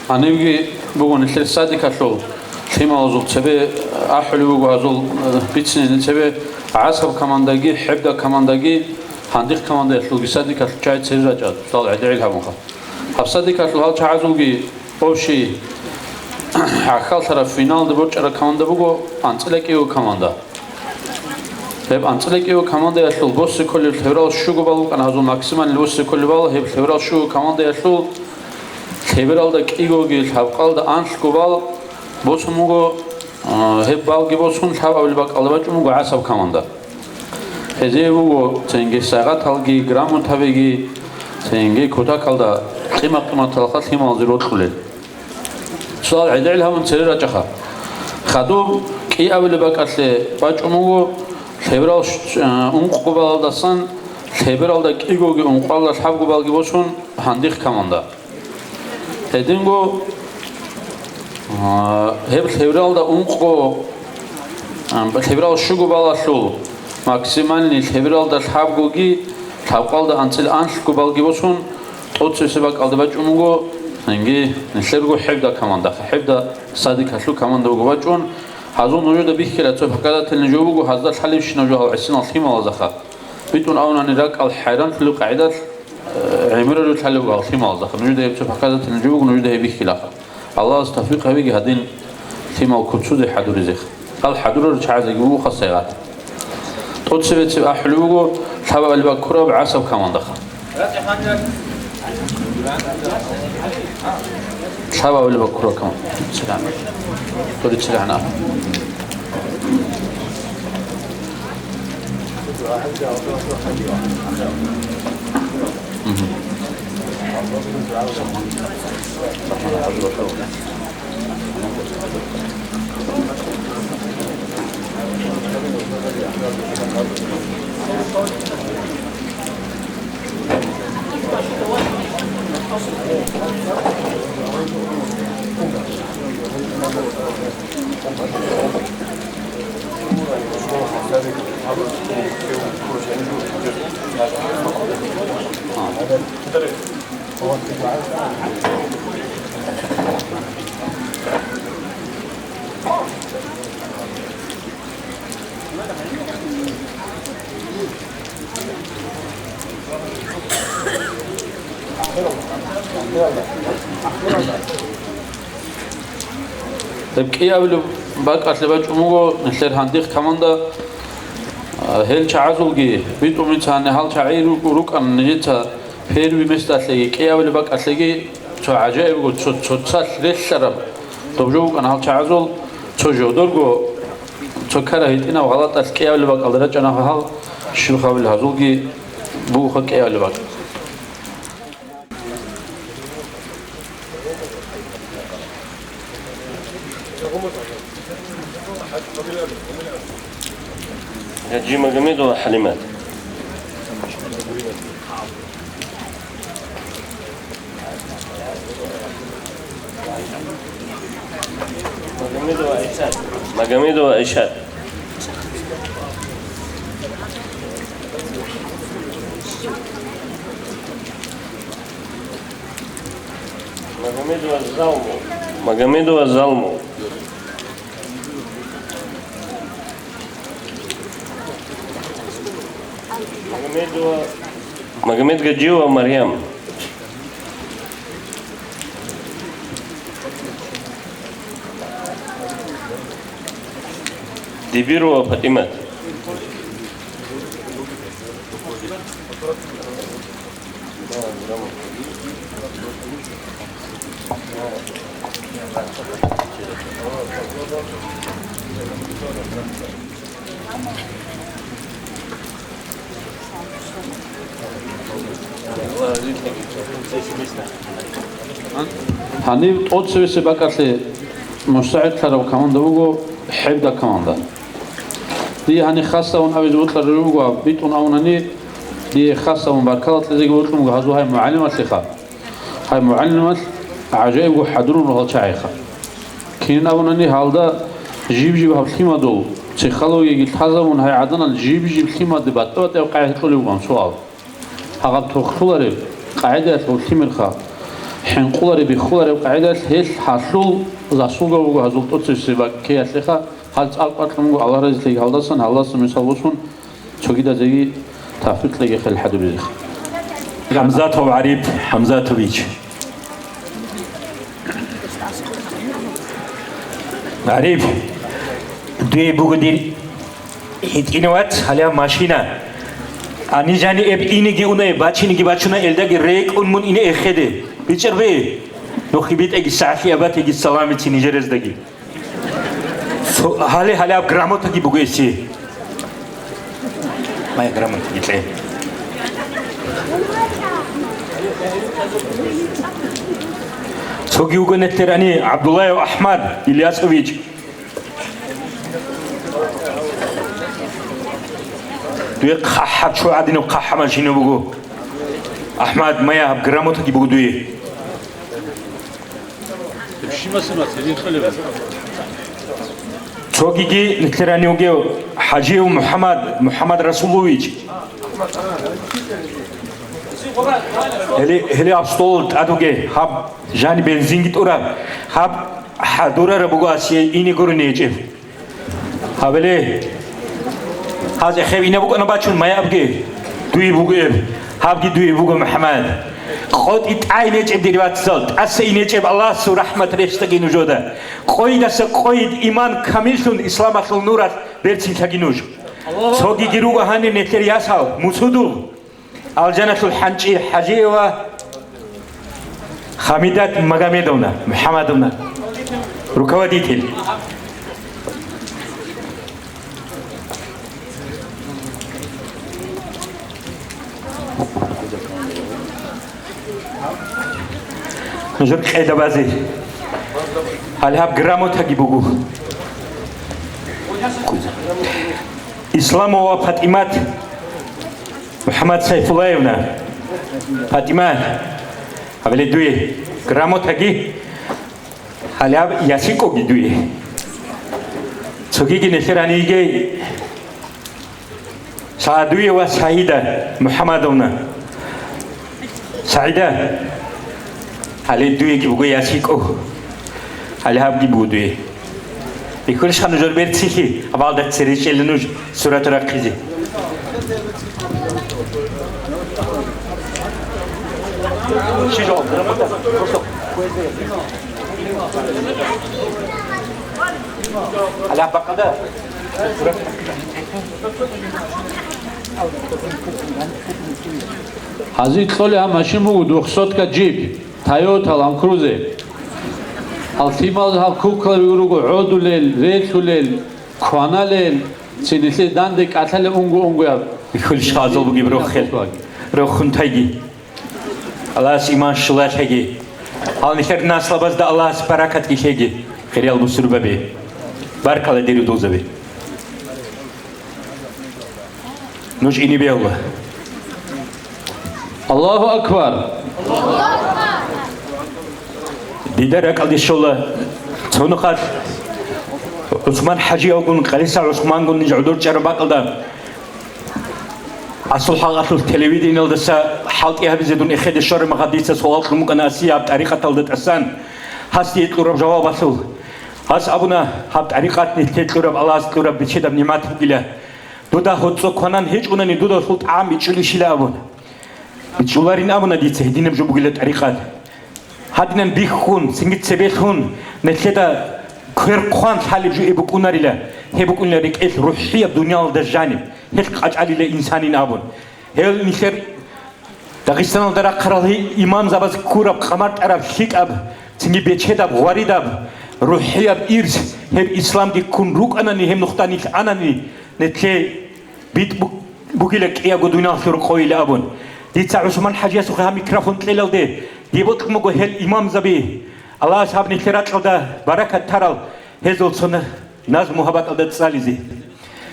Гьанибги буго нилъер садикалъул лъималазул цебе ахӀулев вуго гьазул, э, бицине цебе ГӀасаб командаги, ХӀебда командаги, Гьандихъ командаялъулги садикалъул чагӀи цере рачӀа, цоцал гӀедегӀил гьабунха. Гьаб садикалъул гьал чагӀазулги общий гӀахьаллъараб финалде борчӀараб команда буго анцӀила кӀиго команда. Гьеб анцӀила кӀиго командаялъул босе кколеб лъеберал щуго бал букӀана гьазул максимальный босе кколеб бал, гьеб лъеберал щуго командаялъул лъебералда кӀигоги лъабкъалда анлъго бал босун буго, а, гьеб балги босун лъабабилеб бакӀалда бачӀун буго ГӀасаб команда. Гьезие буго цинги сайгъаталги, грамотабиги, цинги кутакалда къимат-къиматалха лъималазе рокьулел. Цоцал гӀедегӀил гьабун цере рачӀаха. Хадуб кӀиабилеб бакӀалъе бачӀун буго лъеберал щ-, э, ункъго балалдасан лъебералда кӀигоги ункъоялда лъабго балги босун Гьандихъ команда. Гьединго, а, гьеб лъебералда ункъго, а, лъеберал щуго балалъул максимальный лъебералда лъабгоги, лъабкъалда анцӀила анлъго балги босун, тӀоцебесеб бакӀалда бачӀун буго, цинги нилъерго ХӀебда команда, ХӀебда садикалъул команда буго бачӀун, гьазул нужеда бихьила цо показательный жо буго, гьазда лъалебщинаб жо гьал гӀисинал лъималазаха. БитӀун абунани ракӀал хӀайранлъулеб къагӀидалъ, э, гӀемераб жо лъалеб буго гьал лъималазда. Нужеда гьеб цо показательный жо буго, нужеда гьеб бихьилаха. Аллагьас тавфикъ гьабеги гьадин лъимал куцузе хӀадуризе. Гьал хӀадурал чагӀазеги буго хасайгъат. ТӀоцебецеб ахӀулеб буго лъабабилеб баккураб ГӀасаб командаха. Лъабабилеб баккураб команда. Дурицилан. Гьеб кӀиабилеб бакӀалъе бачӀун буго нилъер Гьандихъ команда. А, гьел чагӀазулги битӀун бицани, гьал чагӀи рукӀ-, рукӀана нижеца первый месталъеги, кӀиабилеб бакӀалъеги цо гӀажаибго, цо, цоцалъ релълъараб доб жо букӀана гьал чагӀазул, цо жодорго, цо ккараб гьитӀинаб гъалатӀалъ кӀиабилеб бакӀалда рачӀана гьал, щиб гьабил гьазулги бугоха кӀиабилеб бакӀ. Гаджимагомедова ХӀалимат. Магомедова Айшат. Магомедова Айшат. Магомедова Залму. Магомедова Залму. Магомедова, Магомедгаджиева Марьям. Дибирова ПатӀимат. Гьаниб тӀоцевесеб бакӀалъе мустагӀикълъараб команда буго ХӀебда команда. Дие гьаниб хасавун абизе бокьарураб буго, битӀун абунани, дие хасавун баркала кьезеги бокьун буго гьазул гьай мугӀалималъеха. Гьай мугӀалимал гӀажаибго хӀадурун ругьал чагӀиха. Кинин абунани, гьалда жиб-жиб гьаб лъимадул психологияги лъазабун, гьай гӀаданал жиб-жиб лъимаде батӀа-батӀияб къагӀида кьолеб бугоан суал. Гьаб тохлъулареб къагӀидаялъ гьур лъимерха, хӀинкъулареб, биххулареб къагӀидаялъ гьелъ гьалъул заслуга буго гьазул тӀоцевесеб бакӀалъеха, гьал цӀакъ бакьун буго Аллагь разилъеги гьалдасан, гьалдасан мисал босун, цогидазеги тавфикъ кьеги хъел хӀадуризеха. ХӀамзатов ГӀариф ХӀамзатович. ГӀариф, дуе буго дир гьитӀинав вац, гьале машина. Гьанижани эб инеги уна, эб бачинеги бачуна, элдаги рекӀун мун ине эхеде. БичӀарбе, нухъе битӀаги, сагӀлъи абатеги, саламици нижерездаги. Цо-, гьале, гьале аб грамотаги буго эсе. Мая грамотаги кье. Цоги вуго нилъер гьани ГӀабдуллаев АхӀмад Ильясович. Дуе хъахӀаб чо гӀадинаб хъахӀаб машина буго. АхӀмад, мая гьаб грамотаги буго дуе. Цогиги нилъер гьани вугев ХӀажиев МухӀаммад, МухӀаммад Расулович. Гьеле, гьеле гьаб стол тӀад вуге, гьаб жани бензинги тӀураб, гьаб хӀадурараб буго асие ине гурони гьечӀеб. Гьабиле. Гьаз эхеб инаб букӀана бачун, мая абги дуе буго эб, гьабги дуе буго, МухӀаммад. КъотӀи тӀай нечӀеб дир вацал, тӀаса инечӀеб Аллагьасул рахӀмат рещтӀаги нужода. Къойидаса къойид иман камиллъун исламалъул нуралъ берцинлъаги нуж. Цогиги руго гьанир нилъер ясал, мусудул. Алжаналъул хӀанчӀи ХӀажиева Хамидат Магомедовна МухӀаммадовна, руководитель. Нужер къеда базе. Гьале гьаб грамотаги буго. Исламова ПатӀимат. МухӀаммад Сайфуллаевна, ПатӀима, гьабиле дуе грамотаги, гьалаб ясикӀоги дуе. Цогиги нилъер гьанигей Саадуева Саида МухӀаммадовна. Саида, гьале дуеги буго ясикӀо. Гьале гьабги буго дуе. Бихьулищха нужер берцинлъи, гьабалда цере чӀела нуж сурат рахъизе. Гьазир кьолеб гьаб машин буго двухсотка джип. Toyota Land Cruiser. Гьал лъимал гьал кукла вируго гӀодулел, релълъулел, кваналел, цинилъе данде кӀалъалел унго-унгояб. Бихьулищха гьазул бугеб рохел, рохун тайги. Аллагьас иман щулалъеги. Гьал нилъер наслабазда Аллагьас баракатги лъеги, хириял бусурбаби. Баркала, дир удулзаби. Нуж ине бегьула. Аллагьу акбар! Дида ракӀалде щола, цо нухалъ ГӀусман ХӀажиявгун, Къалиса ГӀусмангун ниж гӀодор чӀараб бакӀалда, асул хӀакъалъулъ телевидениялдаса хӀалтӀи гьабизе дун эхеде щвараб мехалъ дица суал кьун букӀана асие гьаб тӀарикъаталда тӀасан, гьасие кьураб жавабалъул. Гьас абуна, гьаб тӀарикъат нилъе кьураб, Аллагьас кьураб бичедаб нигӀмат бугила. Дуда гьоцӀо кванан гьечӀунани дудалъул тӀагӀам бичӀчӀулищила абун. БичӀчӀуларин абуна дица гьединаб жо бугила тӀарикъат. Гьадинан биххун, цинги цебелъун, нилъеда квер хъван лъалеб жо букӀунарила, гьеб букӀунила рекӀелъ рухӀияб дуниялалда жаниб, гьелъ къачӀалила инсанин абун. Гьел нилъер Дагъистаналда рахъарал гьей имамзабаз ккураб къамартӀараб лъикӀаб, цинги бечедаб гъваридаб рухӀияб ирс, гьеб исламги ккун рукӀанани, гьеб нухда нилъ анани, нилъее битӀ бу-, бугила кӀиябго дуниялалъул рокъойила абун. Дица ГӀусман-хӀажиясухъе гьаб микрофон кьелалде, дие бокьун буго гьел имамзаби, Аллагьас гьаб нилъер ракьалда баракат тарал, гьезул цо назму гьаб бакӀалда цӀализе.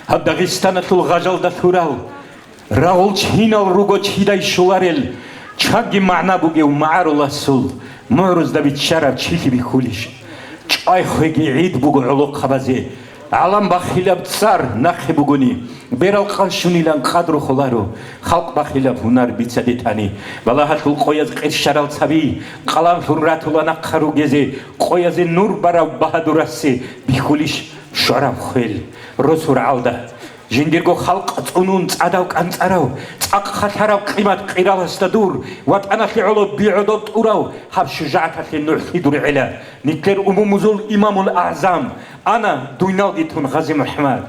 Гьаб Дагъистаналъул гъажалда лъурал рагъул чинал руго чидай щоларел, чанги магӀна бугев магӀаруласул мугӀрузда биччарав чилъи бихьулищ? ЧӀвай-хвеги гӀид буго гӀолохъабазе, гӀалам бахилаб цӀар нахъе бугони, берал къанщунилан къадру холаро, халкъ бахилаб гьунар бица детани. Балагьалъул къояз къерщарал цаби, къаламлъун ратула нахъа ругезе, къоязе нур барав багьадурасе бихьулищ швараб хвел росу рагӀалда? Жиндирго халкъ цӀунун цӀадав кӀанцӀарав, цӀакъ халъараб къимат къираласда дур, ватӀаналъе гӀоло бигӀодоб тӀурав гьаб шужагӀаталъе нугӀлъи дур гӀела, нилъер умумузул имамул агӀзам ана дуйналги тун Гъази МухӀаммад.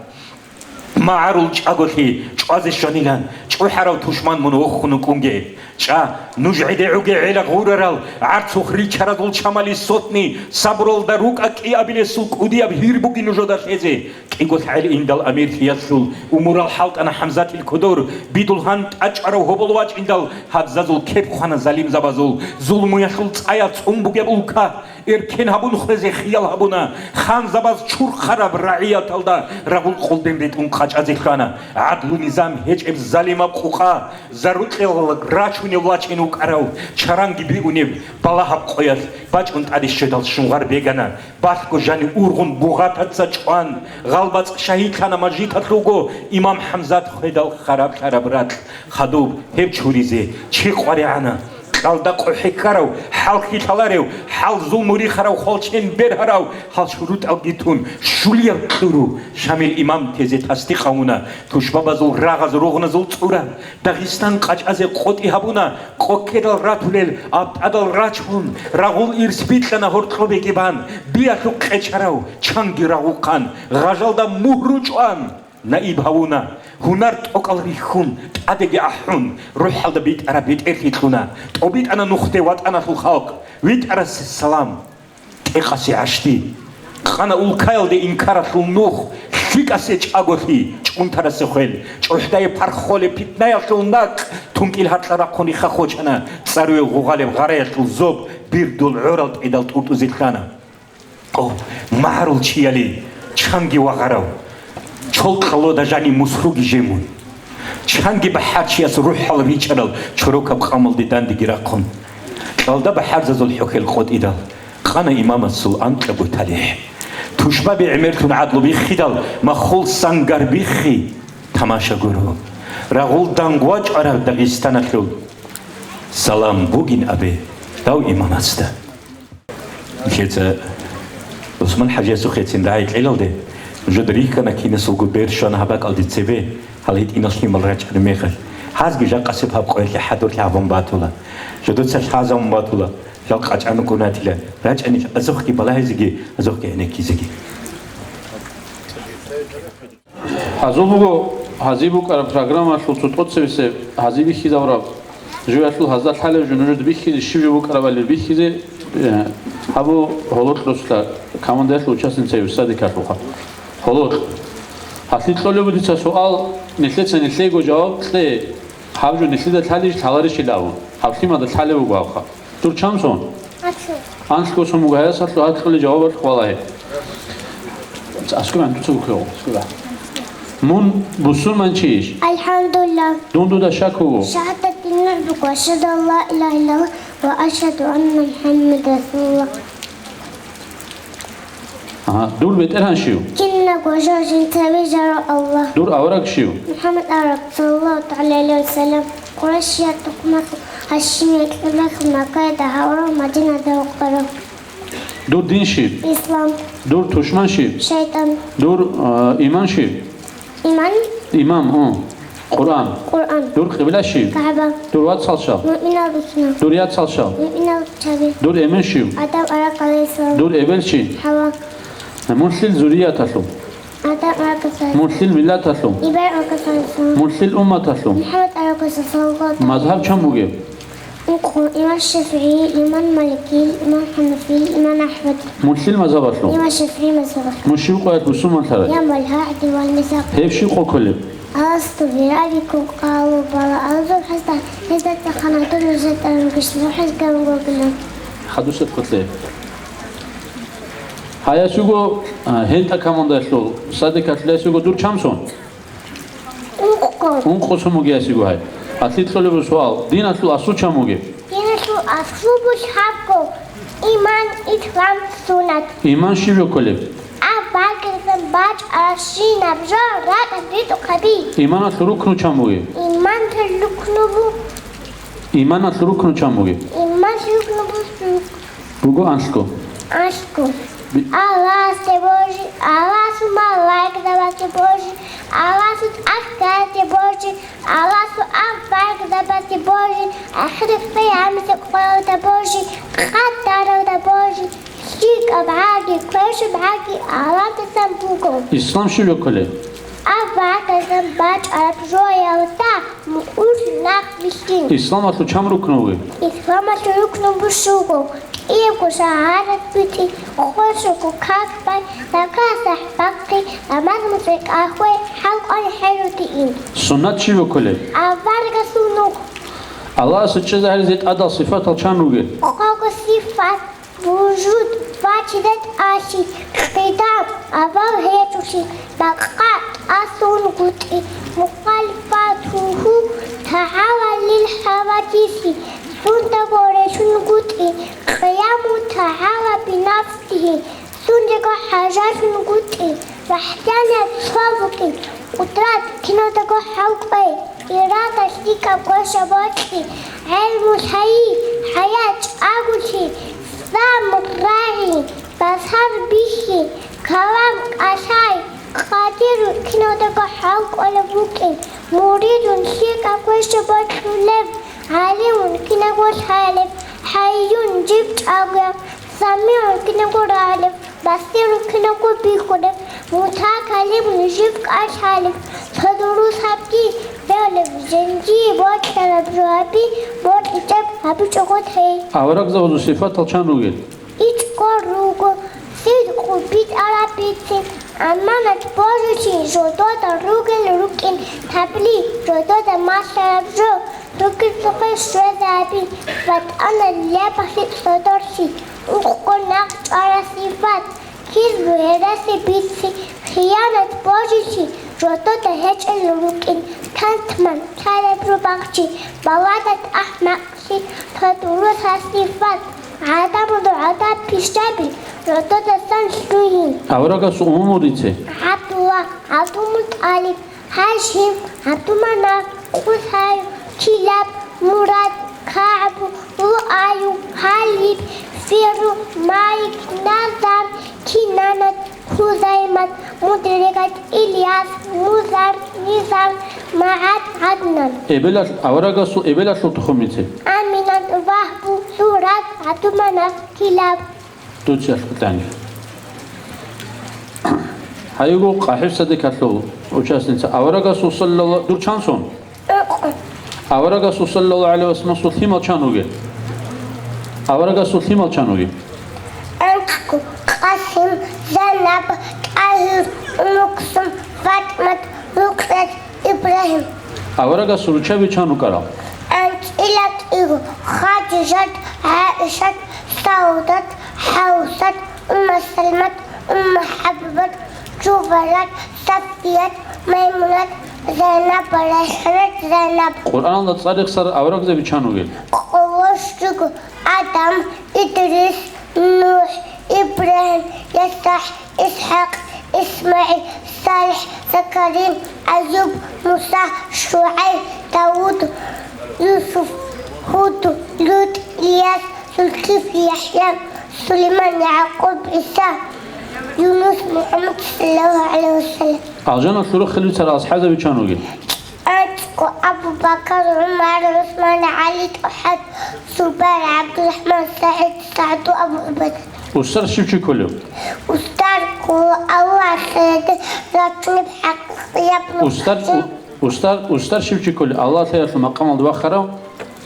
МагӀарул чӀаголъи чӀвазе щванилан, чӀухӀарав тушман мун вохун вукӀунге. ЧӀа, нуж гӀедегӀуге гӀела гъурарал, гӀарцухъ ричаразул чамали сотни, сабуралда рукӀа кӀиабилесул кӀудияб гьир буги нужеда лъезе. КӀиго лъагӀел индал амирлъиялъул умурал хӀалтӀана ХӀамзатил кодор, бидулгьан тӀачӀарав гьобол вачӀиндал гьабзазул кеп хвана залимзабазул зулмуялъул цӀаял цӀун бугеб улка. Эркен гьабун хвезе хиял гьабуна, ханзабаз чурхараб рагӀияталда рагъул къолден ретӀун къачӀазе лъана. ГӀадлу-низам гьечӀеб залимаб къукъа, зарукьел рачунев вачӀин вукӀарав, чаранги биунеб балагьаб къоялъ бачӀун тӀаде щведал щунгъар бегана. Балъго жани ургъун бугъатаца чӀван, гъалбацӀ шагьидлъана мажгиталъувго имам ХӀамзат хведал хараб-хараб ракь хадуб гьеб чуризе чи къваригӀана. Кьалда къо хӀехьарав, хӀалхьи лъаларев, хӀал-зулму рихарав, хвалчен бергьарав, гьал шурутӀалги тун, щулияб кьуру Шамил имам тезе тасдикъ гьавуна, тушбабазул рагъаз ругъназул цӀура, Дагъистан къачӀазе къотӀи гьабуна, къо ккедал ратулел абтӀадал рачун, рагъул ирс бикьана гьоркьоб бегибан, биялъухъ къечарав чанги рагъухъан, гъажалда мугьру чӀван. Наиб гьавуна, гьунар тӀокӀал рихьун, тӀадеги ахӀун, рухӀалда битӀараб бетӀерлъи кьуна, тӀобитӀана нухде ватӀаналъул халкъ, витӀарасе салам, тӀекъасе гӀащтӀи. Къана улкаялде инкаралъул нух, лъикӀасе чӀаголъи, чӀунтарасе хвел, чӀухӀдае пархолеб питнаялъул накӀ, тункӀил гьаркьа рахъун иха хочана, цӀаруе гъугъалеб гъараялъул зоб, бирдул гӀорал тӀедал тӀуртӀузе лъана. О, магӀарул чияли, чанги вагъарав, чолкъалода жани мусруги жемун. Чанги бахӀарчияс рухӀал ричӀарал чорокаб къамалде дандеги рахъун. Кьалда бахӀарзазул хӀухьел къотӀидал, къана имамасул анкьабго талихӀ. Тушбаби гӀемерлъун гӀадлу биххидал, маххул сангар биххи, тамаша гуро. Рагъул дангъ вачӀарав Дагъистаналъул салам бугин абе дав имамасда. Нилъеца ГӀусман-хӀажиясухъецин рагӀи кьелалде, нужеда рихьана кинасулго бер щвана гьаб бакӀалде цебе, гьал гьитӀинал лъимал рачӀараб мехалъ. Гьазги жакъасеб гьаб къоялъе хӀадурлъи гьабун батула. Жодоца лъазабун батула, жал къачӀанукӀунатила, рачӀанил азухъги балагьизеги, азухъги гӀенеккизеги. Гьазул буго гьазиб букӀараб программалъул цо тӀоцебесеб гьазиб бихьизабураб. Жуялъул гьазда лъалеб жо нужеда бихьизе, щиб жо букӀарабали бихьизе, э, гьабу гьолокь росла командаялъул участница Евсадикалъулха. Гьолокь. Гьалъи кьолеб буго дица суал, нилъеца нилъего жаваб кье, гьаб жо нилъеда лъалищ, лъаларищил абун. Гьаб лъимада лъалеб буго гьабха. Дур чан сон? Анлъго. Анлъго сон буго, гьаясалъул гьакьули жавабалъ хъвала гьеб. Аскура, дуца вуквего. Аскура. Мун бусурманчийищ? Алхамдулилла. Дун дуда шак вуго? Шагьадат диннур буго. Ашгьаду ан ла илагьа иллаллагь ва ашгьаду анна МухӀаммадан расулуллагь. Ага, дур БетӀергьан щив? Кинабго жо жинца вижарав Аллагь. Дур авараг щив? МухӀаммад авараг, саллаллагьу тагӀала гӀалайгьи ва саллам, Къурайшиял тухумалъул Гьашимиял кьиблахъе Маккаялда гьавурав, Мадинаялда вукъарав. Дур дин щиб? Ислам. Дур тушман щиб? ШайтӀан. Дур, а, иман щиб? Иман? Имам, у. Къуръан. Къуръан. Дур къибла щиб? КагӀба. Дур вацал щал? Муъминал бихьна. Дур яцал щал? Муъминал чаби. Дур эмен щив? Адам авараг гӀалайгьиссалам. Дур эбел чи? ХӀава. Мун лъил зурияталъул? Адам авараг гӀалайгьиссалам. Мун лъил миллаталъул? Ибрагьим авараг гӀалайгьиссалам. Мун лъил умматалъул? МухӀаммад авараг гӀалайгьиссалам. Мазгьаб чан бугеб? Ункъо: имам ШафигӀи, имам Малики, имам ХӀанафи, имам АхӀмад. Мун лъил мазгьабалъул? Имам ШафигӀи мазгьабалъул. Мун щиб къоялъ бусурманлъарай? Я Малгьа, ГӀабдулла, Низам. Гьеб щиб къо кколеб? Аласда вирабикум къалу бала алзу хӀасда, гьезда цӀахана дур нужа тӀамгишна хӀез гавгогна. Хадусеб къотлъе. Гьаясуго, а, гьентӀа командаялъул садикалъул ясуго дур чамсон? Ункъо. Ункъо сон бугеясиго гьай. Гьалъи кьолеб суал. Диналъул аслу чан бугеб? Диналъул аслу буго лъабго: иман, ислам, суннат. Иман щиб жо кколеб? Аварагасан бачӀарабщинаб жо ракӀалде ритӀухъаби. Иманалъул рукну чан бугеб? Иманалъул рукну бу- Иманалъул рукну чан бугеб? Иманалъул рукну бу- Буго анлъго. Анлъго. Би- Аллагьасде божи, Аллагьасул малаикзабазде божи, Аллагьасул тӀахьазде божи, Аллагьасул аварагзабазде божи, ахират къиямасеб къоялда божи, къадаралда божи, лъикӀаб гьаги, квешаб гьаги Аллагьасдасан буго. Ислам щиб жо кколеб? Аварагасан бачӀараб жоялда мукӀур нахъ бихьин. Исламалъул чан рукну бугеб? Исламалъул рукну бу щуго: кӀиябго шагьадат битӀи, хвешабго как бай, закат-сахӀ бахъи, намаз-муцӀи кӀвей, хӀалкӀван хӀерудиин. Суннат щиб жо кколеб? Аварагасул нух. Аллагьасда чӀезабизе тӀадал сифатал чан ругел? Къого сифат: вужуд, вачидат аси, къидам, авал гьечӀолъи, бакъа тӀасунгутӀи, мухалифатуху тагӀала лил хӀавадиси, сундаго релъунгутӀи, къияму тагӀала бинафсихи, сундаго хӀажалъунгутӀи, вахӀданият цо букӀин, къудрат киналдаго хӀалкӀвей, ирада лъикӀаб квешаб бокьи, гӀелму лъайи, хӀаят чӀаголъи, самгӀ рагӀи, басар бихьи, калам кӀалъай, къадиру киналдаго хӀалкӀолеб букӀин, муридун лъикӀаб квешаб бокьулеб, гӀалимун кинабго лъалеб, хӀайюн жиб чӀаголеб, самигӀун кинабго рагӀулеб, басирун кинабго бихьулеб, мутакаллимун жиб кӀалъалеб, цо дурус гьабги, бегьулеб, жиндие бокьараб жо гьаби, бокьичӀеб гьабичӀого тей. Аварагзабазул сифатал чан ругел? ИчӀго руго: сидкъу, битӀараб бицин, аманат божулъи, жодода ругел рукӀин, таблигъ, жодода малъараб жо, рукӀин цохъе щвезаби, ватӀана лебалъи цодорлъи, ункъго нахъ чӀвараб сифат: кизбу, гьереси, бици, хиянат божулъи, жодода гьечӀел рукӀин, кантман, цараб рубагъчи, балагьат, ахӀмакълъи, цо дурус гьаб сифат, гӀадамал гӀадаб пишаби, жододасан лъугьин. Аварагасул умумул рицей? ГӀабдулла, ГӀабдулмутӀалиб, Гьашим, ГӀабдуманаф, Къусай, Килаб, Мурад, КагӀб, Луаю, Гьалиб, Фиру, Малик, Назар, Кинанат, Хузаймат, Мудригат, Ильяс, Музар, Низар, МагӀад, ГӀаднан. Эбелалъ-, аварагасул эбелалъул тухумице? Аминат, Вагьбу, Зурат, ГӀабдуманаф, Килаб. Дуца алъутлъани. Гьайго, КъахӀиб садикалъул участница. Аварагасул саллалла-, дур чан сон? Аварагасул саллаллагьу гӀалайгьи вассалламасул лъимал чан вугел? Аварагасул лъимал чан вугел? АнцӀго: Къасим, Зайнаб, ТӀагьир, Умуксум, ФатӀимат, Рукъият, Ибрагьим. Аварагасул руччаби чан рукӀарал? АнцӀила кӀиго: Хадижат, ГӀаишат, Саудат, ХӀавсат, Умма Салмат, Умма ХӀабибат, Жувайрат, Сафият, Маймунат, Зайнаб, Райханат, Зайнаб. Къуръаналда цӀар рехсарал аварагзаби чан вугел? Къоло щуго: Адам, Идрис, НухӀ, Ибрагьим, ЯсахӀ, ИсхӀакъ, ИсмагӀил, СалихӀ, Закария, Аюб, Муса, ШугӀайб, Давуд, Юсуф, Гьуд, ЛутӀ, Ильяс, Зулкифл, ЯхӀя, Сулайман, ЯгӀкъуб, ГӀиса, Юнус, МухӀаммад, саллаллагьу гӀалайгьи вассаллам. Алжаналъул рохел бицарал асхӀабзаби чан вугел? АнцӀго: Абу Бакар, ГӀумар, ГӀусман, ГӀали, ТӀалхӀат, Зубайр, ГӀабдурахӀман, СагӀид, СагӀду, Абу ГӀубайда. Устар щив чи кколев? Устар ккола Аллагьасда рачунеб хӀакъияб Устар, нусрат. у-, устар, устар щив чи кколев? Аллагьасул макъамалда вахарав?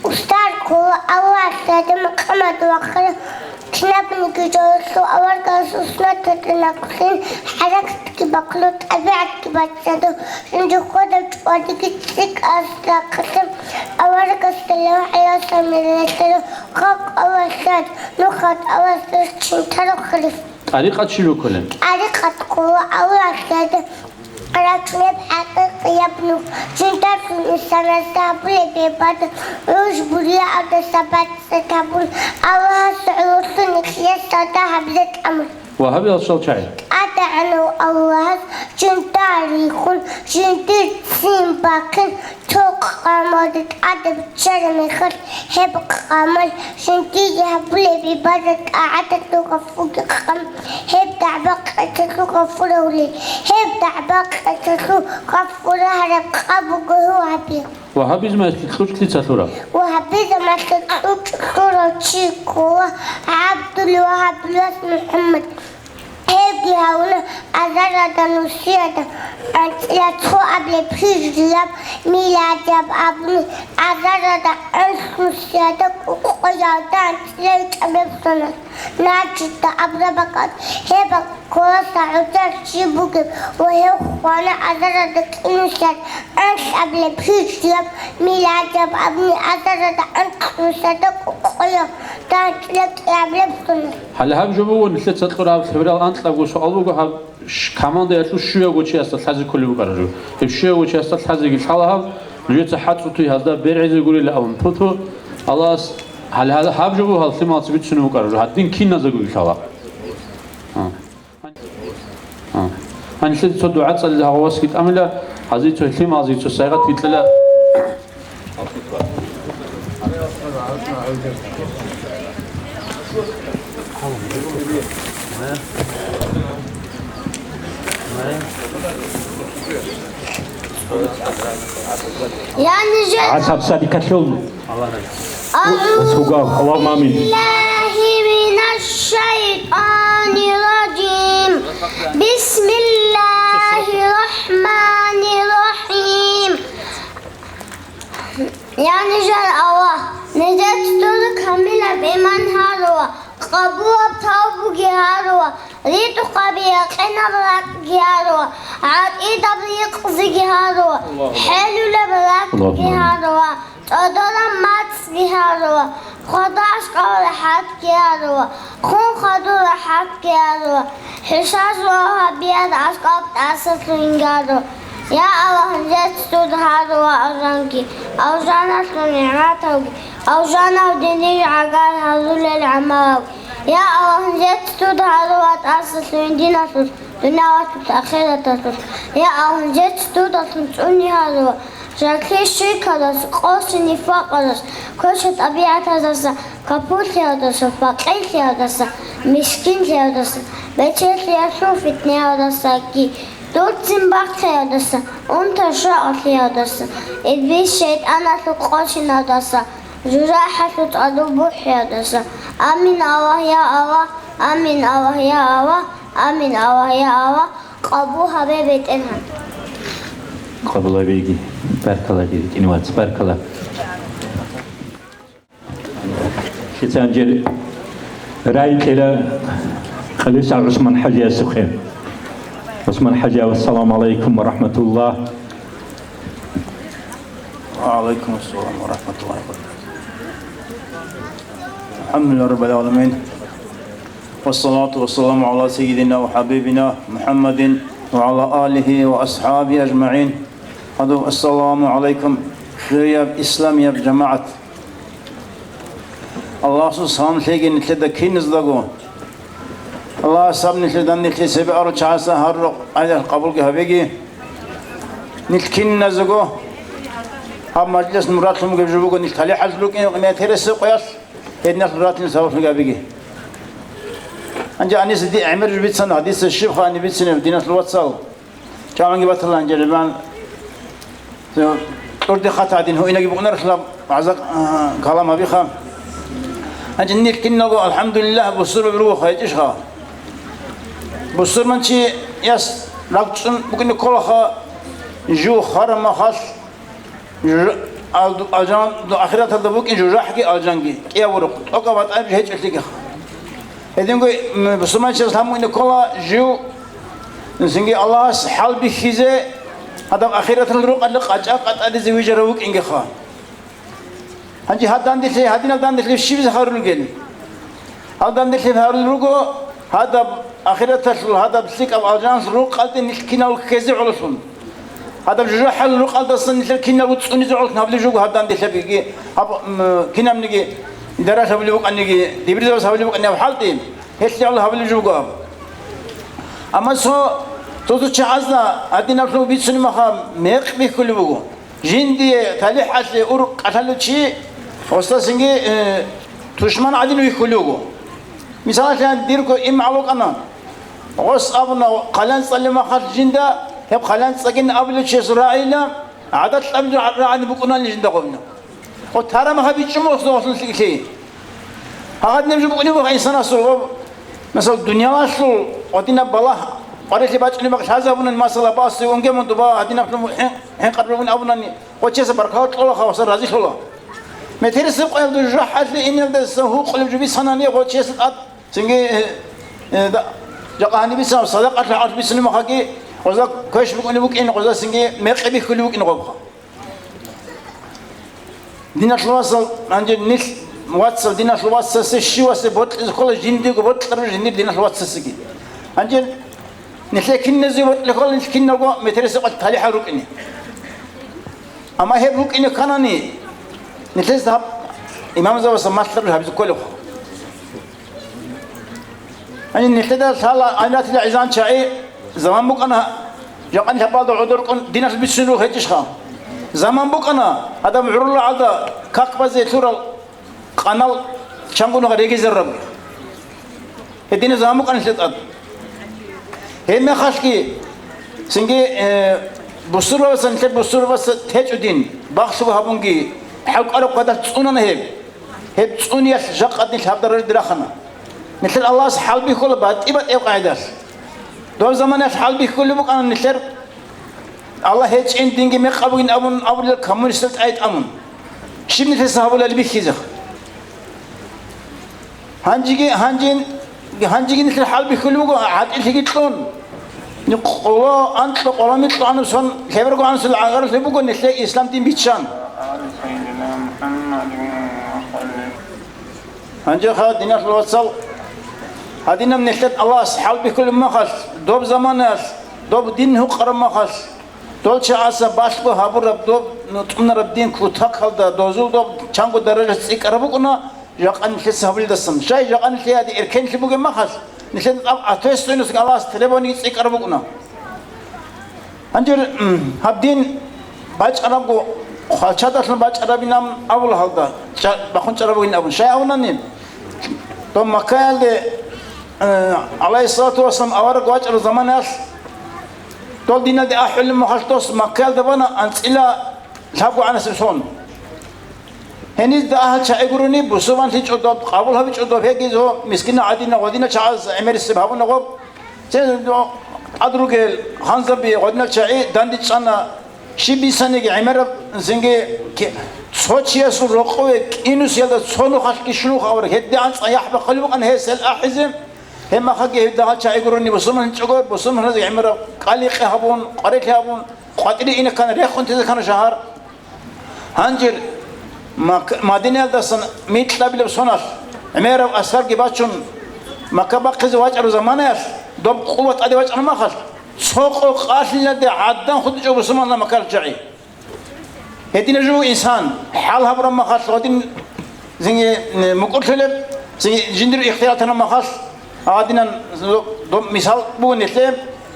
Устар ккола Аллагьас гьадин къамат вахъана, кинабниги жоялъул аварагасул суннаталда нахълъун, хӀаракатги бахъун, тӀабигӀатги бацӀцӀадун, жиндихъ гьадаб чӀвадиги цӀикӀкӀарас рахъалъе, аварагасда лев гӀеласан миллаталъул халкъ Аллагьас, нухалъ Аллагьас чинтарухъ халиф. ТӀарикъат щиб букӀулеб? ТӀарикъат ккола Аллагьасда рачунеб хӀакъикъияб нух, жиндалъун инсанасда гьабулеб гӀибадат, гӀуж буриялдаса бацӀцӀад гьабун, Аллагьасул гӀололъун нилъее сордо гьабизе тӀамун. Вагьабиял щал чагӀи. ТӀадегӀанав Аллагьас жинда рихун, жиндир ццин бахъин, цо къамалде тӀаде биччараб мехалъ, гьеб къамал жиндие гьабулеб гӀибадат-тӀагӀаталъул гъафурги къам, гьеб дагӀба-къецалъул гъафуравлъи, гьеб дагӀба-къецалъул гъафура гьараб къаб буго гьев гьаби. Вагьабизмалъе кьучӀ лъица лъура? Вагьабизмалъе кьучӀ лъурав чи ккола ГӀабдул-Вагьабил вас МухӀаммад. Гьевги гьавуна азаралда нусиялда анцӀила цо абилеб гьижрияб, миладияб абуни, азаралда анлънусиялда кӀукъуялда анцӀила ичӀабилеб соналъ, Наджидда абураб бакӀалда. Гьеб ккола СагӀудалъ чи бугеб ва гьев хвана азаралда кӀинусиялда анлъабилеб гьижрияб, миладияб абуни, азаралда анлънусиялда кӀукъуялда анцӀила кӀиабилеб соналъ. Гьале гьаб жо буго, нилъеца кьураб лъеберал анкьабго суал буго гьаб, ш-, командаялъул щуявго чиясда лъазе кколеб букӀараб жо. Гьеб щуявго чиясда лъазеги лъала гьаб, нужеца хӀацӀцӀутуй гьазда бергӀизе гурила абун. Ту-ту, Аллагьас, гьале гьаб, гьаб жо буго гьал лъималаца бицунеб букӀараб жо, гьадин киназего лъала. А. А. Гьанже цо дугӀа цӀализе гьавасги тӀамила, гьазие цо лъималазе цо сайгъат витӀила. Я нижер- ГӀасаб садикалъул. Расулгав, Аллагьумма амин. Бисмиллагьи минашшайтӀанирражим. Бисмиллагьи рахӀманиррахӀим. Я нижер Аллагь, нижер цӀур камилаб иман гьарула, къабулаб тавбуги гьарула, ритӀухъаби якъинаб ракӀги гьарула, гӀатӀидаб ризкъзиги гьарула, хӀелулеб ракӀги гьарула, цӀодораб мацӀги гьарула, хвада-ашкъаб рахӀатги гьарула, хун хадур рахӀатги гьарула, хӀушаз ва гьабият ашкъаб тӀасалъугьин гьарула. Я Аллагь, нижер цӀуд гьарула алжанги, алжаналъул нигӀматалги, алжанав динив гӀагар гьарулел гӀамалалги. Я Аллагь, нижер цӀуд гьарула тӀасалъугьин диналъулъ, дуниялалъулъ, ахираталъулъ. Я Аллагь, нижер цӀудалъун цӀуни гьарула, жакъи ширкалдаса, къоси нифакъалдаса, квеша тӀабигӀатаздаса, капурлъиялдаса, факъирлъиялдаса, мискинлъиялдаса, бечелъиялъул фитниялдасаги, дурцин бахъиялдаса, унтаршагӀалъиялдаса, иблис шайтӀаналъул къочиналдаса, жужахӀалъул цӀадул бухӀиялдаса. Амин, Аллагь, я Аллагь, амин, Аллагь, я Аллагь, амин, Аллагь, я Аллагь, къабул гьабе, БетӀергьан. Къабул гьабеги. Баркалла, дир тӀинивац, баркалла. Лъица гьанже рагӀи кьела Къалисагъ ГӀусман-хӀажиясухъе. ГӀусман-хӀажи, ассаламу гӀалайкум ва рахӀматуллагь. Ва гӀалайкум ассалам ва рахӀматуллагьи ва баракатугь. АлхӀамдулиллагьи раббил гӀаламин. Вассалату вассаламу гӀала сайидина ва хӀабибина МухӀаммадин ва гӀала алихи ва асхӀабихи ажмагӀин. Гьадуб, ассаламу гӀалайкум, хирияб исламияб жамагӀат. Аллагьасул салам лъеги нилъеда киназдаго. Аллагьас гьаб нилъеда, нилъее цебе арал чагӀазда гьарурал къайдаялъ къабулги гьабеги. Нилъ киназдаго гьаб мажлис мурадлъун бугеб жо буго, нилъ талихӀалъ рукӀине къиматиресеб къоялъ гьединалъ мурадлъине сабаблъун гьабеги. Гьанже гьаниса дие гӀемер жо бицана, гьадиса щибха гьаниб бицинеб, диналъул вацал. Чаманги батала гьанже ребан. Цо кьурде хатӀа гьадин гьуинаги букӀунарелъул гьаб вагӀза, а, калам гьабиха. Гьанже нилъ киналго, алхӀамдулиллагь, бусурбаби ругоха, гьечӀищха? Бусурманчияс рагӀцӀун букӀине кколаха жив хвараб махалъ, жу-, Ал-, алжан, ахираталда букӀин жужахӀги алжанги, кӀияб урухъ, тӀокӀаб батӀаяб гьечӀолъигиха. Гьединго, м, бусурманчияс гьамуни ккола жив, цинги Аллагьас хӀалбихьизе, гьадаб ахираталъул рукъалъе къачӀа-къатӀализе вижарав вукӀингиха. Гьанже гьаданделъи, гьадинал данделъи щибизе гьарулел? Гьал данделъи гьарулел руго, гьадаб ахираталъул, гьадаб лъикӀаб алжаналъул рукъалде нилъ кинал ккезе гӀололъун. Гьадаб жужахӀалъул рукъалдасан нилъер киналго цӀунизе гӀололъун гьабулеб жо буго гьаб данделъабиги, гьаб, м, кинабниги, даралъ гьабулеб букӀаниги, дибирзабаз гьабулеб букӀани гьаб хӀалтӀи, гьелъие гӀоло гьабулеб жо буго гьаб. Амма цо, цо-цо чагӀазда гьадинаблъун бицунеб мехалъ мекъ бихьулеб буго. Жиндие талихӀалъе ур кӀалъалев чи гъосдасинги, э, тушман гӀадин вихьулев вуго. Мисалалъе, дирго имгӀал вукӀана. Гъос абуна, хъаланцӀ цӀалев махалъ жинда, гьеб хъаланцӀ цӀагин абулев чиясул рагӀила, гӀадат кьабил рагӀани букӀунани жинда гъовна. Гъо, тараб махаб бичӀчӀун гъос гъослъун лъикӀлъи. Гьагъадинаб жо букӀунеб буго инсанасул, гъо, масал, дуниялалъул гъодинаб балагь къварилъи бачӀунеб бакӀ лъазабунани, масала, баси унге мун дуба гьадинаблъун хӀин-, хӀинкъараб бугин абунани, гъо, чиясда баркала кьола, гъосда разилъула. Метерисеб къоялда жужахӀалъе иналдаса гьукъулеб жо бицанани, гъо, чиясда тӀад цинги, э, э, да, жакъа гьаниб бицана, садакъалъул гӀарз бицунеб махаги, гъоза квеш букӀунеб букӀин, гъоза цинги мекъи бихьулеб букӀин гъобха. Диналъул вацал, гьанже нилъ вацал, диналъул вацасе щивасе бокьизе ккола, жиндиего бокьараб жиндир диналъул вацасеги. Гьанже нилъее киназе бокьизе ккола, нилъ киналго метерисеб къоялъ талихӀал рукӀине. Амма гьеб рукӀине кканани, нилъеца гьаб имамзабазда малъараб гьабизе кколеб. Гьанин нилъеда лъала гӀайратила гӀезан чагӀи, заман букӀана, жакъа нилъ гьабалда гӀодоркӀун диналъ бицунел руго гьечӀищха? Заман букӀана, гьадаб гӀурулла гӀалда как базе лъурал къанал чангунага регизарраб. Гьединаб заман букӀана нилъер тӀад. Гьебмехалъги, цинги, э, бусурбабаца, нилъер бусурбабаца течӀо дин, бахлъуго гьабунги, хӀалкӀвараб къоялъ цӀунана гьеб. Гьеб цӀуниялъ жакъа нилъ гьаб даражаде рахана. Нилъер Аллагьас хӀалбихьула батӀи-батӀияб къагӀидалъ. Доб заманаялъ хӀалбихьулеб букӀана нилъер Аллагь гьечӀин, динги мекъаб бугин абун абулел коммунистал тӀай тӀамун. Щиб нилъеца гьабулебали бихьизе? Гьанжеги, гьанжин-, гьанжеги нилъер хӀалбихьулеб буго гӀатӀилъиги кьун. Къоло анкьа, къоло микьа анаб сон лъеберго анасул гӀагарлъи буго нилъее ислам дин биччан. Гьанже ха, диналъул вацал, гьадинаб нилъер Аллагьас хӀалбихьулеб махалъ, доб заманаялъ, доб дин гьукъараб махалъ, дол чагӀаца балъго гьабураб доб цӀунараб дин кутакалда дозул доб чанго даража цӀикӀкӀараб букӀуна, жакъа нилъеца гьабулелдасан. Щай жакъа нилъее гьади эркенлъи бугеб махалъ, нилъеда тӀад ответственность Аллагьас требованиги цӀикӀкӀараб букӀуна. Гьанже, м, гьаб дин бачӀарабго, хвалчадалъун бачӀарабинан абула гьалда, ча-, бахъун чӀараб бугин абун. Щай абунани? Дов Маккаялде, э, гӀалайгьиссалату вассалам, авараг вачӀараб заманаялъ, дол диналде ахӀулеб махалъ дос Маккаялда бана анцӀила лъабгогӀанасеб сон. Гьениз дагьал чагӀи гурони, бусурманлъичӀо доб, къабул гьабичӀо доб, гьегиз гьо, мискинал гӀадина, гъодинал чагӀаз гӀемерисеб гьабуна гъоб. Цин гьадин ругел ханзаби гъодинал чагӀи дандечӀана, щиб бисаниги гӀемераб, цинги ки-, цо чиясул рокъове кӀинусиялда цо нухалъги щунухъ авараг гьедигӀан цӀа яхӀ бахъулеб букӀана гьесел ахӀизе. Гьеб махаги гьев дагьал чагӀи гурони бусурманлъичӀого, бусурманлъазе гӀемераб кӀали-кье гьабун, къварилъи гьабун, къватӀире ине ккана, рехун тезе ккана шагьар. Гьанже Мак-, Мадинаялдасан микьабилеб соналъ гӀемераб асарги бачун, Макка бахъизе вачӀараб заманаялъ, доб къуват тӀаде вачӀараб махалъ, цо къо къалъиялде гӀадан хутӀичӀо бусурманлъа Маккалъ чагӀи. Гьединаб жо инсан, хӀал гьабураб махалъ гьадин, цинги, э, мукӀурлъулеб, цинги жиндир ихтияр танаб махалъ, гьадинан, доб мисал буго нилъее,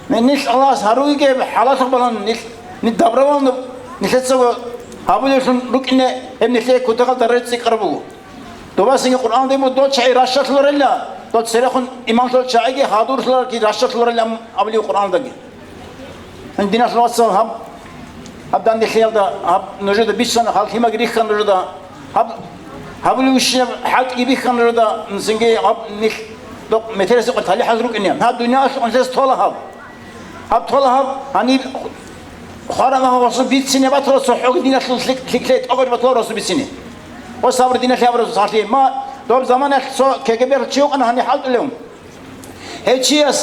нилъ Аллагьас гьаругеб хӀалалъухъ балан нилъ, нилъ добровольно нилъецаго гьабулевлъун рукӀине, гьеб нилъее кутакалда даража цӀикӀкӀараб буго. Добасинги Къуръаналда буго, дол чагӀи ращалъуларила, дол церехун имамлъул чагӀиги хадурлъуларги ращалъуларила абулеб Къуръаналдаги. Диналъул вацал, гьаб, гьаб данделъиялда, гьаб нужеда бицана, гьал лъимаги рихьана нужеда, гьаб, гьабулев вищинаб хӀалтӀги бихьана нужеда, цинги гьаб нилъ докъ метерисеб къо талихӀал рукӀине. Гьаб дуниялалъухъ нилъеца тола гьаб. Гьаб тола гьаб, гьаниб хвараб гьав гъосу бицине батула, цохӀоги диналъул лъик-, лъикӀлъи тӀогож батула гъосу бицине. Гъос абур диналъи абураб сахлъи. Ма, доб заманалъ цо КГБ-р чи вукӀана гьаниб хӀалтӀулев. Гьев чияс,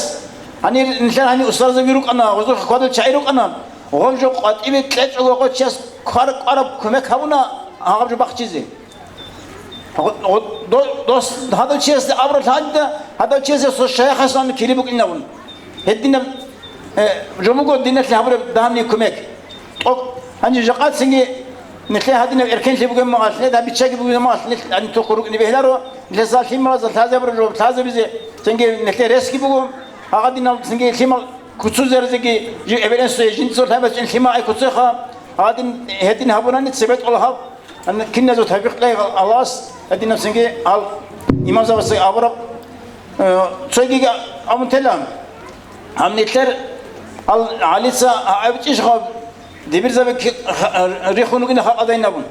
гьанир нилъер гьанир устарзаби рукӀана, гъозухъе хьвадул чагӀи рукӀана, гъов жо къватӀибе кьечӀого гъо чияс квар-, квараб кумек гьабуна гьаб жо бахчизе. Гъо-, гъо-, до-, дос-, гьадав чиясда абурал гьадида, гьадав чиясда цо шайихасда кири букӀинавун. Гьединаб, э, жо буго диналъе гьабураб дагьабни кумек. ТӀокӀ, гьанже жакъа цинги нилъе гьадинаб эркенлъи бугеб магъалъ, нилъ гьаб биччаги бугеб магъалъ, нилъ гьаниб тухъ рукӀине бегьиларо, нилъеца лъималазда лъазабураб жо лъазабизе, цинги нилъе ресги буго, гьагъадинал цинги лъимал куцузаризеги, жив эбел-инсуе жинцо лъабасчӀин лъимал ай куцеха, гьадин гьедин гьабунани цебетӀола гьаб. Гьанна киназул тавфикъ лъай Аллагьас, гьадинаб цинги гьал имамзабаца абураб, э, цойгиги абун тела. Гьаб нилъер гьал гьалица гьабичӀищ гъаб, дибирзаби ки-, ха-, рихун ругина халкъалдайин абун.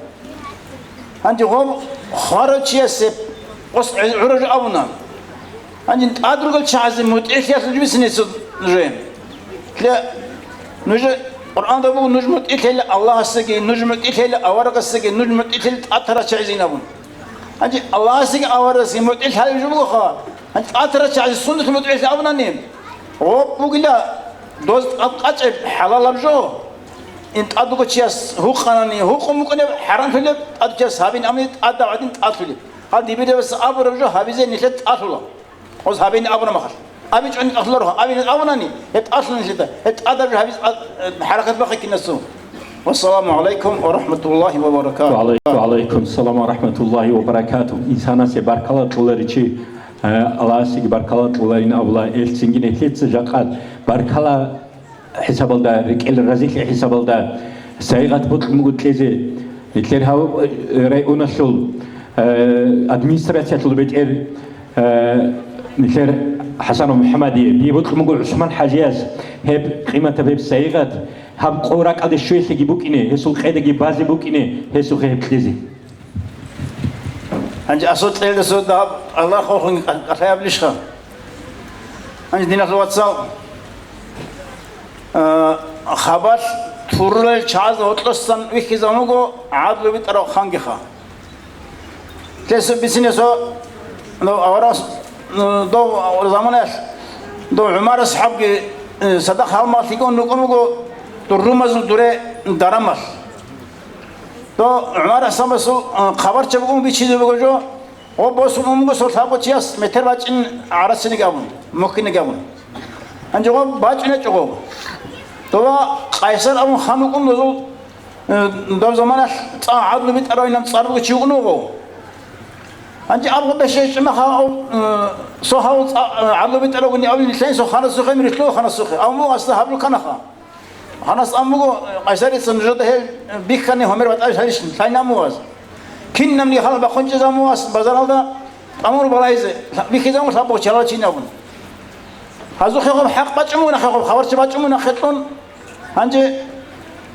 Гьанже гъоб хварав чиясе къос гӀура жо абуна. Гьанже тӀад ругел чагӀазе мутӀигӀлъиялъул жибицине нужее. Ле, нуж Къуръанда буго, нуж мутӀигӀлъейила Аллагьасдаги, нуж мутӀигӀлъейила аварагасдаги, нуж мутӀигӀлъейила тӀад тарал чагӀизин абун. Гьанже Аллагьасдаги аварагасдаги мутӀигӀлъи гьабулеб жо бугоха, гьанже тӀад тарал чагӀазе сундулъ мутӀигӀлъи абунани? Гъоб бугила, доз тӀад къачӀеб хӀалалаб жо. Ин тӀад буго чияс гьукъанани, гьукъун букӀунеб хӀарамлъулеб, тӀад чияс гьабин амни тӀадаб гӀадин тӀалъулеб. Гьал дибирабас абураб жо гьабизе нилъер тӀалъула. Гъоз гьабин абуна махалъ. АбичӀони тӀалъуларо, абин абунани, гьеб тӀалъула нилъеда, гьеб тӀадаб жо гьабиз а-, а-, хӀаракат бахъи кинасу. Вассаламу гӀалайкум ва рахӀматуллагьи ва баракатугь. Ва гӀалайкум салам ва рахӀматуллагьи ва баракатугь. Инсанасе баркала кьоларичи, э, Аллагьасеги баркала кьоларин абула, элцинги нилъеца жакъа баркала хӀисабалда, рекӀел разилъи хӀисабалда сайгъат бокьун буго кьезе. Нилъер гьав, э, районалъул, э, администрациялъул бетӀер, э, нилъер ХӀасанов МухӀаммадие, дие бокьун буго ГӀусман ХӀажияс гьеб къиматаб гьеб сайгъат, гьаб къо ракӀалде щвелъиги букӀине, гьесул къедаги базе букӀине, гьесухъе гьеб кьезе. Гьанже асул кьелдасун дагьаб Аллагь хохун кӀалъаяб лишха? Гьанже, диналъул вацал, а, хабалъ турулел чагӀаз гьоркьосан вихьизабун вуго гӀадлу битӀарав хангиха. Гьесул бицинесо, ну, аварас, ну, дов заманаялъ, дов ГӀумар асхӀабги, э, цадахъ гьалмагълъи кӀун рукӀун вуго, дур румазул дуре дарамалъ. Дов ГӀумар асхӀабасул, э, хабарчаб ун бичизе буго жо, гъо босун ун буго цо лъабго чияс метер бачӀин гӀарасиниги абун, мухьиниги абун. Гьанже гъо бачӀунечӀо гъо. Дова Къайсар абун хан вукӀун дозул, э, дов заманалъ цӀа гӀадлу битӀаравинаб цӀар буго чи вукӀун вуго. Гьанже аб гъо бешей чӀимаха, э, цо гьав цӀа, э, гӀадлу битӀаравгуни абуни лъай цо ханасухъе, мирилъуго ханасухъе. Амма асда гьаб руканаха. Гьанас ам буго, Къайсарица нужеда гьел бихьани гьумер батӀалъи гьарищ, лъай намугьаз. Кинабни халкъ бахъунчӀезамугьас базаралда тӀамур балайзе, бихьизаму лъабго чалал чинабун. Гьазухъе гъоб хӀакъ бачӀумуна, хъе гъоб хабарчи бачӀумуна хъетлъун. Гьанже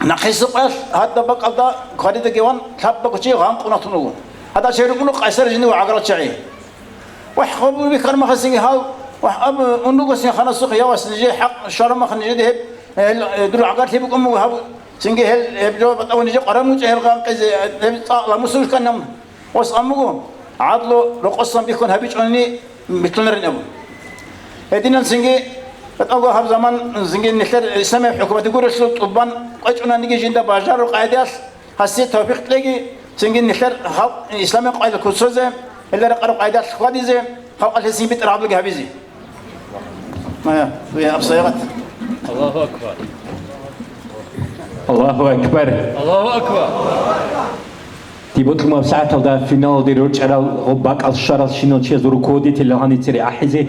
нахъисеб къоялъ гьадаб бакӀалда кварида геван лъабго чи гъанкъунатун вуго. Гьадал чей рукӀуна Къайсар жинив гӀагарал чагӀи. Вахь, гъоб бихьармахасиги гьал, вахь, аб, унруго син ханасухъ явас нижее хӀакъ щварамаха нижеде гьеб, гьел, э, дур гӀагарлъи букӀун буго гьаб, цинги гьел, гьеб жо батӀав нижее къваран мучӀа гьел гъанкъизе, гьеб цӀа ламусулъ кканам. Ос ам буго, гӀадлу рокъосан бихьун гьабичӀони битлъунарин абун. Гьединан цинги, батӀалго гьаб заман цинги нилъер исламияб хӀукуматги гурелъул тӀубан кӀвечӀунаниги жинда бажару къайдаялъ, Гьасие тавфикъ кьеги, цинги нилъер халкъ исламияб къайда куцазе, гьелда рекъараб къайдалъ хьвадизе, халкъалъе цин битӀараб гьабизе. Ая, дуе абсаягъат. Аллагьу акбар. Аллагьу акбар. Аллагьу акбар. Диб бокьун бугеб сагӀаталда финалалде рорчӀарал гъоб бакӀал щварал щинал чияз руководитель гьаница рагӀахӀизе.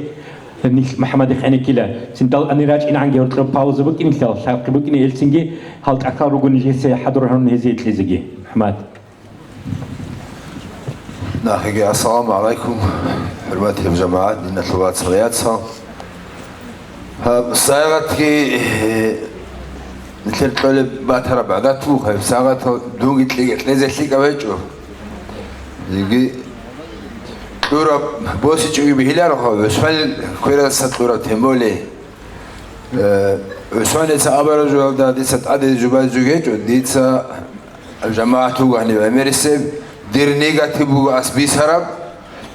Нилъ МухӀаммадихъ гӀенеккила. Цин дал ани рачӀинегӀанги гьоркьоб пауза букӀин, нилъал лъабкъи букӀине, элцинги гьал тӀахьал руго нижеца хӀадур гьарун гьезие кьезеги. МухӀаммад. Нахъеги ассаламу гӀалайкум, хӀурматиял жамагӀат, диналъул вацал, яцал. Гьаб сагӀатги, э, нилъер кьолеб батараб гӀадат буго, гьеб сагӀатал дунги кьезе лъикӀав гьечӀо. Диги кьураб босичӀоги бихьиларо, гьав, вешвал квераса кьураб, тем более, э, ГӀусманица абараб жоялда дица тӀаде жубазе жо гьечӀо, дица жамагӀат вуго гьаниб гӀемерисеб, дир негатив буго ас бисараб,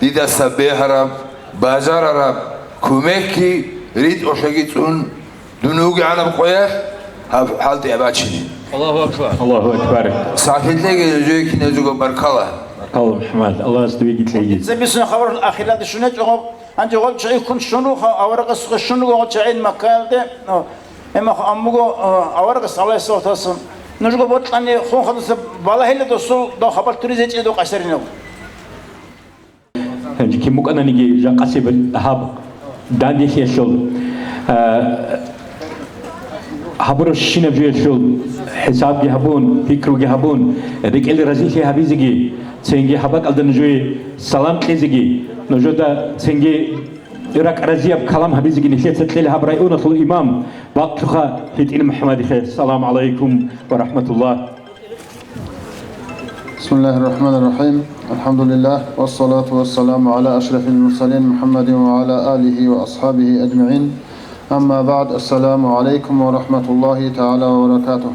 дидаса бегьараб, бажарараб кумекги ритӀухъеги цӀун, дун вугегӀанаб къоялъ гьаб хӀалтӀи гьаб бачине. Аллагьу акбар. Аллагьу акбар. СахӀлъи кьеги нужее киназего баркала. Баркала, МухӀаммад. Аллагьас дуеги кьеги. Цебисун хабар ахиралде щунечӀого. Гьанже гъол чагӀи ккун щун вуго, аварагасухъе щун вуго гъол чагӀи Маккаялде, ну, гьеб мехалъ ам буго, э, аварагас, гӀалайгьиссалату вассалам, нужго бокьани хун хадуса балагьила досул дов хабар туризе чӀезе дов къасаринав. Гьанже кин букӀананиги жакъасеб гьаб данделъиялъул, э, гьабурабщинаб жоялъул хӀисабги гьабун, пикруги гьабун, рекӀел разилъи гьабизеги, цинги гьаб бакӀалда нужее салам кьезеги, нужеда цинги ракӀ разияб калам гьабизеги нилъеца кьела гьаб районалъул имам Бакълъуха ГьитӀин МухӀаммадихъе. Салам гӀалайкум ва рахӀматуллагь. بسم الله الرحمن الرحيم. الحمد لله، والصلاة والسلام على أشرف المرسلين محمد وعلى آله وأصحابه أجمعين. أما بعد، السلام عليكم ورحمة الله تعالى وبركاته.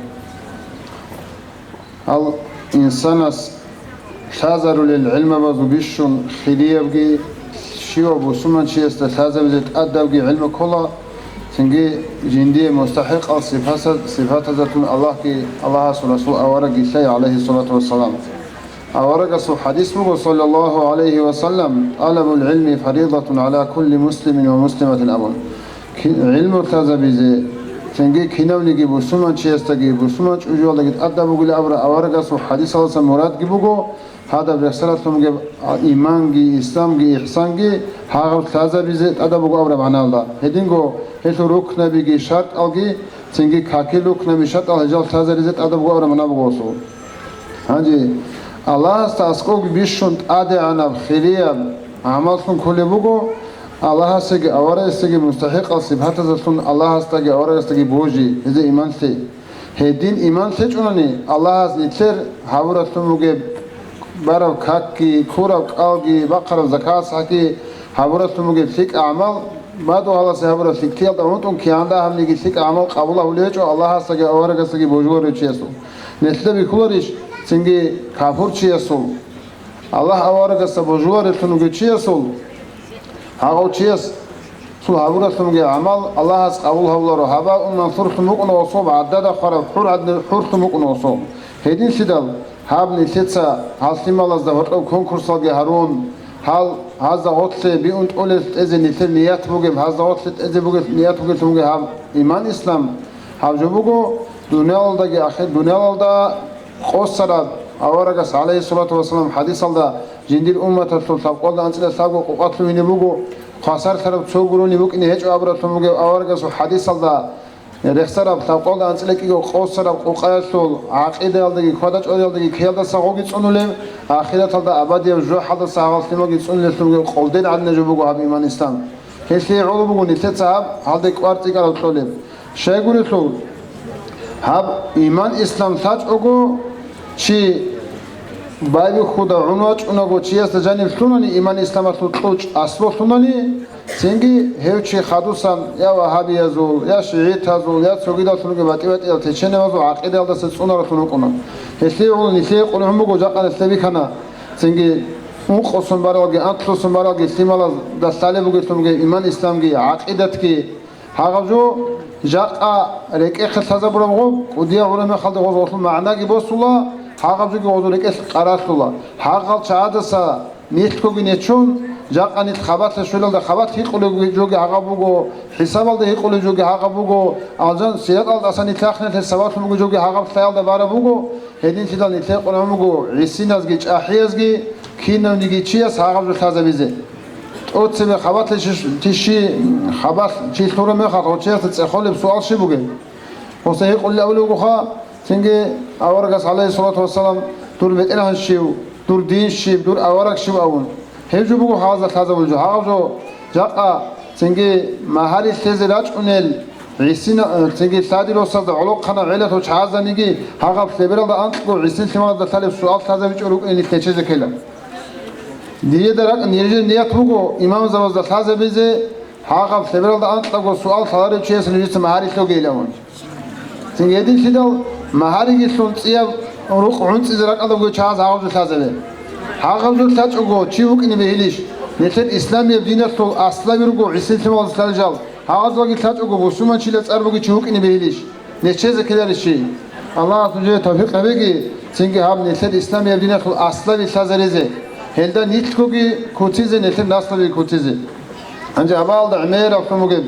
Гьал инсанас лъазарулел гӀилмабазул бищун хириябги, щивав бусурманчиясда лъазабизе тӀадабги гӀилму ккола, цинги жиндие мустахӀикъал сипаса-, сипатазулъун Аллагьги, Аллагьасул Расул аварагги лъай, гӀалайгьиссалату вассалам. Аварагасул хӀадис буго, саллаллагьу гӀалайгьи ва саллам: «ТӀалабул гӀилми фаридатун гӀала кулли муслимин ва муслиматин», – абун. Ки-, гӀилму лъазабизе, цинги кинавниги бусурманчиясдаги, бусурман чӀужуялдаги тӀадаб бугила абураб аварагасул хӀадисалдаса мурадги буго, гьадаб рехсаралъун бугеб иманги, исламги, ихсанги гьагъаб лъазабизе тӀадаб буго абураб магӀналда. Гьединго гьелъул рукнабиги, шартӀалги, цинги какил рукнаби, шартӀал гьезал лъазаризе тӀадаб буго абураб магӀна буго гьесул. Гьанже Аллагьасда аскӀовги бищун тӀадегӀанаб хирияб гӀамаллъун кколеб буго, Аллагьасеги аварагасеги мустахӀикъал сипатазулъун Аллагьасдаги аварагасдаги божи, гьезие иман лъе. Гьедин иман лъечӀунани, Аллагьас нилъер гьабуралъун бугеб бараб какги, ккураб кӀалги, бахъараб закат-сахӀги, гьабуралъун бугеб лъикӀ гӀамал, бадугьаласе гьабураб лъикӀлъиялда гьунтӀун кигӀан дагьабниги лъикӀ гӀамал къабул гьабулеб гьечӀо Аллагьасдаги аварагасдаги божуларев чиясул. Нилъеда бихьуларищ цинги капурчиясул? Аллагь аварагасда божуларевлъун вугев чиясул, гьагъав чиясул гьабуралъун вугев гӀамал Аллагьас къабул гьавуларо, гьабаун мансурлъун вукӀуна особ, гӀадада хвараб хӀур гӀадин хӀурлъун вукӀуна особ. Гьединлъидал гьаб нилъеца гьал лъималазда гьоркьоб конкурсалги гьарун, гьал гьазда гъорлъе биун тӀолел тӀезе нилъер ният бугеб, гьазда гъорлъе тӀезе бугел ният бугеллъун бугеб гьаб иман-ислам, гьаб жо буго дуниялалдаги ахир-, дуниялалда къосараб, аварагас, гӀалайгьиссалату вассалам, хӀадисалда, жиндир умматалъул лъабкъоялда анцӀила лъабго къукъа лъугьине буго, хвасарлъараб цо гурони букӀине гьечӀо абуралъун бугеб аварагасул хӀадисалда, рехсараб лъабкъоялда анцӀила кӀиго къосараб къукъаялъул гӀакъидаялдаги квада-чӀвариялдаги ккеялдаса гъоги цӀунулеб, ахираталда абадияб жужахӀалдаса гьагъал лъималги цӀунулеллъун бугеб къолдер гӀадинаб жо буго гьаб иман-ислам. Гьелъие гӀоло буго нилъеца гьаб гьалде кӀвар цӀикӀкӀараб кьолеб. Щайгурелъул, гьаб иман-ислам лъачӀого, чи байбихьуда гӀун вачӀунаго, чиясда жаниб лъунани иман-исламалъул кьучӀ аслу лъунани, цинги гьев чи хадусан я вагьабиязул, я шигӀитазул, я цогидаллъунги батӀи-батӀиял течениязул гӀакъидаялдаса цӀунараллъун вукӀуна. Гьелъие гӀоло нилъее къулгӀун буго, жакъа нилъее бихьана, цинги ункъосун баралги, анкьлъусун баралги лъималазда лъалеб бугеллъунги иман-исламги, гӀакъидатги, гьагъаб жо жакъа рекӀехъе лъазабураб гъоб, кӀудияб гӀураб мехалда гъозулъул магӀнаги босула, гьагъаб жоги гъозул рекӀелъ къаралъула. Гьагъал чагӀаздаса нилъгоги нечон, жакъа нилъ хабалъе щвелалда хабалъ гьикъулеб жоги гьагъаб буго, хӀисабалда гьикъулеб жоги гьагъаб буго, алжан сираталдаса нилъ рахиналъе сабаблъун буго жоги гьагъаб лъаялда бараб буго, гьединлъидал нилъее къулгӀун буго гӀисиназги чӀахӀиязги, кинавниги чияс гьагъаб жо лъазабизе. ТӀоцебе хабалъ чи-, тищи, хабалъ чи лъураб мехалъ гъочиясда цӀехолеб суал щиб бугеб? Гъоса гьикъулел авлугоха, цинги аварагас, гӀалайгьиссалату вассалам, дур бетӀергьан щив, дур дин щиб, дур авараг щив абун. Гьеб жо буго гьазда лъазабул жо. Гьагъаб жо жакъа цинги магьари лъезе рачӀунел гӀисина, цинги лъади росазда гӀолохъанаб гӀелалъул чагӀазданиги гьагъаб лъебералда анкьго гӀисин лъималазда лъалеб суал лъазабичӀо рукӀине нилъ нечезе ккела. Диеда ракӀ нижер ният буго имамзабазда лъазабизе, Гьагъаб лъебералда анкьабго суал лъаларев чиясе нужеца магьари лъогейилан. Цинги гьединлъидал магьариги лъун цӀияб рукъ гӀунцӀизе ракӀалда бугев чагӀаз гьагъаб жо лъазабе. Гьагъаб жо лъачӀого чи вукӀине бегьилищ? Нилъер исламияб диналъул аслаби руго гӀисин лъималаз лъалел жал. Гьагъазулги лъачӀого бусуманчила цӀар бугев чи вукӀине бегьилищ? Нечезе ккеларищ чи? Аллагьас нужее тавфикъ гьабеги, цинги гьаб нилъер исламияб диналъул аслаби лъазаризе, гьелда нилъгоги куцизе, нилъер наслаби куцизе. Гьанже гьабаалда гӀемераб лъун бугеб,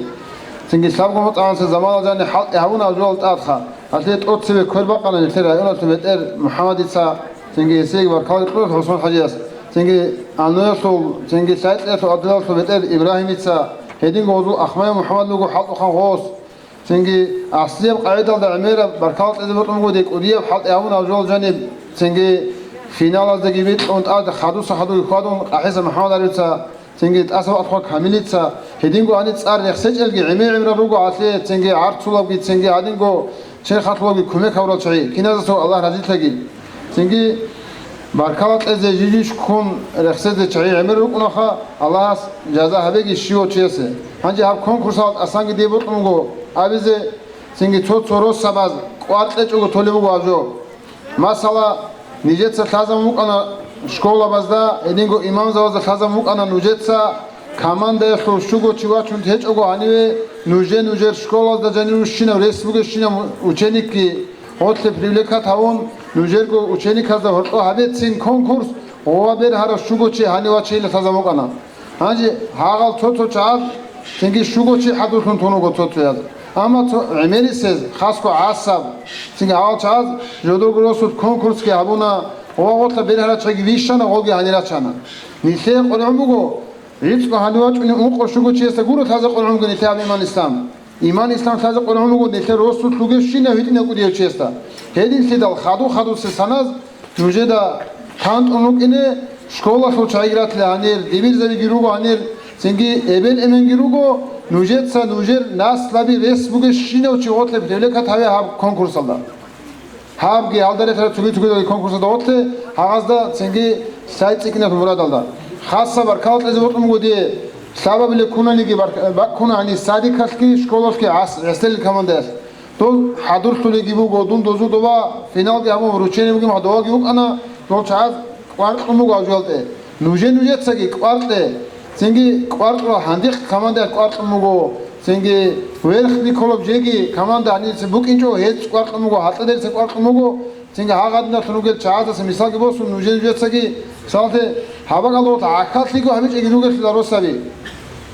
цинги лъабго мутӀагӀанса заманалъ жаниб хӀалтӀи гьабуна абжугьал тӀадха, гьалъие тӀоцебе квер бакъана нилъер районалъул метер МухӀаммадица, цинги гьесиеги баркала кьуралъ ХӀусман-хӀажияс, цинги Ануялъул, цинги Лъайкьиялъул абдалалъул метер Ибрагьимица, гьединго гьезул Ахмаев МухӀаммад буго хӀалтӀухъан гъос. Цинги аслияб къагӀидалда гӀемераб баркала кьезе бокьун буго декӀудияб хӀалтӀи гьабун абжугьал жаниб, цинги финалаздаги бикьун тӀад хадуса хадуги хьвадун КъахӀиса МухӀаммад гьарибца, цинги тӀасаб алъуха Камилица, гьединго гьаниб цӀар рехсечӀелги гӀемер-гӀемерал руго гьалъие, цинги гӀарцулабги, цинги гьадинго черхалъулабги кумек гьабурал чагӀи, киназасаго Аллагь разилъаги. Цинги баркала кьезе жижиш ккун рехсезе чагӀи гӀемер рукӀунаха, Аллагьас жаза гьабеги щивав чиясе. Гьанже гьаб конкурсалда тӀасанги дие бокьун буго абизе, цинги цо-цо росабаз кӀвар кьечӀого толеб буго гьаб жо. Масала, нижеца лъазабун букӀана школабазда, гьединго имамзабазда лъазабун букӀана нужеца, командаялъул щуго чи вачун гьечӀого гьаниве, нужер-нужер школазда жанир рущинав рес бугещинав ученикги, гъорлъе привлекать гьавун, нужерго учениказда гьоркьо гьабецин конкурс, гъова бергьарав щуго чи гьанив вачейилан лъазабун букӀана. Гьанже гьагъал цо-цо чагӀаз цинги щуго чи хӀадурлъун тун вуго цо-цояз. Амма цо гӀемерисез, хасго гӀасаб, цинги гьагъал чагӀаз жодорго росулъ конкурсги гьабуна, гъова гъорлъа бергьарав чагӀиги вищана, гъолги гьанир рачана. Нилъее къваригӀун буго, ГӀицӀго гьанив вачӀунев ункъо щуго чиясда гуро лъазе къваригӀун буго нилъее гьаб иман-ислам. Иман-ислам лъазе къваригӀун буго нилъер росулъ ругевщинав гьитӀинав кӀудияв чиясда. Гьединлъидал хадур-хадурсе саназ нужеда тантӀун рукӀине школалъул чагӀиги ратила гьанир, дибирзабиги руго гьанир, цинги эбел-эменги руго, нужеца нужер наслаби рес бугещинав чи гъорлъе привлекать гьаве гьаб конкурсалда. Гьабги, гьалда рехараб цоги-цогидалги конкурсалда гъорлъе, гьагъазда цинги лъай цӀикӀкӀиналъул мурадалда. Хасаб баркала кьезе бокьун буго дие, лъабабилеб ккунаниги барк-, бакӀ ккуна гьаниб садикалъги, школалъги гӀас-, гӀеселил командаялъ. Дол хӀадурлъулеги буго, дун дозу доба финалги гьабун, вручение бугеб мехалъ доваги вукӀана, дол чагӀаз кӀвар кьун буго гьав жоялде. Нужер-нужецаги кӀвар кье, цинги кӀвар кьула гьандихъ командаялъ кӀвар кьун буго, цинги верх николаб жеги команда гьаница букӀинчӀо, гьез кӀвар кьун буго, гьалъадерица кӀвар кьун буго, цинги гьагъадиналъун ругел чагӀаздаса мисалги босун, нужер-нужецаги, мисалде, гьаб бакӀалда гъорлъа гӀахьаллъиго гьабичӀеги ругелъила росаби.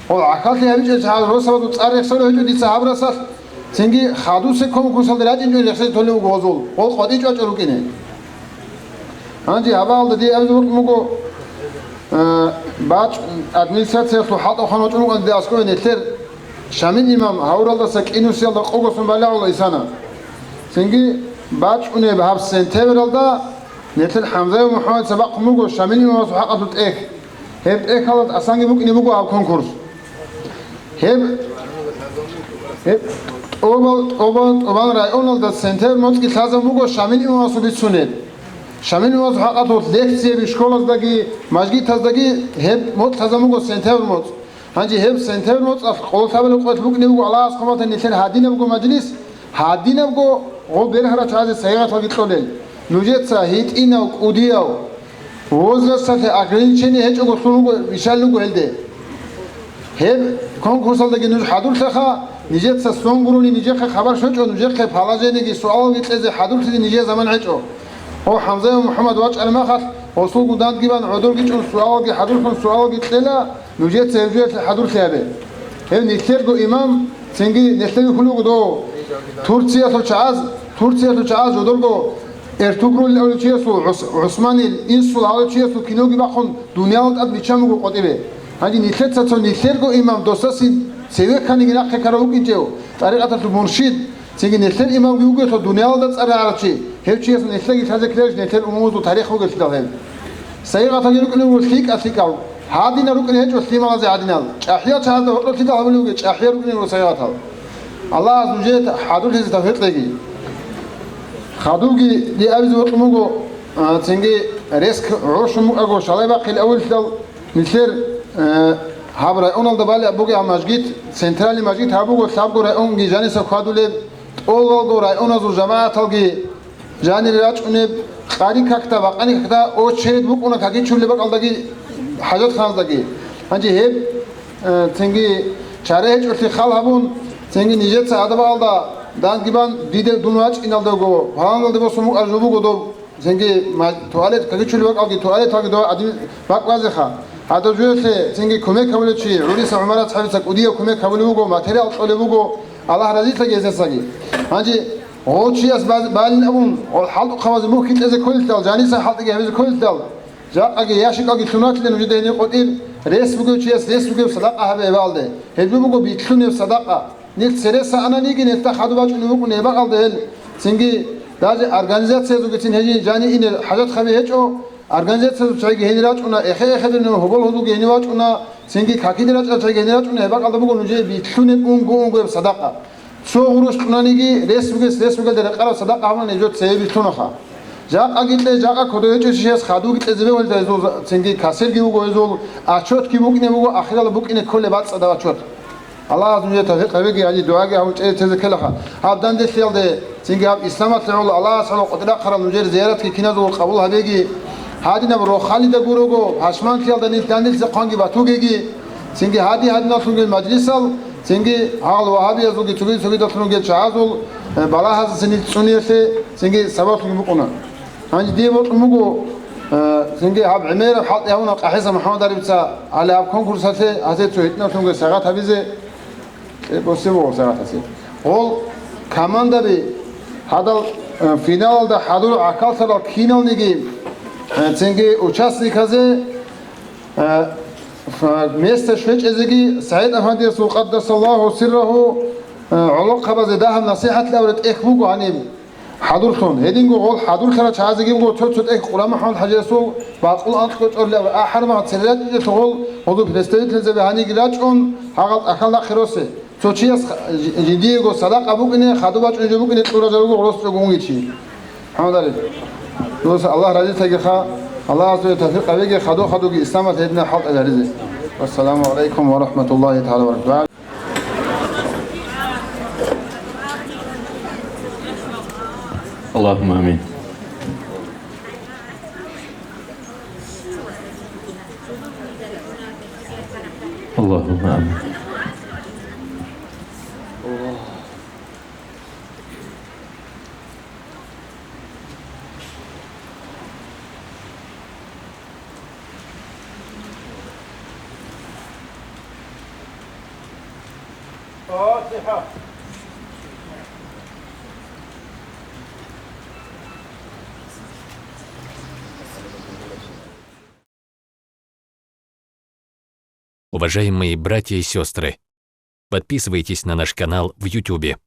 Гъол гӀахьаллъи гьабичӀел чагӀаз росабазул цӀар рехсолев гьечӀо дица гьаб расалъ, цинги хадусе конкурсалда рачӀинчӀо рехсезе толев вуго гъозул, гъол къватӀичӀвачӀо рукӀине. Гьанже гьабаалда дие абизе бокьун буго, э, бачӀ-, администрациялъул хӀалтӀухъан вачӀун вукӀана дие аскӀове нилъер Шамил имам гьавуралдаса кӀинусиялда къогосун балагьула исана. Цинги бачӀунеб гьаб сентябралда нилъер ХӀамзаев МухӀаммадица бахъун буго Шамил имамасул хӀакъалъулъ тӀехь. Гьеб тӀехьалда тӀасанги букӀине буго гьаб конкурс. Гьеб, гьеб тӀобал, тӀобал, тӀобал районалда сентябрь моцӀги лъазабун буго Шамил имамасул бицунел. Шамил имамасул хӀакъалъулъ лекцияби школаздаги, мажгитаздаги гьеб моцӀ лъазабун буго сентябрь моцӀ. Гьанже гьеб сентябрь моцӀалъ къоло лъабабилеб къоялъ букӀине буго Аллагьас хъван батани нилъер гьадинабго мажлис, гьадинабго гъо бергьарав чагӀазе сайигъаталги кьолел. Нужеца гьитӀинав, кӀудияв, возрасталъе ограничение гьечӀого лъун руго, вищалин руго гьелде. Гьеб конкурсалдаги нуж хӀадурлъаха, нижеца сон гурони нижехъе хабар щвечӀо, нужехъе положениеги суалалги кьезе хӀадурлъизе нижее заман гьечӀо. Гъо ХӀамзаев МухӀаммад вачӀараб мехалъ, гъосулгун дандги бан гӀодорги чӀун суалалги хӀадурлъун суалалги кьела, нужеца гьеб жоялъе хӀадурлъи гьабе. Гьев нилъерго имам, цинги нилъер вихьулев вуго дов. Турциялъул чагӀаз, Турциялъул чагӀаз жодорго Эртугрул абулев чиясул, ГӀус-, ГӀусманил, Инсул абулев чиясул киноги бахъун, дуниялалда тӀад биччан буго къватӀибе. Гьанже нилъеца цо нилъерго имам досасе цеве кканиги нахъе ккарав вукӀинчӀев, тӀарикъаталъул муршид, цинги нилъер имамги вугелъул дуниялалда цӀар рагӀарав чи, гьев чиясул нилъеги лъазе ккеларищ нилъер умумузул тарих бугелъидал гьеб? Сайигъаталги рукӀине руго лъикӀа-лъикӀал, гьадинал рукӀине гьечӀо лъималазе гьадинал, чӀахӀиял чагӀазда гьоркьоб лъидал гьабулеб бугеб чӀахӀиял рукӀине руго сайигъатал. Аллагьас нужее хӀадурлъизе тавфикъ кьеги. Хадубги дие абизе бокьун буго, а, цинги реск гӀорщун букӀаго шалай бахъил авуллъал нилъер, э, Гьаб районалда балеб бугеб мажгит, центральный мажгит гьаб буго, лъабго районги жаниса хьвадулеб, тӀолалго районазул жамагӀаталги жанире рачӀунеб, къари какда, бакъани какда очередь букӀуна какичулеб бакӀалдаги, хӀажатханаздаги. Гьанже гьеб, э, цинги чара гьечӀолъи хал гьабун, цинги нижеца гӀадабалда данги бан, диде дун вачӀиналдаго, гьаланалде босун букӀараб жо буго доб. Цинги ма-, туалет, какичулеб бакӀалги, туалеталги дова гӀадин бакӀ базеха. Гьадаб жоялъе цинги кумек гьабулев чи, гӀуриса ГӀумар асхӀабица кӀудияб кумек гьабулев вуго, материал кьолев вуго, Аллагь разилъаги гьесдасаги. Гьанже гъов чияс баз-, балин абун, гъол хӀалтӀухъабазе мухь кьезе кколелъул, жаниса хӀалтӀиги гьабизе кколелъул, жакъаги ящикалги лъун ватилан нужеда гьенир къотӀир, рес бугев чияс рес бугеб садакъа гьабе гьебалде. Гьеб жо буго битлъунеб садакъа. Нилъ цересананиги, нилъда хадуб бачӀунеб букӀун гьеб бакӀалда гьел. Цинги даже организациязулгицин гьенир жани ине хӀажат хабе гьечӀо, организациязул чагӀиги гьенир рачӀуна, эхе-эхедерун гьобол-гьудулги гьенив вачӀуна, цинги какиде рачӀарал чагӀиги гьенир рачӀуна, гьеб бакӀалда буго нужее битлъунеб унго-унгояб садакъа. Цо гъурущ кьунаниги, рес бугес, рес бугелда рекъараб садакъа гьабуна гьеб жо цее битлъунаха. Жакъа гьитӀе, жакъа кодо гьечӀо чияс хадуги кьезе бегьулда гьезул, цинги кассирги вуго гьезул, отчетги букӀине буго, ахиралда букӀине кколеб бацӀцӀадаб отчет. Аллагьас нужее тавфикъ гьабеги, гьанже дугӀаги гьабун чӀезе тезе ккелаха. Гьаб данделъиялде, цинги гьаб исламалъе гӀоло Аллагьас гӀоло къотӀи рахъарал нужер зияратги киназулго къабул гьабеги. Гьадинаб рохалида гурого, пашманлъиялда нилъ данделъизехъанги батугеги. Цинги гьади-гьадиналъунги мажлисал, цинги гьал вагьабиязулги цоги-цогидалъун ругел чагӀазул, э, балагьаздаса нилъ цӀуниялъе цинги сабаблъунги букӀуна. Гьанже дие бокьун буго, э, цинги гьаб гӀемераб хӀалтӀи гьавуна КъахӀиса МухӀаммад Арибица гьале гьаб конкурсалъе, гьазе цо гьитӀинавлъунго сагъат гьабизе, э, босеб буго сагъат гьасе. Гъол командаби гьадал, э, финалалда хӀадур гӀахьаллъарал киналниги, э, цинги участниказе, э, ф-, места щвечӀезеги СагӀид Афандиясул, къаддасаллагьу сиррагьу, э, гӀолохъабазе дагьаб насихӀат лъавре тӀехь буго гьаниб. ХӀадурлъун. Гьединго гъол хӀадурлъарал чагӀазеги буго цо-цо тӀехь Къура МухӀаммад ХӀажиясул бакъул анкьго чӀолеб ахӀармагъ цере ратӀиделъул гъол гьезул представительзаби гьаниги рачӀун, гьагъал тӀахьал нахъе росе. Цо чияс жи-, жиндиего садакъа букӀине, хадуб бачӀунеб жо букӀине кьурал жо руго гъоросиего унгичи. ХӀамдалил. Дос Аллагь разилъагиха, Аллагьас дуе тавфикъ гьабеги, хадур-хадурги исламалъ гьединал хӀалтӀи гьаризе. Вассаламу гӀалайкум ва рахӀматуллагьи тагӀала ва баракатугьу. اللهم آمين. اللهم آمين. Уважаемые братья и сестры, подписывайтесь на наш канал в Ютубе.